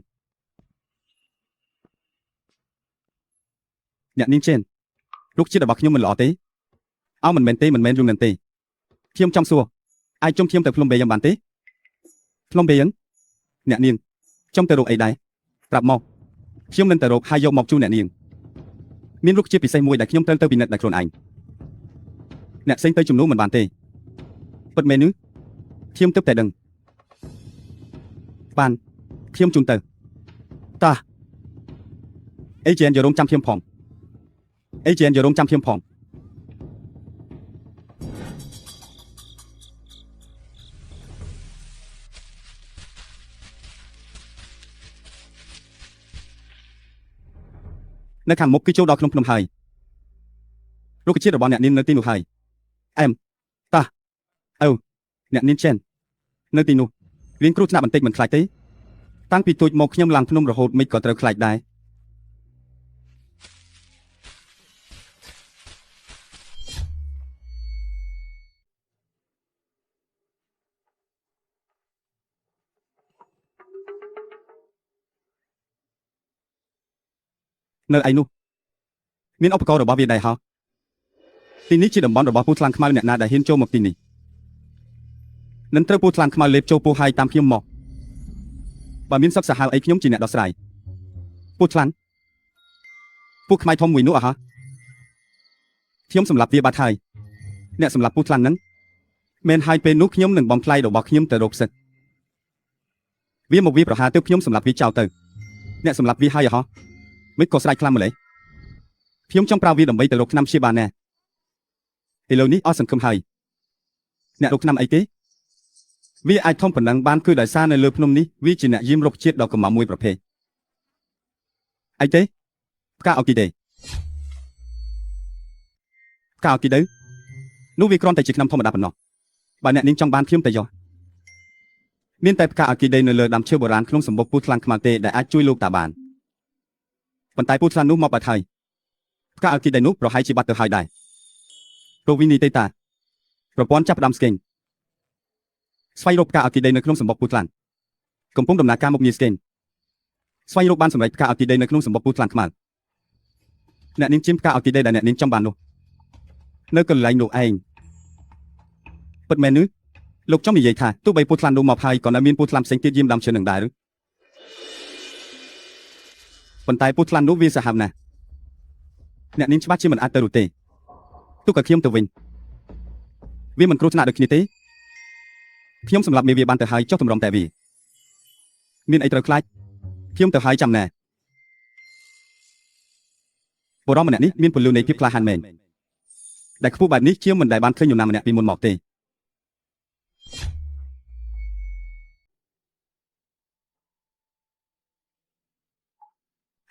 អ្នកនាងចេនរុក្ខជាតិរបស់ខ្ញុំមិនល្អទេអោមិនមែនទេមិនមែនរឿងនឹងទេខ្ញុំចង់សួរអាចជុំខ្ញុំទៅភ្នំបេយ៉ាងបានទេភ្នំបេយ៉ាងអ្នកនាងចង់ទៅរកអីដែរប្រាប់មកខ្ញុំនឹងទៅរកហើយយកមកជូនអ្នកនាងមានរុក្ខជាតិពិសេសមួយដែលខ្ញុំត្រូវទៅពិនិត្យដោយខ្លួនឯងអ្នកផ្សេងទៅជំនួសមិនបានទេពិតមែនឬខ្ញុំទើបតែដឹងបានខ្ញុំជូនទៅតាអេជែនយករងចាំខ្ញុំផងអេជែនយករងចាំខ្ញុំផងនៅខាងមុខគឺចូលដល់ក្នុងភ្នំហើយរុក្ខជាតិរបស់អ្នកនាងនៅទីនោះហើយអែមតាអូអ្នកនាងចេននៅទីនោះរៀងគ្រោះថ្នាក់បន្តិចមិនខ្លាចទេតាំងពីទូចមកខ្ញុំឡើងភ្នំរហូតមិនក៏ត្រូវខ្លាចដែរនៅឯនោះមានឧបករណ៍របស់វាដែរហោះទីនេះជាតំបន់របស់ពូថ្លានខ្មៅអ្នកណាដែលហ៊ានចូលមកទីនេះនឹងត្រូវពូថ្លានខ្មៅលេបចូលពោះហើយតាមខ្ញុំមកបើមានសឹកសាហាវអីខ្ញុំជាអ្នកដោះស្រាយពូថ្លានពូខ្មៅធំមួយនោះអ่ะហ៎ខ្ញុំសម្លាប់វាបាត់ហើយអ្នកសម្លាប់ពូថ្លានហ្នឹងមែនហើយពេលនោះខ្ញុំនឹងបំផ្លាយរបស់ខ្ញុំទៅរកសិតវាមកវាប្រហារទៅខ្ញុំសម្លាប់វាចោលទៅអ្នកសម្លាប់វាហើយអ่ะហ៎មិនក៏ស្រែកខ្លាំងម្ល៉េះខ្ញុំចង់ប្រើវាដើម្បីទៅរកថ្នាំព្យាបាលណាឥឡូវនេះអស់សង្ឃឹមហើយអ្នករកថ្នាំអីទេវាអាចធំប៉ុណ្ណឹងបានគឺដោយសារនៅលើភ្នំនេះវាជាអ្នកយាមរុក្ខជាតិដ៏កម្រមួយប្រភេទអីទេផ្កាអុគីទេផ្កាអុគីទៅនោះវាគ្រាន់តែជាថ្នាំធម្មតាប៉ុណ្ណោះបើអ្នកនាងចង់បានខ្ញុំទៅយកមានតែផ្កាអុគីដេនៅលើដើមឈើបុរាណក្នុងសម្បុកពូថ្លាំងខ្មៅទេដែលអាចជួយលោកតាបានប៉ុន្តែពូថ្លាននោះមកបាត់ហើយផ្កាអុគីដេនោះប្រហែលជាបាត់ទៅហើយដែររវីនីទេតាប្រព័ន្ធចាប់ផ្ដើមស្កេនស្វែងរកផ្កាអុគីដេនៅក្នុងសម្បុកពូថ្លានកំពុងដំណើរការមុខងារស្កេនស្វែងរកបានសម្រេចផ្កាអុគីដេនៅក្នុងសម្បុកពូថ្លានខ្មៅអ្នកនាងជៀមផ្កាអុគីដេដែលអ្នកនាងចង់បាននោះនៅកន្លែងនោះឯងពិតមែនឬលោកចង់និយាយថាទោះបីពូថ្លាននោះមកហើយក៏នៅមានពូថ្លានផ្សេងទៀតយាមដើមឈើនឹងដែរឬប៉ុន្តែពូថ្លាននោះវាសាហាវណាស់អ្នកនាងច្បាស់ជាមិនអាចទៅនោះទេទុកឲ្យខ្ញុំទៅវិញវាមិនគ្រោះថ្នាក់ដូចគ្នាទេខ្ញុំសម្លាប់មេវាបានទៅហើយចុះតម្រុំតែវាមានអីត្រូវខ្លាចខ្ញុំទៅហើយចាំណែបុរសម្នាក់នេះមានពលឺនៃភាពក្លាហានមែនដែលខ្ពស់បែបនេះជាមិនដែលបានឃើញនរណាម្នាក់ពីមុនមកទេ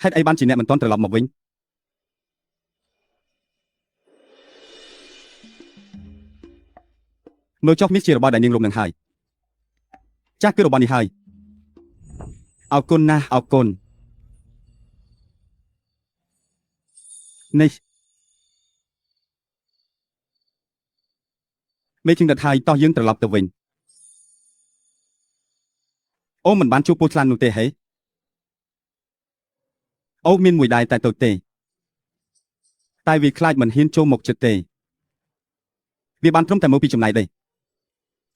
ហេតុអីបានជាអ្នកមិនទាន់ត្រឡប់មកវិញមើលចុះនេះជារបស់ដែលនាងរំនឹងហើយចាស់គឺរបស់នេះហើយអរគុណណាស់អរគុណ នេះមេជិងដិតហើយតោះយើងត្រឡប់ទៅវិញអូមិនបានជួបពូឆ្លាននោះទេហីអូមានមួយដែរតែតូចទេតែវាខ្លាចមិនហ៊ានចូលមកចិត្តទេវាបានត្រឹមតែមើលពីចម្ងាយទេ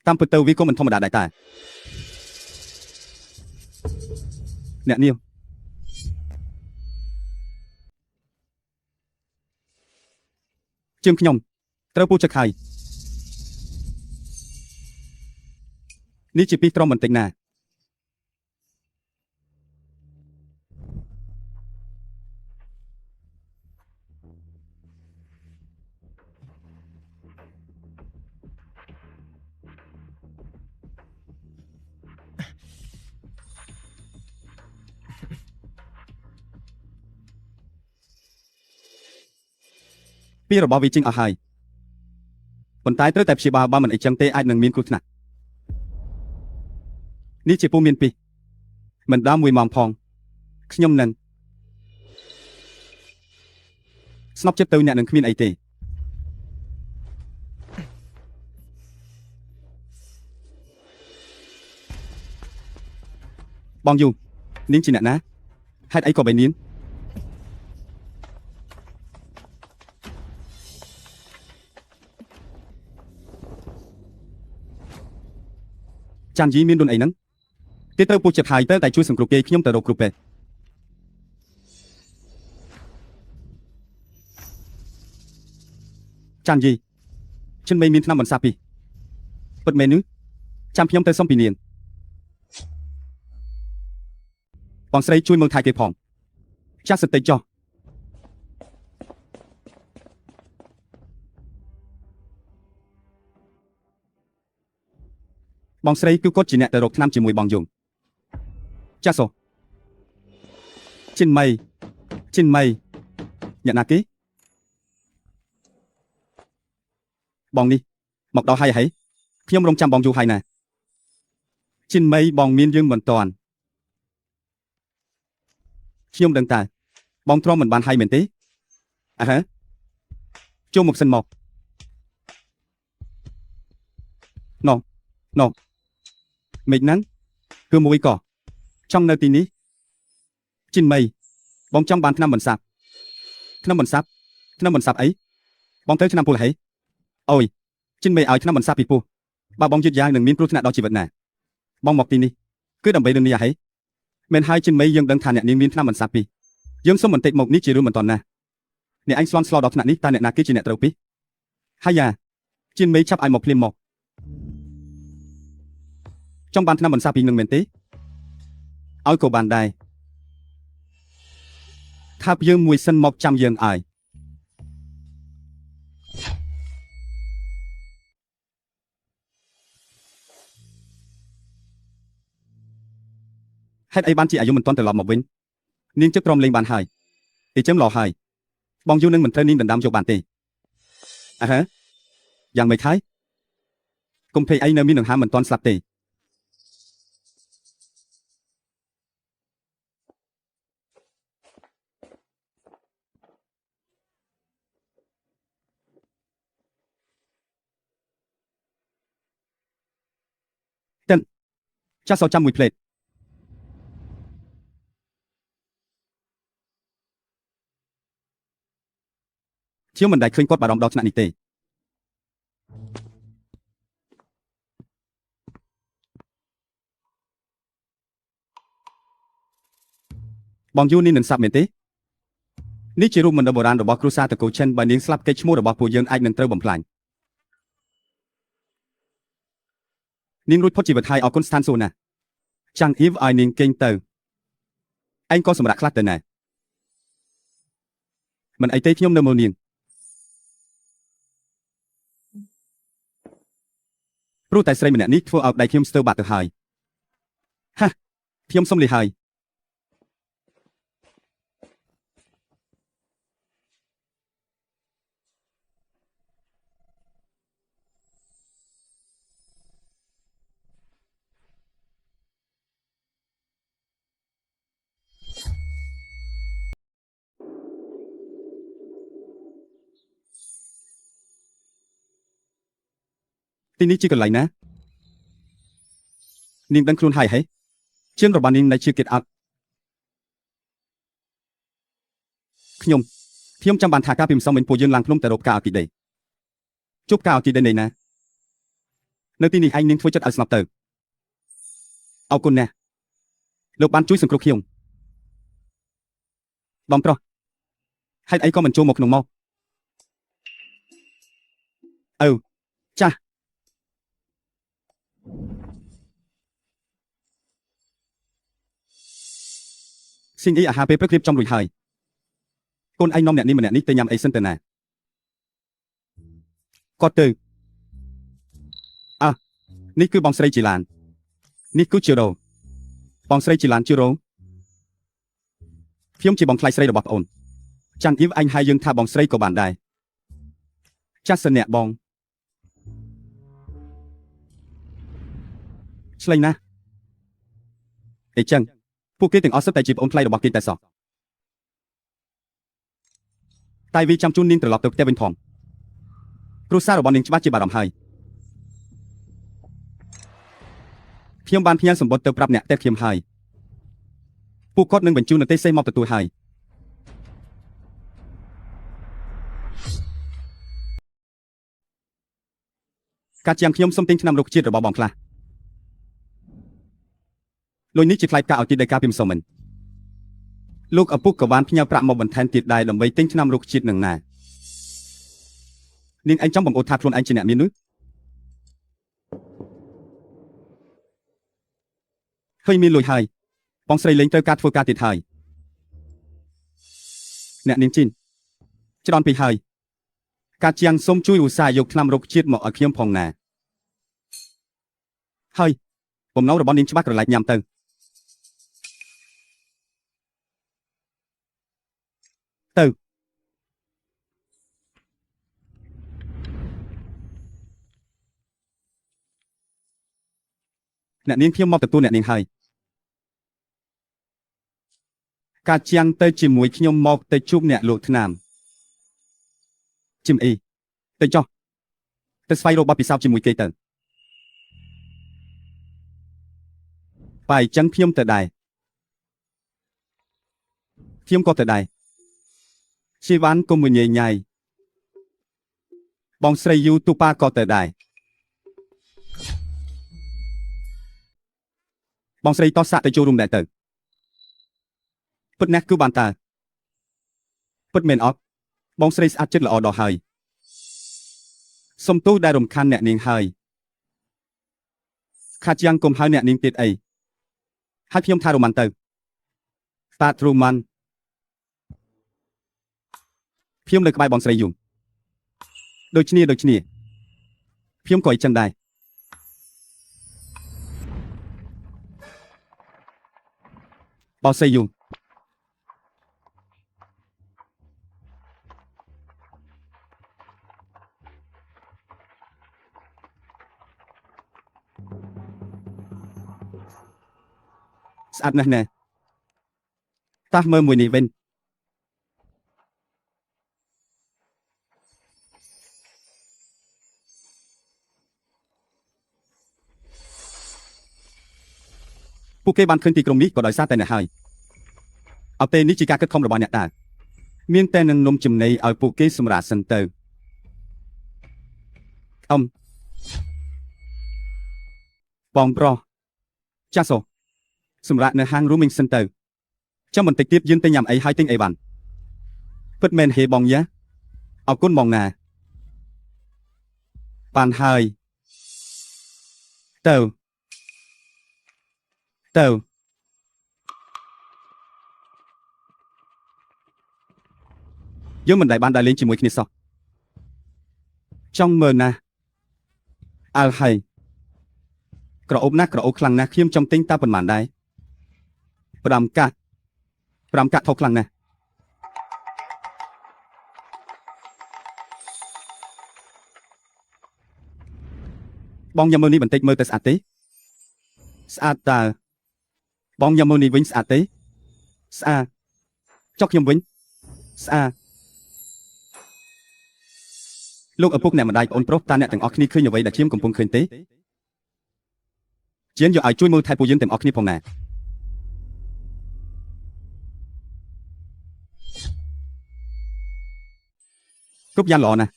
តាមពិតទៅវាក៏មិនធម្មតាដែរតាអ្នកនាងជើងខ្ញុំត្រូវពូចឹកហើយនេះជាពីត្រមបន្តិចណាពីរបស់វាចេញអស់ហើយប៉ុន្តែត្រូវតែព្យាបាលបើមិនអីចឹងទេអាចនឹងមានគ្រោះថ្នាក់នេះជាពូមានពីមិនដល់មួយម៉ោងផងខ្ញុំនឹងស្នប់ចិត្តទៅអ្នកនឹងគ្មានអីទេបងយូនាងជាអ្នកណាហេតុអីក៏បីនាងចាន់យីមានរុនអីហ្នឹងគេត្រូវពូចិត្តហើយទៅតែជួយសង្គ្រោះគេខ្ញុំទៅរកគ្រូពេទ្យចាន់យីឈិនមេមានថ្នាំបន្សាបពីពិតមែននេះចាំខ្ញុំទៅសុំពីនាងបងស្រីជួយមើលថែគេផងចាស់សតិចចុះបងស្រីគឺគាត់ជាអ្នកទៅរកថ្នាំជាមួយបងយងចាស់សូជិនមីជិនមីអ្នកណាគេបងនេះមកដល់ហើយហីខ្ញុំរងចាំបងយូរហើយណាជិនមីបងមានយើងមិនតាន់ខ្ញុំដឹងតើបងទ្រាំមិនបានហើយមែនទេអើហ៎ចូលមកសិនមកណូណូមិនហ្នឹងគឺមួយក៏ចង់នៅទីនេះជិនមីបងចង់បានថ្នាំបន្សាបថ្នាំបន្សាបថ្នាំបន្សាបអីបងត្រូវឆ្នាំពុលហីអូយជិនមីឲ្យថ្នាំបន្សាបពីពោះបើបងយឺតយ៉ាវនឹងមានគ្រោះថ្នាក់ដល់ជីវិតណាបងមកទីនេះគឺដើម្បីរឿងនេះហីមែនហើយជិនមីយើងដឹងថាអ្នកនាងមានថ្នាំបន្សាបពីយើងសុំបន្តិចមកនេះជារឿងមិនតាន់ណាអ្នកឯងស្លន់ស្លោដល់ថ្នាក់នេះតើអ្នកណាគេជាអ្នកត្រូវពីហើយយ៉ាជិនមីឆាប់ឲ្យមកភ្លាមមកចង់បានថ្នាំបន្សាបពីនឹងមែនទេឲ្យក៏បានដែរថាបយើងមួយសិនមកចាំយើងឲ្យហេតុអីបានជាអាយុមិនទាន់ត្រឡប់មកវិញនាងជិតទ្រាំលេងបានហើយអីចឹងល្អហើយបងយូរនឹងមិនត្រូវនាងដណ្ដើមយកបានទេអើហ៎យ៉ាងម៉េចហើយកុំភ័យអីនៅមានដង្ហើមមិនទាន់ស្លាប់ទេតិនចាស់សោចាំមួយផ្លេតខ្ញុំមិនដែលឃើញគាត់បារម្ភដល់ថ្នាក់នេះទេបងយូនេះនឹងសាប់មែនទេនេះជារូបមន្តបុរាណរបស់គ្រួសារតកូលឈិនបើនាងស្លាប់កេរ្តិ៍ឈ្មោះរបស់ពួកយើងអាចនឹងត្រូវបំផ្លាញនាងរួចផុតជីវិតហើយអរគុណស្ថានសួគ៌ណាស់ចាំងអ៊ីវឲ្យនាងគេងទៅឯងក៏សម្រាប់ខ្លះទៅណាមិនអីទេខ្ញុំនៅមើលនាងព្រោះតែស្រីម្នាក់នេះធ្វើឲ្យដៃខ្ញុំស្ទើរបាក់ទៅហើយហាខ្ញុំសុំលីហើយ ទីនេះជាកន្លែងណានាងដឹងខ្លួនហើយហេជើងរបស់នាងនៅជាគេអត់ខ្ញុំខ្ញុំចាំបានថាកាលពីម្សិលមិញពួកយើងឡើងភ្នំទៅរកផ្កាអគិដីជួបផ្កាអគិដីនៃណានៅទីនេះឯងនាងធ្វើចិត្តឲ្យស្ងប់ទៅអរគុណណាស់លោកបានជួយសង្គ្រោះខ្ញុំបងប្រុសហេតុអីក៏មិនចូលមកក្នុងមកឪចាស់ស៊ីងអ៊ីអាហារពេលព្រឹករៀបចំរួចហើយកូនឯងនាំអ្នកនេះម្នាក់នេះទៅញ៉ាំអីសិនទៅណាគាត់ទៅអ่ะនេះគឺបងស្រីជីឡាននេះគឺជារ៉ូបងស្រីជីឡានជារ៉ូខ្ញុំជាបងថ្លៃស្រីរបស់ប្អូនចាន់អ៊ីវអញហៅយើងថាបងស្រីក៏បានដែរចាស់សិនអ្នកបងឆ្លេងណាស់អីចឹងពួកគេទាំងអស់សុទ្ធតែជាប្អូនថ្លៃរបស់គេតែសោះតែវាចាំជូននាងត្រឡប់ទៅផ្ទះវិញផងគ្រួសាររបស់នាងច្បាស់ជាបារម្ភហើយខ្ញុំបានផ្ញើសម្បត្តិទៅប្រាប់អ្នកផ្ទះខ្ញុំហើយពួកគាត់នឹងបញ្ជូននទេសេះមកទទួលហើយការជាងខ្ញុំសុំទិញឆ្នាំរុក្ខជាតិរបស់បងខ្លះលុយនេះជាថ្លៃផ្កាឲ្យទីដីកាពីម្សិលមិញលោកឪពុកក៏បានផ្ញើប្រាក់មកបន្ថែមទៀតដែរដើម្បីទិញឆ្នាំរុក្ខជាតិនឹងណានាងឯងចង់បង្អួតថាខ្លួនឯងជាអ្នកមាននោះឃើញមានលុយហើយបងស្រីលេងត្រូវការធ្វើការទៀតហើយអ្នកនាងជីនច្រនពីហើយការជាងសុំជួយឧស្សាហ៍យកឆ្នាំរុក្ខជាតិមកឲ្យខ្ញុំផងណាហើយបំណងរបស់នាងច្បាស់ក្រឡែកញ៉ាំទៅទៅអ្នកនាងខ្ញុំមកទទួលអ្នកនាងហើយការជាងទៅជាមួយខ្ញុំមកទៅជួបអ្នកលោកថ្នាំជីមអ៊ីទៅចុះទៅស្វែងរកបទពិសោធន៍ជាមួយគេទៅបាយចឹងខ្ញុំទៅដែរខ្ញុំក៏ទៅដែរជីវ៉ាន់គុំមួយញ៉ៃញ៉ៃបងស្រីយូទូប៉ាក៏ទៅដែរបងស្រីតោះសាក់ទៅចូលរួមដែរទៅពិតណាស់គឺបានតើពិតមែនអត់បងស្រីស្អាតចិត្តល្អដល់ហើយសុំទោសដែលរំខានអ្នកនាងហើយខាត់យ៉ាងគុំហៅអ្នកនាងទៀតអីហើយខ្ញុំថារ៉ូម៉ាន់ទៅតាទ្រូម៉ាន់ខ្ញុំនៅក្បែរបងស្រីយូដូចគ្នាដូចគ្នាខ្ញុំក៏អីចឹងដែរបងស្រីយូស្អាតណាស់ណែតោះមើលមួយនេះវិញពួកគេបានឃើញទីក្រុងនេះក៏ដោយសារតែអ្នកហើយអត់ទេនេះជាការគិតខំរបស់អ្នកតាមានតែនឹងនំចំណីឲ្យពួកគេសម្រាកសិនទៅអមបងប្រុសចាសសូសម្រាប់នៅហាងរូមីងសិនទៅចាំបន្តិចទៀតយើងទៅញ៉ាំអីហើយទិញអីវ៉ាន់ពិតមែនហេបងយ៉ាអរគុណបងណាបានហើយទៅទៅយើងមិនដែលបានដើរលេងជាមួយគ្នាសោះចង់មើលណាស់អល់ហើយក្រអូបណាស់ក្រអូបខ្លាំងណាស់ខ្ញុំចង់ទិញតាប៉ុន្មានដែរ5កាក់5កាក់ថោកខ្លាំងណាស់បងញ៉ាំមើលនេះបន្តិចមើលទៅស្អាតទេស្អាតតើបងញ៉ាំមើលនេះវិញស្អាតទេស្អាតចុកខ្ញុំវិញស្អាត លោកឪពុកអ្នកម្ដាយប្អូនប្រុសតាអ្នកទាំងអស់គ្នាឃើញអ្វីដែលខ្ញុំកំពុងឃើញទេជាងយកឲ្យជួយមើលថែពួកយើងទាំងអស់គ្នាផងណាគ្រប់យ៉ាងល្អណាស់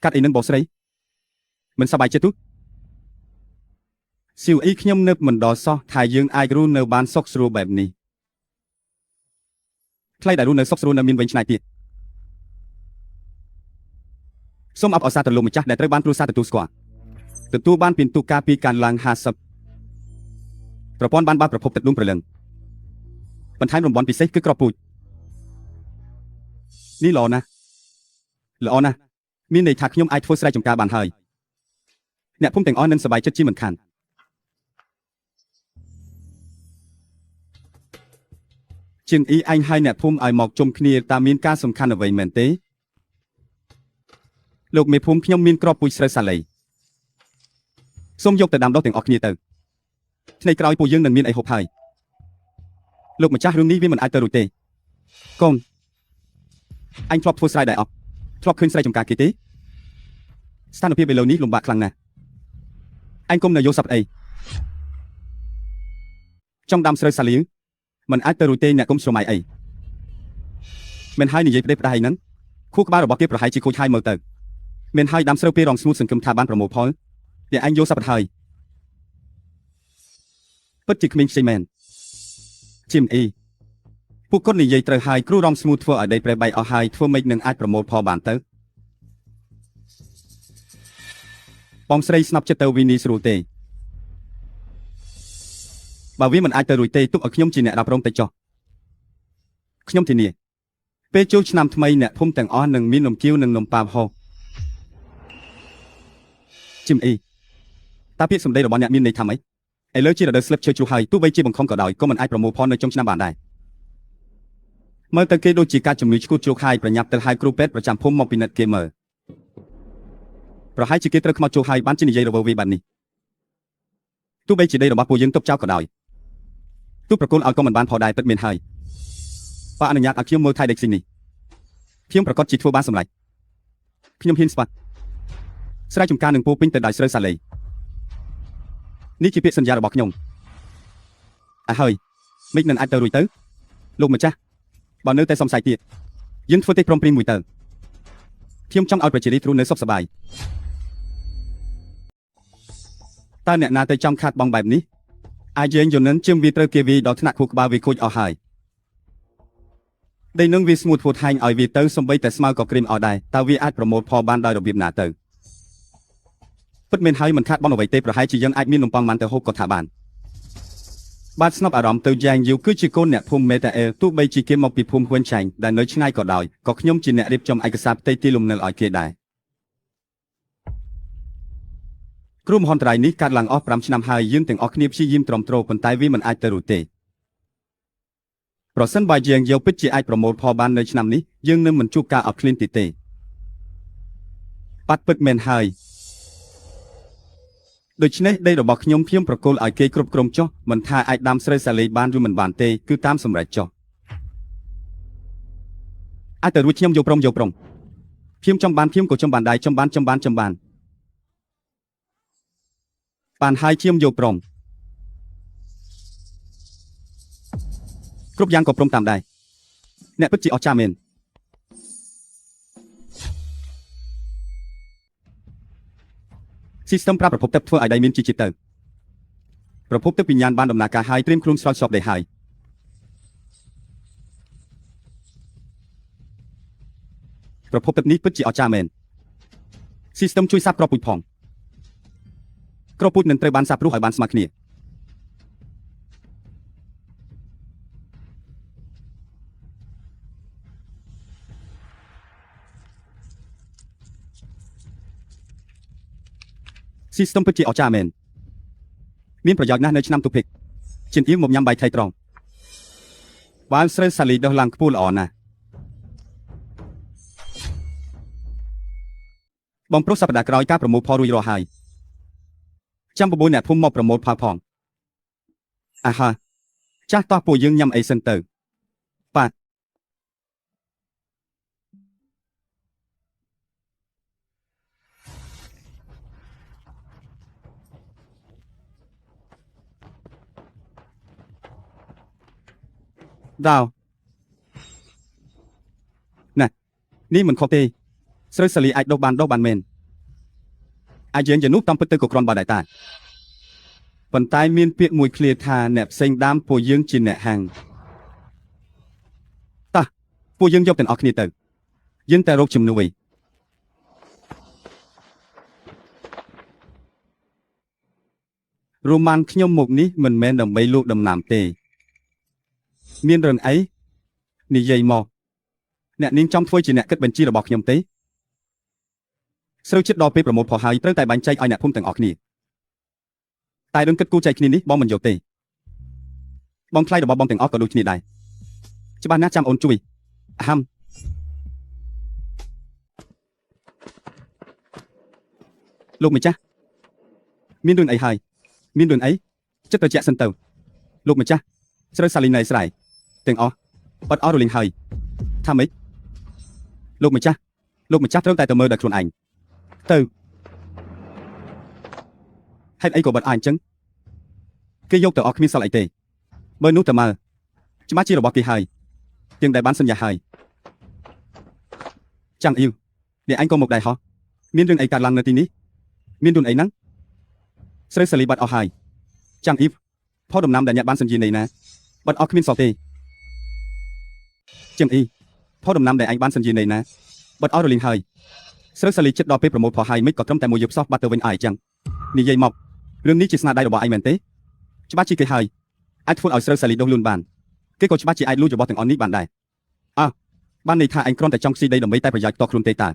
កាត់អីនឹងបងស្រីមិនសប្បាយចិត្តទូស៊ីវអ៊ីខ្ញុំនឹកមិនដល់សោះថាយើងអាចរស់នៅបានសុខស្រួលបែបនេះថ្លៃដែលរស់នៅសុខស្រួលនៅមានវិញឆ្ងាយទៀតសូមអបអរសាទរលោកម្ចាស់ដែលត្រូវបានគ្រួសារទទួលស្គាល់ទទួលបានពិន្ទុការពីការឡើង50ប្រព័ន្ធបានបើកប្រភពទឹកដួងព្រលឹងបន្ថែមរង្វាន់ពិសេសគឺក្របពូជនេះល្អណាស់ល្អណាស់មានន័យថាខ្ញុំអាចធ្វើស្រែចម្ការបានហើយអ្នកភូមិទាំងអស់នឹងសប្បាយចិត្តជាមិនខានជាងអ៊ីឯងឲ្យអ្នកភូមិឲ្យមកជុំគ្នាតើមានការសំខាន់អ្វីមែនទេលោកមេភូមិខ្ញុំមានក្របពូជស្រូវសាលីសូមយកទៅដាំដុះទាំងអស់គ្នាទៅថ្ងៃក្រោយពួកយើងនឹងមានអីហូបហើយលោកម្ចាស់រឿងនេះវាមិនអាចទៅរួចទេកូនអញធ្លាប់ធ្វើស្រែដែរអត់ធ្លាប់ឃើញស្រែចម្ការគេទេស្ថានភាពឥឡូវនេះលំបាកខ្លាំងណាស់អញគុំនៅយកសັບអីចង់ដាំស្រូវសាលីមិនអាចទៅរួចទេអ្នកគុំស្រមៃអីមិនហើយនិយាយផ្ដេសផ្ដាស់អីហ្នឹងខួរក្បាលរបស់គេប្រហែលជាខូចហើយមើលទៅមិនហើយដាំស្រូវពេលរងស្ងួតសង្គមថាបានប្រមូលផលតែអញយកសັບហើយពិតជាក្មេងខ្ចីមែនជាមអ៊ីពួកគាត់និយាយត្រូវហើយគ្រូរងស្ងួតធ្វើឲ្យដីប្រេះបែកអស់ហើយធ្វើម៉េចនឹងអាចប្រមូលផលបានទៅបងស្រីស្នប់ចិត្តទៅវីនីស្រួលទេបើវាមិនអាចទៅរួចទេទុកឲ្យខ្ញុំជាអ្នករ៉ាប់រងទៅចុះខ្ញុំធានាពេលចូលឆ្នាំថ្មីអ្នកភូមិទាំងអស់នឹងមាននំគៀវនិងនំប៉ាវហូជីមអ៊ីតើពាក្យសម្ដីរបស់អ្នកមានន័យថាម៉េចឥឡូវជារដូវស្លឹកឈើជ្រុះហើយទោះបីជាបង្ខំក៏ដោយក៏មិនអាចប្រមូលផលនៅចុងឆ្នាំបានដែរមើលទៅគេដូចជាការជំងឺឆ្កួតជ្រោកហើយប្រញាប់ទៅហៅគ្រូពេទ្យប្រចាំភូមិមកពិនិត្យគេមើលប្រហែលជាគេត្រូវខ្មោចចូលហើយបានជានិយាយរវើវាបែបនេះទោះបីជាដីរបស់ពួកយើងទុកចោលក៏ដោយទោះប្រគល់ឲ្យក៏មិនបានផលដែរពិតមានហើយបើអនុញ្ញាតឲ្យខ្ញុំមើលថែដីខ្ស៊ីងនេះខ្ញុំប្រកាសជាធ្វើបានសម្រេចខ្ញុំហ៊ានស្បាត់ស្រែចម្ការនឹងពោពេញទៅដោយស្រូវសាលីនេះជាពាក្យសន្យារបស់ខ្ញុំអើហើយមិននឹងអាចទៅរួចទៅលោកម្ចាស់បើនៅតែសំស័យទៀតយើងធ្វើទេព្រមព្រៀងមួយទៅខ្ញុំចង់ឲ្យប្រជារាស្ត្ររស់នៅសុខសប្បាយតើអ្នកណាទៅចង់ខាត់បងបែបនេះអាចយើងយនឹងជឹមវាត្រូវគេវាយដល់ថ្នាក់ខួរក្បាលវាខូចអស់ហើយដីនឹងវាស្ងួតធ្វើថែងឲ្យវាទៅសំបីតែស្មៅក៏ក្រៀមអស់ដែរតើវាអាចប្រមូលផលបានដោយរបៀបណាទៅពិតមែនហើយមិនខាត់បងអ្វីទេប្រហែលជាយើងអាចមាននំប៉័ងម៉ាន់ទៅហូបក៏ថាបានបាទស្នប់អារម្មណ៍ទៅយ៉ាងយូរគឺជាកូនអ្នកភូមិមេតាអេលទោះបីជាគេមកពីភូមិហួនឆាញ់ដែលនៅឆ្ងាយក៏ដោយក៏ខ្ញុំជាអ្នករៀបចំឯកសារផ្ទៃទីលំនៅឲ្យគេដែរគ្រោះមហន្តរាយនេះកើតឡើងអស់5ឆ្នាំហើយយើងទាំងអស់គ្នាព្យាយាមទ្រាំទ្រប៉ុន្តែវាមិនអាចទៅរួចទេប្រសិនបើយើងយកពិតជាអាចប្រមូលផលបាននៅឆ្នាំនេះយើងនឹងមិនជួបការអត់ឃ្លានទៀតទេបាត់ពិតមែនហើយដូច្នេះដីរបស់ខ្ញុំខ្ញុំប្រគល់ឲ្យគេគ្រប់គ្រងចុះមិនថាអាចដាំស្រូវសាលីបានឬមិនបានទេគឺតាមសម្រេចចុះអាចទៅរួចខ្ញុំយកព្រមយកព្រមខ្ញុំចង់បានខ្ញុំក៏ចង់បានដែរចង់បានចង់បានចង់បានបានហើយខ្ញុំយកព្រមគ្រប់យ៉ាងក៏ព្រមតាមដែរអ្នកពិតជាអស្ចារ្យមែនស៊ីស្ទឹមប្រាប់ប្រភពទឹកធ្វើឲ្យដីមានជីជាតិទៅប្រភពទឹកវិញ្ញាណបានដំណើរការហើយត្រៀមខ្លួនស្រោចស្រពដីហើយប្រភពទឹកនេះពិតជាអស្ចារ្យមែនស៊ីស្ទឹមជួយសាបគ្រាប់ពូជផងគ្រាប់ពូជនឹងត្រូវបានសាបព្រោះឲ្យបានស្មើគ្នាស៊ីស្ទឹមពិតជាអស្ចារ្យមែនមានប្រយោជន៍ណាស់នៅឆ្នាំទុភិកជិនអៀងមកញ៉ាំបាយថៃត្រង់បានស្រូវសាលីដុះឡើងខ្ពស់ល្អណាស់បងប្រុសសប្តាហ៍ក្រោយការប្រមូលផលរួចរាល់ហើយចាំបបួលអ្នកភូមិមកប្រមូលផលផងអាហាចាស់តោះពួកយើងញ៉ាំអីសិនទៅបាទ ដាវណានេះមិនខុសទេស្រូវសាលីអាចដុះបានដុះបានមែនអាចយើងយ៉ាងនោះតាមពិតទៅក៏គ្រាន់បើដែរតាប៉ុន្តែមានពាក្យមួយឃ្លាថាអ្នកផ្សេងដាមពួកយើងជាអ្នកហាំងតោះពួកយើងយកទាំងអស់គ្នាទៅយើងតែរកជំនួយ រ៉ូម៉ានខ្ញុំមកនេះមិនមែនដើម្បីលក់ដំណាំទេ មានរឿងអីនិយាយមកអ្នកនាងចង់ធ្វើជាអ្នកគិតបញ្ជីរបស់ខ្ញុំទេស្រូវចិត្តដល់ពេលប្រមូលផលហើយត្រូវតែបែងចែកឲ្យអ្នកភូមិទាំងអស់គ្នាតែរឿងគិតគូរចែកគ្នានេះបងមិនយកទេបងថ្លៃរបស់បងទាំងអស់ក៏ដូចគ្នាដែរច្បាស់ណាស់ចាំអូនជួយអាហាំលោកម្ចាស់មានរឿងអីហើយមានរឿងអីចិត្តត្រជាក់សិនទៅលោកម្ចាស់ស្រូវសាលីណៃស្រែទាំងអស់បាត់អស់រលីងហើយថាម៉េចលោកម្ចាស់លោកម្ចាស់ត្រូវតែទៅមើលដោយខ្លួនឯងទៅហេតុអីក៏បាត់អស់អញ្ចឹងគេយកទៅអស់គ្មានសល់អីទេបើនោះទៅមើលច្បាស់ជារបស់គេហើយទាំងដែលបានសន្យាហើយចាំងអ៊ីវអ្នកឯងក៏មកដែរហោះមានរឿងអីកើតឡើងនៅទីនេះមានរឿងអីហ្នឹងស្រូវសាលីបាត់អស់ហើយចាំងអ៊ីវផលដំណាំដែលអ្នកបានសន្យានៃណាបាត់អស់គ្មានសល់ទេចាំងអ៊ីផលដំណាំដែលឯងបានសន្យានៃណាបាត់អស់រលីងហើយស្រូវសាលីចិត្តដល់ពេលប្រមូលផលហើយមិនក៏ត្រឹមតែមួយយប់សោះបាត់ទៅវិញអស់អីចឹងនិយាយមករឿងនេះជាស្នាដៃរបស់ឯងមែនទេច្បាស់ជាគេហើយអាចធ្វើឲ្យស្រូវសាលីដុះលូនបានគេក៏ច្បាស់ជាអាចលួចរបស់ទាំងអស់នេះបានដែរអើបានន័យថាឯងគ្រាន់តែចង់ស៊ីដីដើម្បីតែប្រយោជន៍ផ្ទាល់ខ្លួនទេតើ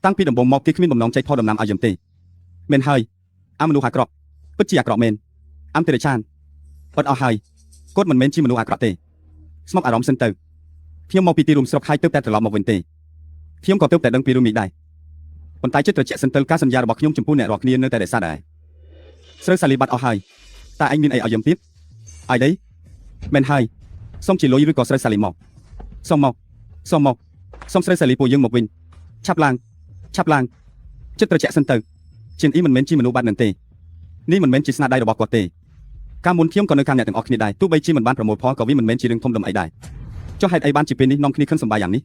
តាំងពីដំបូងមកគេគ្មានបំណងចែកផលដំណាំឲ្យយើងទេមែនហើយអាមនុស្សអាក្រក់ពិតជាអាក្រក់មែនអាំតិរិឆានបាត់អស់ហើយគាត់មិនមែនជាមនុស្សអាក្រក់ទេស្មោកអារម្មណ៍សិនទៅខ្ញុំមកពីទីរួមស្រុកហើយទើបតែត្រឡប់មកវិញទេខ្ញុំក៏ទើបតែដឹងពីរឿងនេះដែរប៉ុន្តែចិត្តត្រជាក់សិនទៅការសន្យារបស់ខ្ញុំចំពោះអ្នករាល់គ្នានៅតែរក្សាដែរស្រូវសាលីបាត់អស់ហើយតើឯងមានអីឲ្យយើងទៀតអីទេមែនហើយសុំជាលុយឬក៏ស្រូវសាលីមកសុំមកសុំមកសុំស្រូវសាលីពួកយើងមកវិញឆាប់ឡើងឆាប់ឡើងចិត្តត្រជាក់សិនទៅជាងអ៊ីមិនមែនជាមនុស្សបាត់នឹងទេនេះមិនមែនជាស្នាដៃរបស់គាត់ទេកាលមុនខ្ញុំក៏នៅខាងអ្នកទាំងអស់គ្នាដែរទោះបីជាមិនបានប្រមូលផលក៏វាមិនមែនជារឿងធំដុំអីដែរចុះហេតុអីបានជាពេលនេះនាំគ្នាខឹងសម្បាយ៉ាងនេះ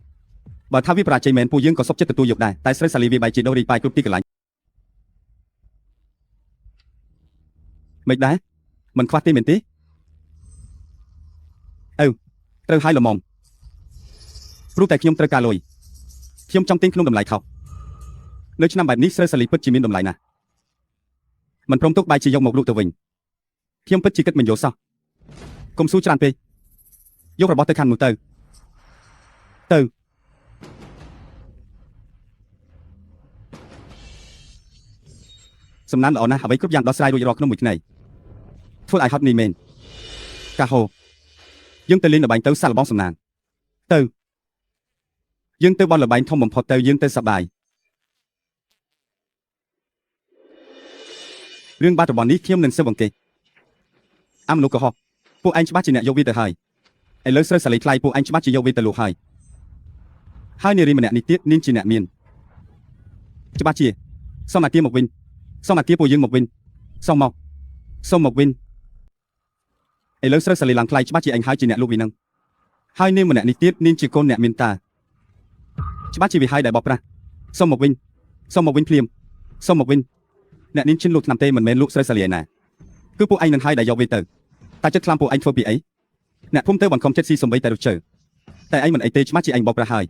បើថាវាបរាជ័យមែនពួកយើងក៏សុខចិត្តទទួលយកដែរតែស្រូវសាលីវាបែរជាដូររីកបាយគ្រប់ទីកន្លែងមិនដែរមិនខ្វះទេមែនទេឪត្រូវហើយល្មមព្រោះតែខ្ញុំត្រូវការលុយខ្ញុំចង់ទិញក្នុងតម្លៃថោកនៅឆ្នាំបែបនេះស្រូវសាលីពិតជាមានតម្លៃណាស់មិនព្រមទុកបែរជាយកមកលក់ទៅវិញខ្ញុំពិតជាគិតមិនយល់សោះកុំស៊ូច្រើនពេកយករបស់ទៅខាងនោះទៅទៅសំណាងល្អណាស់អ្វីគ្រប់យ៉ាងដោះស្រាយរួចរាល់ក្នុងមួយថ្ងៃធ្វើឲ្យហត់នេះមែនកាហូយើងទៅលេងល្បែងទៅសាក់លបងសំណាងទៅយើងទៅបនល្បែងធំបំផុតទៅយើងទៅសប្បាយរឿងបាត់របស់នេះខ្ញុំនឹងស៊ើបអង្កេតអាមនុស្សកុហកពួកឯងច្បាស់ជាអ្នកយកវាទៅហើយឥឡូវស្រូវសាលីថ្លៃពួកឯងច្បាស់ជាយកវាទៅលក់ហើយហើយនារីម្នាក់នេះទៀតនាងជាអ្នកមានច្បាស់ជាសុំអាគារមកវិញសុំអាគារពួកយើងមកវិញសុំមកសុំមកវិញឥឡូវស្រូវសាលីឡើងថ្លៃច្បាស់ជាឯងហើយជាអ្នកលក់វានឹងហើយនាងម្នាក់នេះទៀតនាងជាកូនអ្នកមានតាច្បាស់ជាវាហើយដែលបោកប្រាស់សុំមកវិញសុំមកវិញភ្លាមសុំមកវិញអ្នកនាងឈិនលក់ថ្នាំទេមិនមែនលក់ស្រូវសាលីឯណាគឺពួកឯងនឹងហើយដែលយកវាទៅតែចិត្តខ្លាំងពួកឯងធ្វើពីអីអ្នកភូមិទៅបង្ខំចិត្តស៊ីសំបីតែរុជើតែឯងមិនអីទេច្បាស់ជាឯងបោកប្រាស់ហើយ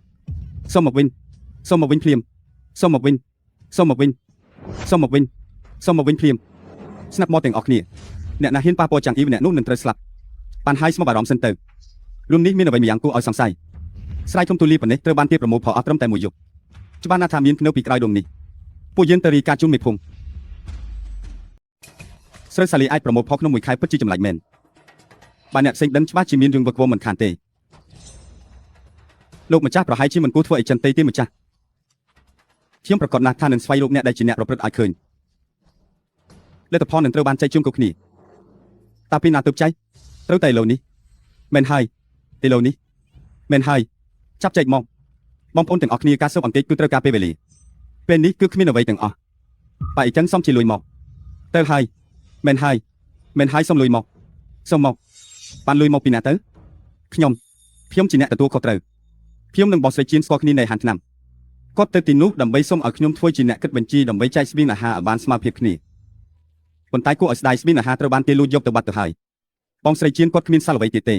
សុំមកវិញសុំមកវិញភ្លាមសុំមកវិញសុំមកវិញសុំមកវិញសុំមកវិញភ្លាមស្នាប់មកទាំងអស់គ្នាអ្នកណាហ៊ានប៉ះពាល់ចាំងអ៊ីម្នាក់នោះនឹងត្រូវស្លាប់បានហើយស្មោកអារម្មណ៍សិនទៅរឿងនេះមានអ្វីម្យ៉ាងគួរឲ្យសង្ស័យស្រ័យធំទូលាយប៉ុណ្ណេះត្រូវបានគេប្រមូលផលអស់ត្រឹមតែមួយយប់ច្បាស់ណាស់ថាមានភ្នៅពីក្រោយដងនេះពួកយើងទៅរីការជូនមេភូមិស្រូវសាលីអាចប្រមូលផលក្នុងមួយខែពិតជាចម្លែកមែនបើអ្នកផ្សេងដឹងច្បាស់ជាមានរឿងវឹកវរមិនខានទេលោកម្ចាស់ប្រហែលជាមិនគួរធ្វើអីចឹងទេទេម្ចាស់ខ្ញុំប្រកាសណាស់ថានឹងស្វែងរកអ្នកដែលជាអ្នកប្រព្រឹត្តឲ្យឃើញលទ្ធផលនឹងត្រូវបានចែកជូនគ្រប់គ្នាតើពីណាទើបចែកត្រូវតែឥឡូវនេះមែនហើយឥឡូវនេះមែនហើយចាប់ចែកមកបងប្អូនទាំងអស់គ្នាការស៊ើបអង្កេតគឺត្រូវការពេលវេលាពេលនេះគឺគ្មានអ្វីទាំងអស់បើអីចឹងសុំជាលុយមកទៅហើយមែនហើយមែនហើយសុំលុយមកសុំមកបានលុយមកពីណាទៅខ្ញុំ ខ្ញុំជាអ្នកទទួលខុសត្រូវខ្ញុំនិងបងស្រីជៀនស្គាល់គ្នានៅហាងឆ្នាំគាត់ទៅទីនោះដើម្បីសុំឲ្យខ្ញុំធ្វើជាអ្នកគិតបញ្ជីដើម្បីចែកស្បៀងអាហារឲ្យបានស្មើភាពគ្នាប៉ុន្តែគួរឲ្យស្ដាយស្បៀងអាហារត្រូវបានគេលួចយកទៅបាត់ទៅហើយបងស្រីជៀនគាត់គ្មានសល់អ្វីទៀតទេ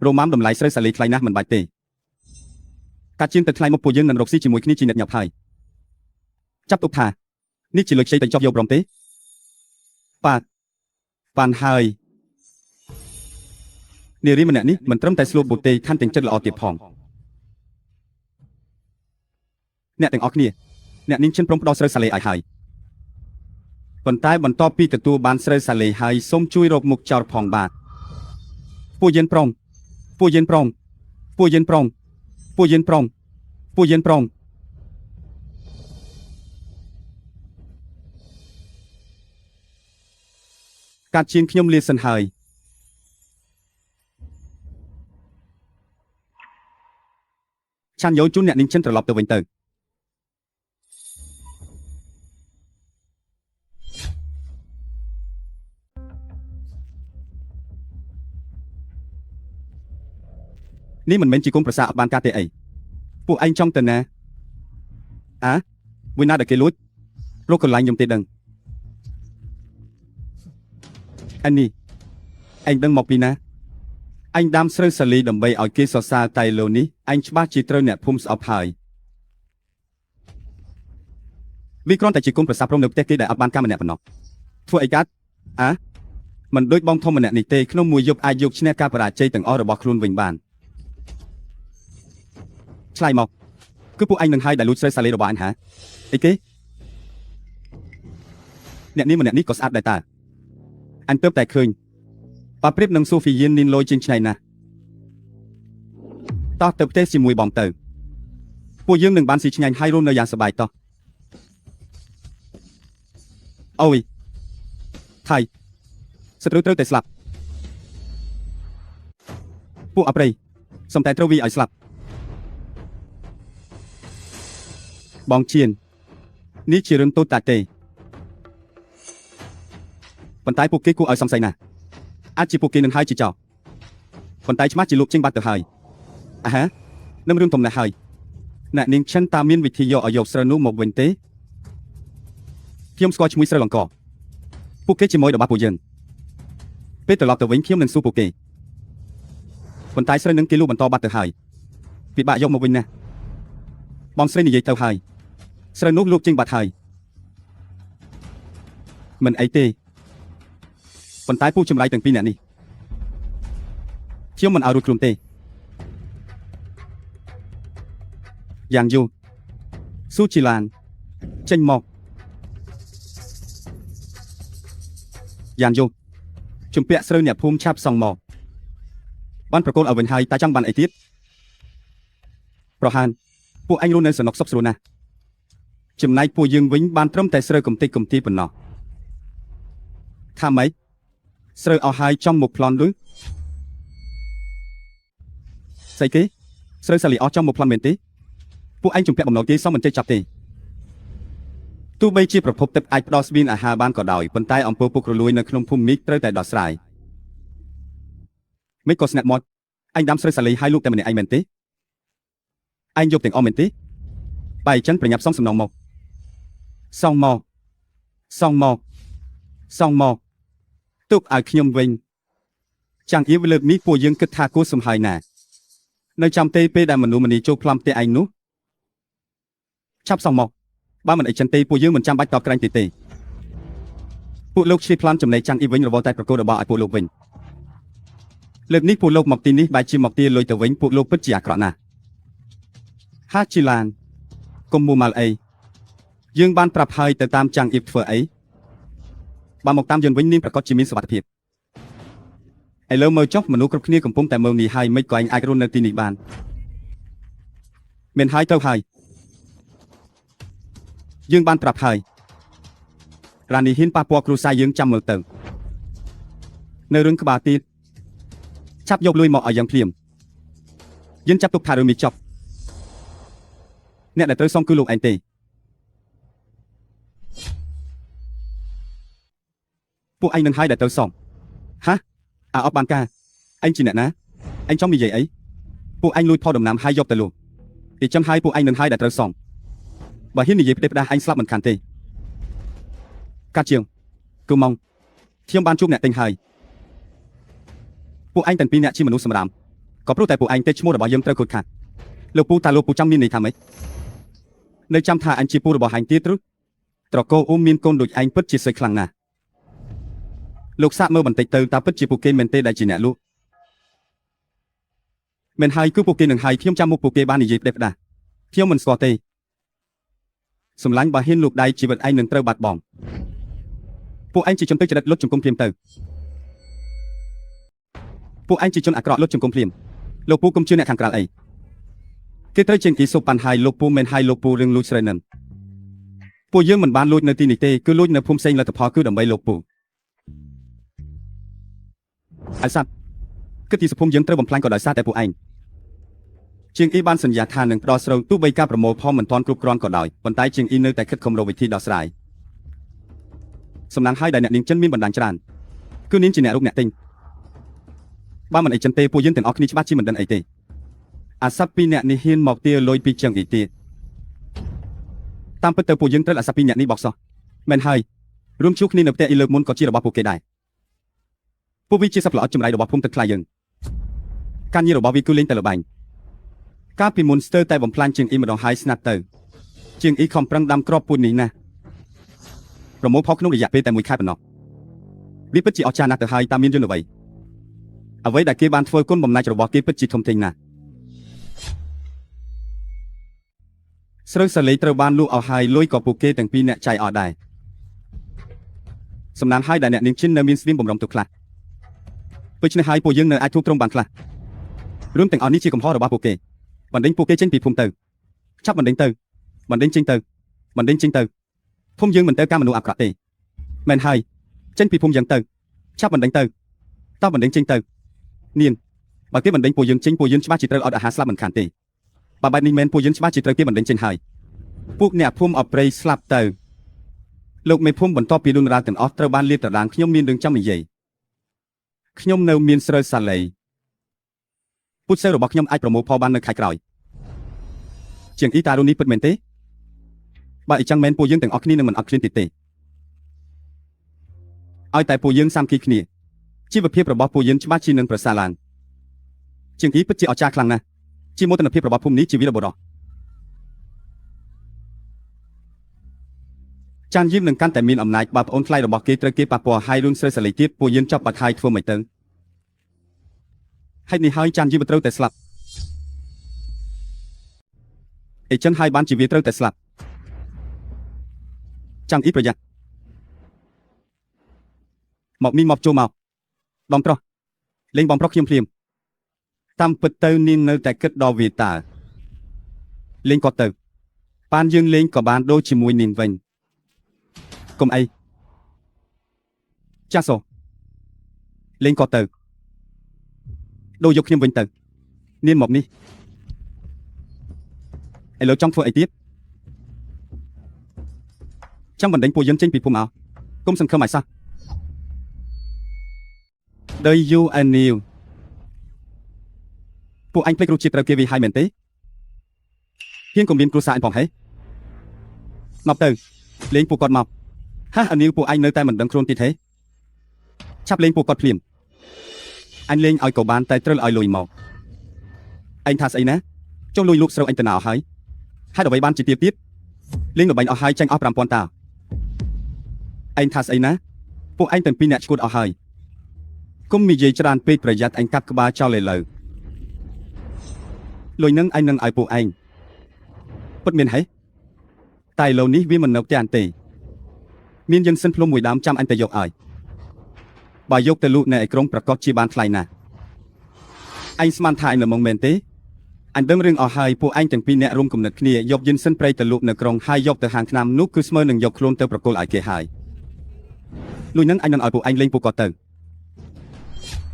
រ៉ូម៉ាំតម្លៃស្រូវសាលីថ្លៃណាស់មិនបាច់ទេកាត់ជាងទៅថ្លៃមកពួកយើងនឹងរកស៊ីជាមួយគ្នាជាអ្នកញាប់ហើយចាប់ទុកថានេះជាលុយខ្ចីទៅចប់យកព្រមទេបាទបានហើយនារីម្នាក់នេះមិនត្រឹមតែស្លូតបូតទេថែមទាំងចិត្តល្អទៀតផងអ្នកទាំងអស់គ្នាអ្នកនាងឈិនព្រមផ្ដល់ស្រូវសាលីឲ្យហើយប៉ុន្តែបន្ទាប់ពីទទួលបានស្រូវសាលីហើយសូមជួយរកមុខចោលផងបាទពួកយើងព្រមពួកយើងព្រមពួកយើងព្រមពួកយើងព្រមពួកយើងព្រមកាត់ជាងខ្ញុំលាសិនហើយឆាន់យោជូនអ្នកនាងឈិនត្រឡប់ទៅវិញទៅនេះមិនមែនជាគុំប្រសាអត់បានការទេអីពួកឯងចង់ទៅណាអាមួយណាដែលគេលួចរកកន្លែងខ្ញុំទេដឹងអានេះឯងដឹងមកពីណាអញដាំស្រូវសាលីដើម្បីឲ្យគេសរសើរតែលោនេះអញច្បាស់ជាត្រូវអ្នកភូមិស្អប់ហើយវាគ្រាន់តែជាគុំប្រសាព្រមនៅផ្ទះគេដែលអត់បានការម្នាក់ប៉ុណ្ណោះធ្វើអីកាត់អាមិនដូចបងធំម្នាក់នេះទេក្នុងមួយយប់អាចយកឈ្នះការបរាជ័យទាំងអស់របស់ខ្លួនវិញបានឆ្លើយមកគឺពួកឯងនឹងហើយដែលលួចស្រូវសាលីរបស់អញហាអីគេអ្នកនេះម្នាក់នេះក៏ស្អាតដែរតើអញទើបតែឃើញបើប្រៀបនឹងសូហ្វីយៀននីនលយជាងឆ្នៃណាស់តោះទៅផ្ទះជាមួយបងទៅពួកយើងនឹងបានស៊ីឆ្ងាញ់ហើយរស់នៅយ៉ាងសប្បាយតោះអូយថៃសត្រូវត្រូវតែស្លាប់ពួកអប្រៃសំតែត្រូវវាឲ្យស្លាប់បងជៀននេះជារឿងតូចតាចទេប៉ុន្តែពួកគេគួរឲ្យសង្ស័យណាស់អាចជាពួកគេនឹងហើយជាចោលប៉ុន្តែច្បាស់ជាលោកចេញបាត់ទៅហើយអាហានឹងរឿងធំណាស់ហើយអ្នកនាងឈិនតើមានវិធីយកឲ្យយកស្រូវនោះមកវិញទេខ្ញុំស្គាល់ឈ្មោះស្រូវលង្កពួកគេជាមួយរបស់ពួកយើងពេលត្រឡប់ទៅវិញខ្ញុំនឹងសួរពួកគេប៉ុន្តែស្រូវនឹងគេលួចបន្តបាត់ទៅហើយពិបាកយកមកវិញណាស់បងស្រីនិយាយទៅហើយស្រូវនោះលោកចេញបាត់ហើយមិនអីទេប៉ុន្តែពួកចម្លៃទាំងពីរអ្នកនេះខ្ញុំមិនឲ្យរួចខ្លួនទេយ៉ាងយូស៊ូជីឡានចេញមកយ៉ាងយូជំពាក់ស្រូវអ្នកភូមិឆាប់សងមកបានប្រកល់ឲ្យវិញហើយតែចង់បានអីទៀតប្រហានពួកអញរស់នៅសនុកសុខស្រួលណាស់ចំណែកពួកយើងវិញបានត្រឹមតែស្រូវកំតិចកំទីប៉ុណ្ណោះថាម៉េចស្រូវអស់ហើយចង់មកប្លន់ឬស្អីគេស្រូវសាលីអស់ចង់មកប្លន់មែនទេពួកឯងជំពាក់បំណុលគេសមមិនចេះចាប់ទេទោះបីជាប្រភពទឹកអាចផ្ដល់ស្បៀងអាហារបានក៏ដោយប៉ុន្តែអំពើពុករលួយនៅក្នុងភូមិនេះត្រូវតែដោះស្រាយមិនក៏ស្នាក់មាត់អញដាំស្រូវសាលីហើយលូកតែម្នាក់ឯងមែនទេឯងយកទាំងអស់មែនទេបែរចឹងប្រញាប់សងសំណងមកសងមកសងមកសងមកទុកឲ្យខ្ញុំវិញចាំងអៀវលើកនេះពួកយើងគិតថាគួរសំហើយណានៅចាំទេពេលដែលមនុស្សម្នីចូលផ្លំផ្ទះឯងនោះឆាប់សងមកបើមិនអីចឹងទេពួកយើងមិនចាំបាច់តបក្រែងទេពួកលោកឆ្លៀតប្លន់ចំណេះចាំងអ៊ីវិញរវល់តែប្រកួតរបស់ឲ្យពួកលោកវិញលើកនេះពួកលោកមកទីនេះបែរជាមកទាលុយទៅវិញពួកលោកពិតជាអាក្រក់ណាស់ហាជីឡានកុំមួម៉ាល់អីយើងបានប្រាប់ហើយទៅតាមចាំងអ៊ីបធ្វើអីបើមកតាមយើងវិញនាងប្រកាសជាមានសុវត្ថិភាពឥឡូវមើលចុះមនុស្សគ្រប់គ្នាកំពុងតែមើលនេះហើយមិនក៏ឯងអាចរស់នៅទីនេះបានមានហើយទៅហើយយើងបានប្រាប់ហើយរ៉ានីហ៊ានប៉ះពាល់គ្រួសារយើងចាំមើលទៅនៅរឿងក្បាលទៀតឆាប់យកលុយមកឲ្យយ៉ាងភ្លាមយើងចាប់ទុកថារឿងនេះចប់អ្នកដែលត្រូវសងគឺលោកឯងទេពួកឯងនឹងហើយដែលត្រូវសងហា អាអត់បានការឯងជាអ្នកណាឯងចង់និយាយអីពួកឯងលួចផលដំណាំហើយយកទៅលក់អ៊ីចឹងហើយពួកឯងនឹងហើយដែលត្រូវសងបើហ៊ាននិយាយផ្ដេសផ្ដាស់ឯងស្លាប់មិនខានទេកាត់ជាងគឺម៉ងខ្ញុំបានជួបអ្នកទិញហើយពួកឯងទាំងពីរអ្នកជាមនុស្សសម្រាមក៏ព្រោះតែពួកឯងទេឈ្មោះរបស់យើងត្រូវខូចខាតលោកពូតាលោកពូចង់មានន័យថាម៉េចនៅចាំថាអញជាពូរបស់ឯងទៀតឬត្រកូលអ៊ុំមានកូនដូចឯងពិតជាស្អីខ្លាំងណាស់លោកសាកមើលបន្តិចទៅតើពិតជាពួកគេមែនទេដែលជាអ្នកលក់មែនហើយគឺពួកគេនឹងហើយខ្ញុំចាំមុខពួកគេបាននិយាយផ្ដេសផ្ដាស់ខ្ញុំមិនស្គាល់ទេសម្លាញ់បើហ៊ានលូកដៃជីវិតឯងនឹងត្រូវបាត់បង់ពួកឯងជាជនទៅចរិតលុតជង្គង់ភ្លាមទៅពួកឯងជាជនអាក្រក់លុតជង្គង់ភ្លាមលោកពូកុំជឿអ្នកខាងក្រៅអីគេត្រូវជាងគេសូប៉ាន់ហើយលោកពូមិនហើយលោកពូរឿងលួចស្រីនឹងពួកយើងមិនបានលួចនៅទីនេះទេគឺលួចនៅភូមិផ្សេងលទ្ធផលគឺដើម្បីលោកពូអសាប់គិតទីសភូមិយើងត្រូវបំផ្លាញក៏ដោយសារតែពួកឯងជាងអ៊ីបានសន្យាថានឹងផ្ដល់ស្រូវទោះបីការប្រមូលផលមិនទាន់គ្រប់គ្រាន់ក៏ដោយប៉ុន្តែជាងអ៊ីនៅតែខិតខំរកវិធីដោះស្រាយសំណាងហើយដែលអ្នកនាងចិនមានបណ្ដាញច្រើនគឺនាងជាអ្នករុកអ្នកទិញបើមិនអីចិនទេពួកយើងទាំងអស់គ្នាច្បាស់ជាមិនដឹងអីទេអាសាប់ពីរអ្នកនេះហ៊ានមកទាលុយពីជាងអ៊ីទៀតតាមពិតទៅពួកយើងត្រូវអាសាប់ពីរអ្នកនេះបោកសោះមែនហើយរួមជួបគ្នានៅផ្ទះអ៊ីលើកមុនក៏ជារបស់ពួកគេដែរពួកវាជាសត្វល្អិតចម្រៃរបស់ភូមិទឹកថ្លៃយើងការងាររបស់វាគឺលេងតែល្បែងកាលពីមុនស្ទើរតែបំផ្លាញជាងអ៊ីម្ដងហើយស្នាប់ទៅជាងអ៊ីខំប្រឹងដាំគ្រាប់ពូជនេះណាស់ប្រមូលផលក្នុងរយៈពេលតែមួយខែប៉ុណ្ណោះវាពិតជាអស្ចារ្យណាស់ទៅហើយតាមមានយន្តអ្វីអ្វីដែលគេបានធ្វើគុណបំណាច់របស់គេពិតជាធំធេងណាស់ស្រូវសាលីត្រូវបានលក់អស់ហើយលុយក៏ពួកគេទាំងពីរអ្នកចាយអស់ដែរសំណាងហើយដែលអ្នកនាងជិននៅមានស្វៀងបំរុងទុកខ្លះដូច្នេះហើយពួកយើងនៅអាចធូរទ្រង់បានខ្លះរឿងទាំងអស់នេះជាកំហុសរបស់ពួកគេបណ្ដេញពួកគេចេញពីភូមិទៅចាប់បណ្ដេញទៅបណ្ដេញចេញទៅបណ្ដេញចេញទៅភូមិយើងមិនទៅការមនុស្សអាក្រក់ទេមែនហើយចេញពីភូមិយើងទៅចាប់បណ្ដេញទៅតោះបណ្ដេញចេញទៅនាងបើគេបណ្ដេញពួកយើងចេញពួកយើងច្បាស់ជាត្រូវអត់អាហារស្លាប់មិនខានទេបើបែបនេះមែនពួកយើងច្បាស់ជាត្រូវគេបណ្ដេញចេញហើយពួកអ្នកភូមិអប្រ័យស្លាប់ទៅលោកមេភូមិបន្ទាប់ពីរឿងរ៉ាវទាំងអស់ត្រូវបានលាតត្រដាងខ្ញុំមានរឿងចង់និយាយខ្ញុំនៅមានស្រូវសាលីពូជស្រូវរបស់ខ្ញុំអាចប្រមូលផលបាននៅខែក្រោយជាងអ៊ីតារុនេះពិតមែនទេបើអ៊ីចឹងមែនពួកយើងទាំងអស់គ្នានឹងមិនអត់ឃ្លានទៀតទេឲ្យតែពួកយើងសាមគ្គីគ្នាជីវភាពរបស់ពួកយើងច្បាស់ជានឹងប្រសើរឡើងជាងអ៊ីពិតជាអស្ចារ្យខ្លាំងណាស់ជាមោទនភាពរបស់ភូមិនេះជាវីរបុរសចានយីមនឹងកាន់តែមានអំណាចបើប្អូនថ្លៃរបស់គេត្រូវគេប៉ះពាល់ហើយរឿងស្រីសាលីទៀតពួកយើងចាប់បាត់ហើយធ្វើមិនទៅហេតុនេះហើយចានយីមត្រូវតែស្លាប់អីចឹងហើយបានជាវាត្រូវតែស្លាប់ចាំងអ៊ីប្រយ័ត្នមកនេះមកចូលមកបងប្រុសលេងបងប្រុសខ្ញុំភ្លាមតាមពិតទៅនាងនៅតែគិតដល់វាតើលេងគាត់ទៅបានយើងលេងក៏បានដូចជាមួយនាងវិញកុំអីចាសសូលេងគាត់ទៅដូរយកខ្ញុំវិញទៅនាងមកនេះឥឡូវចង់ធ្វើអីទៀតចង់បណ្ដេញពួកយើងចេញពីភូមិអោគុំសង្ឃឹមឲ្យសោះ Do you and you ពួកអញភ្លេចរសជាតិត្រូវគេវាយហើយមែនទេហ៊ានកុំមានគ្រួសារអញផងហេមកទៅលេងពួកគាត់មកហាអានីវពួកអញនៅតែមិនដឹងខ្លួនទៀតហេឆាប់លេងពួកគាត់ភ្លាមអញលេងឲ្យក៏បានតែត្រូវឲ្យលុយមកអញថាស្អីណាចុះលុយលក់ស្រូវអញទៅណាអស់ហើយហេតុអ្វីបានជាទៀតទៀតលេងល្បែងអស់ហើយចាញ់អស់5000តាអញថាស្អីណាពួកអញទាំងពីរអ្នកឈួតអស់ហើយគុំនិយាយច្រើនពេកប្រយ័ត្នអញកាត់ក្បាលចោលឥឡូវលុយនឹងអញនឹងឲ្យពួកឯងពិតមានហេតែឥឡូវនេះវាមិននៅផ្ទះអញទេមានយើងសិនភ្លុំមួយដើមចាំអញទៅយកឲ្យបើយកទៅលក់នៅឯក្រុងប្រកបជាបានថ្លៃណាស់អញស្មានថាអញល្មងមែនទេអញដឹងរឿងអស់ហើយពួកឯងទាំងពីរអ្នករួមគំនិតគ្នាយកយិនសិនព្រៃទៅលក់នៅក្រុងហើយយកទៅហាងថ្នាំនោះគឺស្មើនឹងយកខ្លួនទៅប្រគល់ឲ្យគេហើយលុយនឹងអញនឹងឲ្យពួកឯងលេងពួកគាត់ទៅ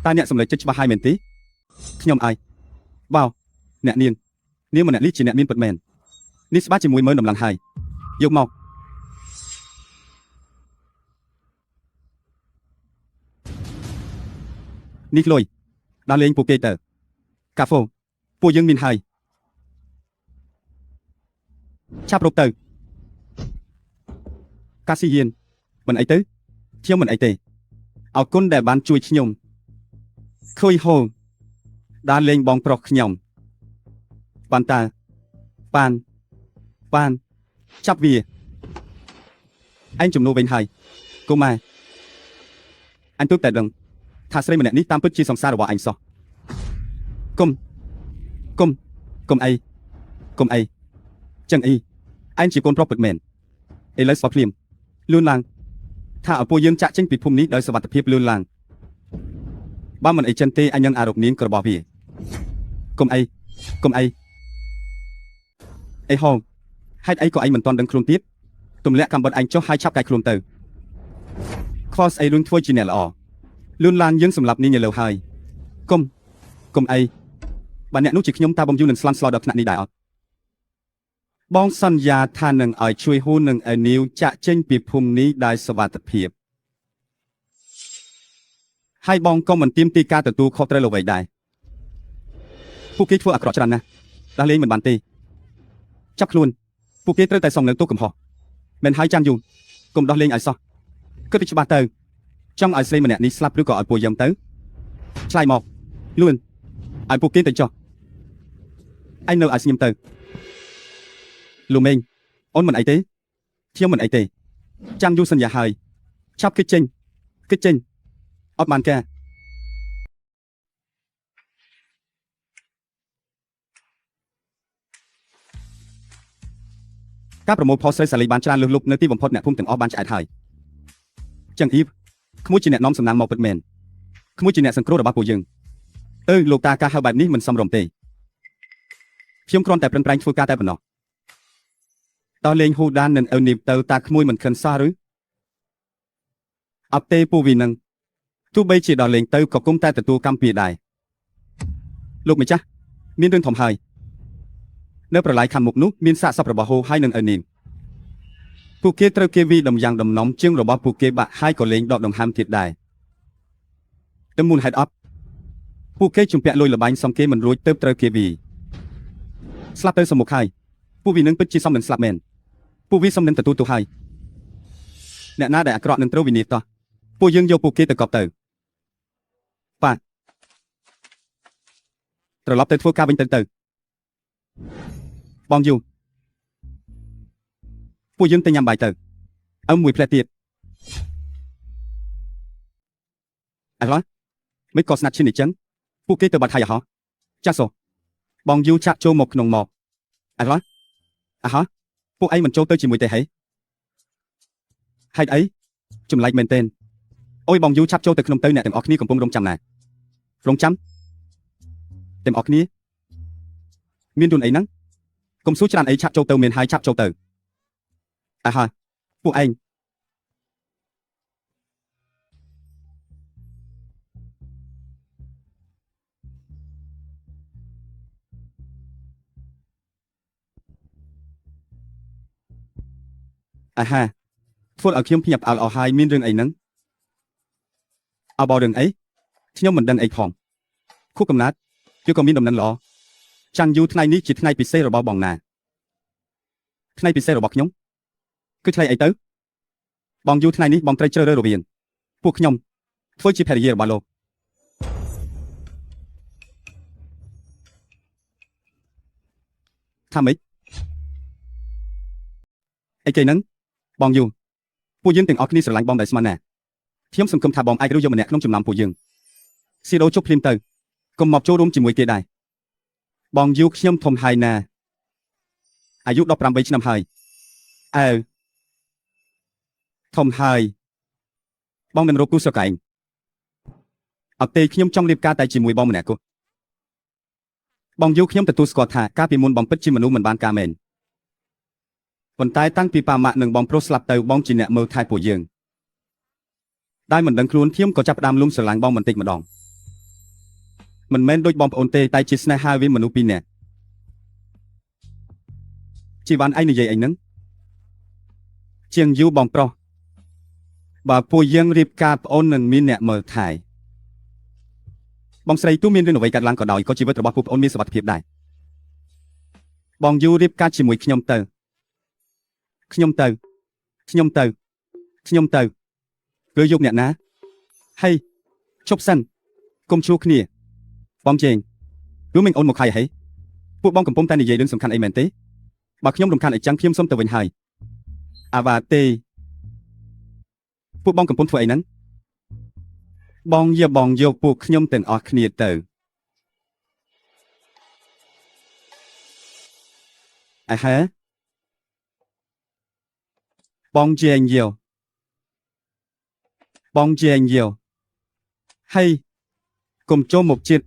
តើអ្នកសម្រេចចិត្តច្បាស់ហើយមែនទេខ្ញុំឲ្យវ៉ាវអ្នកនាងនាងម្នាក់នេះជាអ្នកមានពិតមែននេះស្បាជាមួយមើលដំឡើងហើយយកមក នេះលុយដល់លេងពួកគេទៅកាហ្វូពួកយើងមានហើយឆាប់រកទៅកាស៊ីហ៊ានមិនអីទៅខ្ញុំមិនអីទេអរគុណដែលបានជួយខ្ញុំខុយហូដល់លេងបងប្រុសខ្ញុំបានតាបានបានចាប់វាឯងជំនួសវិញហើយកុំម៉ែអញទើបតែដឹងថាស្រីម្នាក់នេះតាមពិតជាសង្សាររបស់អញសោះគុំគុំគុំអីគុំអីចឹងអីឯងជាកូនប្រុសពិតមែនឥឡូវស្បភ្លាមលឿនឡើងថាឲ្យពួកយើងចាក់ចេញពីភូមិនេះដោយសុវត្ថិភាពលឿនឡើងបើមិនអីចឹងទេអញនឹងអារកនាងរបស់វាគុំអីគុំអីអីហងហេតុអីក៏ឯងមិនទាន់ដឹងខ្លួនទៀតទម្លាក់កំបិតឯងចុះហើយឆាប់កាយខ្លួនទៅខ្វល់ស្អីលឿនធ្វើជាអ្នកល្អលឿនឡានយើងសម្លាប់នាងឥឡូវហើយគុំគុំអីបើអ្នកនោះជាខ្ញុំតើបងយូរនឹងស្លន់ស្លោដល់ថ្នាក់នេះដែរអត់បងសន្យាថានឹងឲ្យជួយហ៊ូនឹងឲ្យនីវចាក់ចេញពីភូមិនេះដោយសុវត្ថិភាពហើយបងក៏មិនទាមទារការទទួលខុសត្រូវអ្វីដែរពួកគេធ្វើអាក្រក់ច្រើនណាស់ដោះលែងមិនបានទេចាប់ខ្លួនពួកគេត្រូវតែសងនឹងទោសកំហុសមិនហើយចាំយូរកុំដោះលែងឲ្យសោះគិតទៅច្បាស់ទៅចង់ឲ្យស្រីម្នាក់នេះស្លាប់ឬក៏ឲ្យពួកយើងទៅឆ្លើយមកលឿនឲ្យពួកគេទៅចុះឯងនៅឲ្យស្ងៀមទៅលូមេងអូនមិនអីទេខ្ញុំមិនអីទេចាំយូរសន្យាហើយឆាប់គិតចេញគិតចេញអត់បានការការប្រមូលផលស្រីសាលីបានច្រើនលើសលប់នៅទីបំផុតអ្នកភូមិទាំងអស់បានឆ្អែតហើយចឹងអ៊ីវក្មួយជាអ្នកនាំសំណាងមកពិតមែនក្មួយជាអ្នកសង្គ្រោះរបស់ពួកយើងអឺលោកតាការហៅបែបនេះមិនសមរម្យទេខ្ញុំគ្រាន់តែប្រឹងប្រែងធ្វើការតែប៉ុណ្ណោះតោះលេងហ៊ូដាននិងអឺនីបទៅតាក្មួយមិនខិនសោះឬអត់ទេពូវីនឹងទោះបីជាដល់លេងទៅក៏គុំតែទទួលកម្មពៀដែរលោកម្ចាស់មានរឿងធំហើយនៅប្រឡាយខាងមុខនោះមានសាកសពរបស់ហ៊ូហើយនិងអឺនីបពួកគេត្រូវគេវីដំយ៉ាងដំណំជាងរបស់ពួកគេបាក់ហើយក៏លេងដកដង្ហើមទៀតដែរតែមូលហេតុអត់ពួកគេជំពាក់លុយលបែងសំគេមិនរួចទៅត្រូវគេវីស្លាប់ទៅសមុខហើយពួកវីនឹងពិតជាសមនឹងស្លាប់មែនពួកវីសមនឹងទទួលទោសហើយអ្នកណាដែលអាក្រក់នឹងត្រូវវិនិច្ឆ័យតោះពួកយើងយកពួកគេទៅកប់ទៅបាទត្រឡប់ទៅធ្វើការវិញទៅទៅបងយូពួកយើងទៅញ៉ាំបាយទៅអឹមមួយផ្លែទៀតអរ៉ាមិនក៏ស្នាត់ឈិនអញ្ចឹងពួកគេទៅបាត់ហើយហ៎ចាសោបងយូឆាក់ចូលមកក្នុងមកអរ៉ាអាហ៎ពួកឯងមិនចូលទៅជាមួយទេហីហេតុអីចម្លែកមែនទែនអូយបងយូឆាប់ចូលទៅក្នុងទៅអ្នកទាំងអស់គ្នាកំពុងរងចាំណារងចាំទាំងអស់គ្នាមានទុនអីហ្នឹងកុំសួរច្រើនអីឆាប់ចូលទៅមានហើយឆាប់ចូលទៅអាហាពួកឯងអាហាធ្វើឲ្យខ្ញុំភ្ញាក់ផ្អើលអស់ហើយមានរឿងអីហ្នឹងអបរឿងអីខ្ញុំមិនដឹងអីផងខួបកំណត់គឺក៏មានដំណឹងល្អចាំងយូថ្ងៃនេះជាថ្ងៃពិសេសរបស់បងណាថ្ងៃពិសេសរបស់ខ្ញុំគឺថ្ងៃអីទៅបងយូថ្ងៃនេះបងត្រូវជ្រើសរើសរវាងពួកខ្ញុំធ្វើជាភរិយារបស់លោកថាម៉េចអីគេហ្នឹងបងយូពួកយើងទាំងអស់គ្នាស្រឡាញ់បងដែលស្មានណាខ្ញុំសង្ឃឹមថាបងអាចរើសយកម្នាក់ក្នុងចំណោមពួកយើងស៊ីរ៉ូជប់ភ្លាមទៅកុំមកចូលរួមជាមួយគេដែរបងយូខ្ញុំធំហើយណាអាយុ18ឆ្នាំហើយអើធំហើយបងនឹងរកគូស្រកែងអត់ទេខ្ញុំចង់រៀបការតែជាមួយបងម្នាក់គោះបងយូខ្ញុំទទួលស្គាល់ថាកាលពីមុនបងពិតជាមនុស្សមិនបានការមែនប៉ុន្តែតាំងពីប៉ាម៉ាក់និងបងប្រុសស្លាប់ទៅបងជាអ្នកមើលថែពួកយើងតែមិនដឹងខ្លួនខ្ញុំក៏ចាប់ផ្ដើមលំស្រឡាញ់បងបន្តិចម្ដងមិនមែនដូចបងប្អូនទេតែជាស្នេហាវាមនុស្សពីរនាក់ជីវ៉ាន់ឯងនិយាយអីហ្នឹងជាងយូបងប្រុសបើពួកយើងរៀបការប្អូននឹងមានអ្នកមើលថែ បងស្រីទោះមានរឿងអ្វីកើតឡើងក៏ដោយក៏ជីវិតរបស់ពួកប្អូនមានសុវត្ថិភាពដែរបងយូរៀបការជាមួយខ្ញុំទៅខ្ញុំទៅខ្ញុំទៅខ្ញុំទៅគឺយកអ្នកណាហេឈប់សិនកុំជួគ្នាបងជេងគឺមិនអូនមកខៃហេពួកបងកំពុងតែនិយាយរឿងសំខាន់អីមែនទេបើខ្ញុំរំខានអីចឹងខ្ញុំសុំទៅវិញហើយអាវ៉ាទេពួកបងកំពុងធ្វើអីហ្នឹងបងយាបងយកពួកខ្ញុំទាំងអស់គ្នាទៅអ่ะហេបងជេងយកបងជេងយកហើយកុំចូលមកជាតិ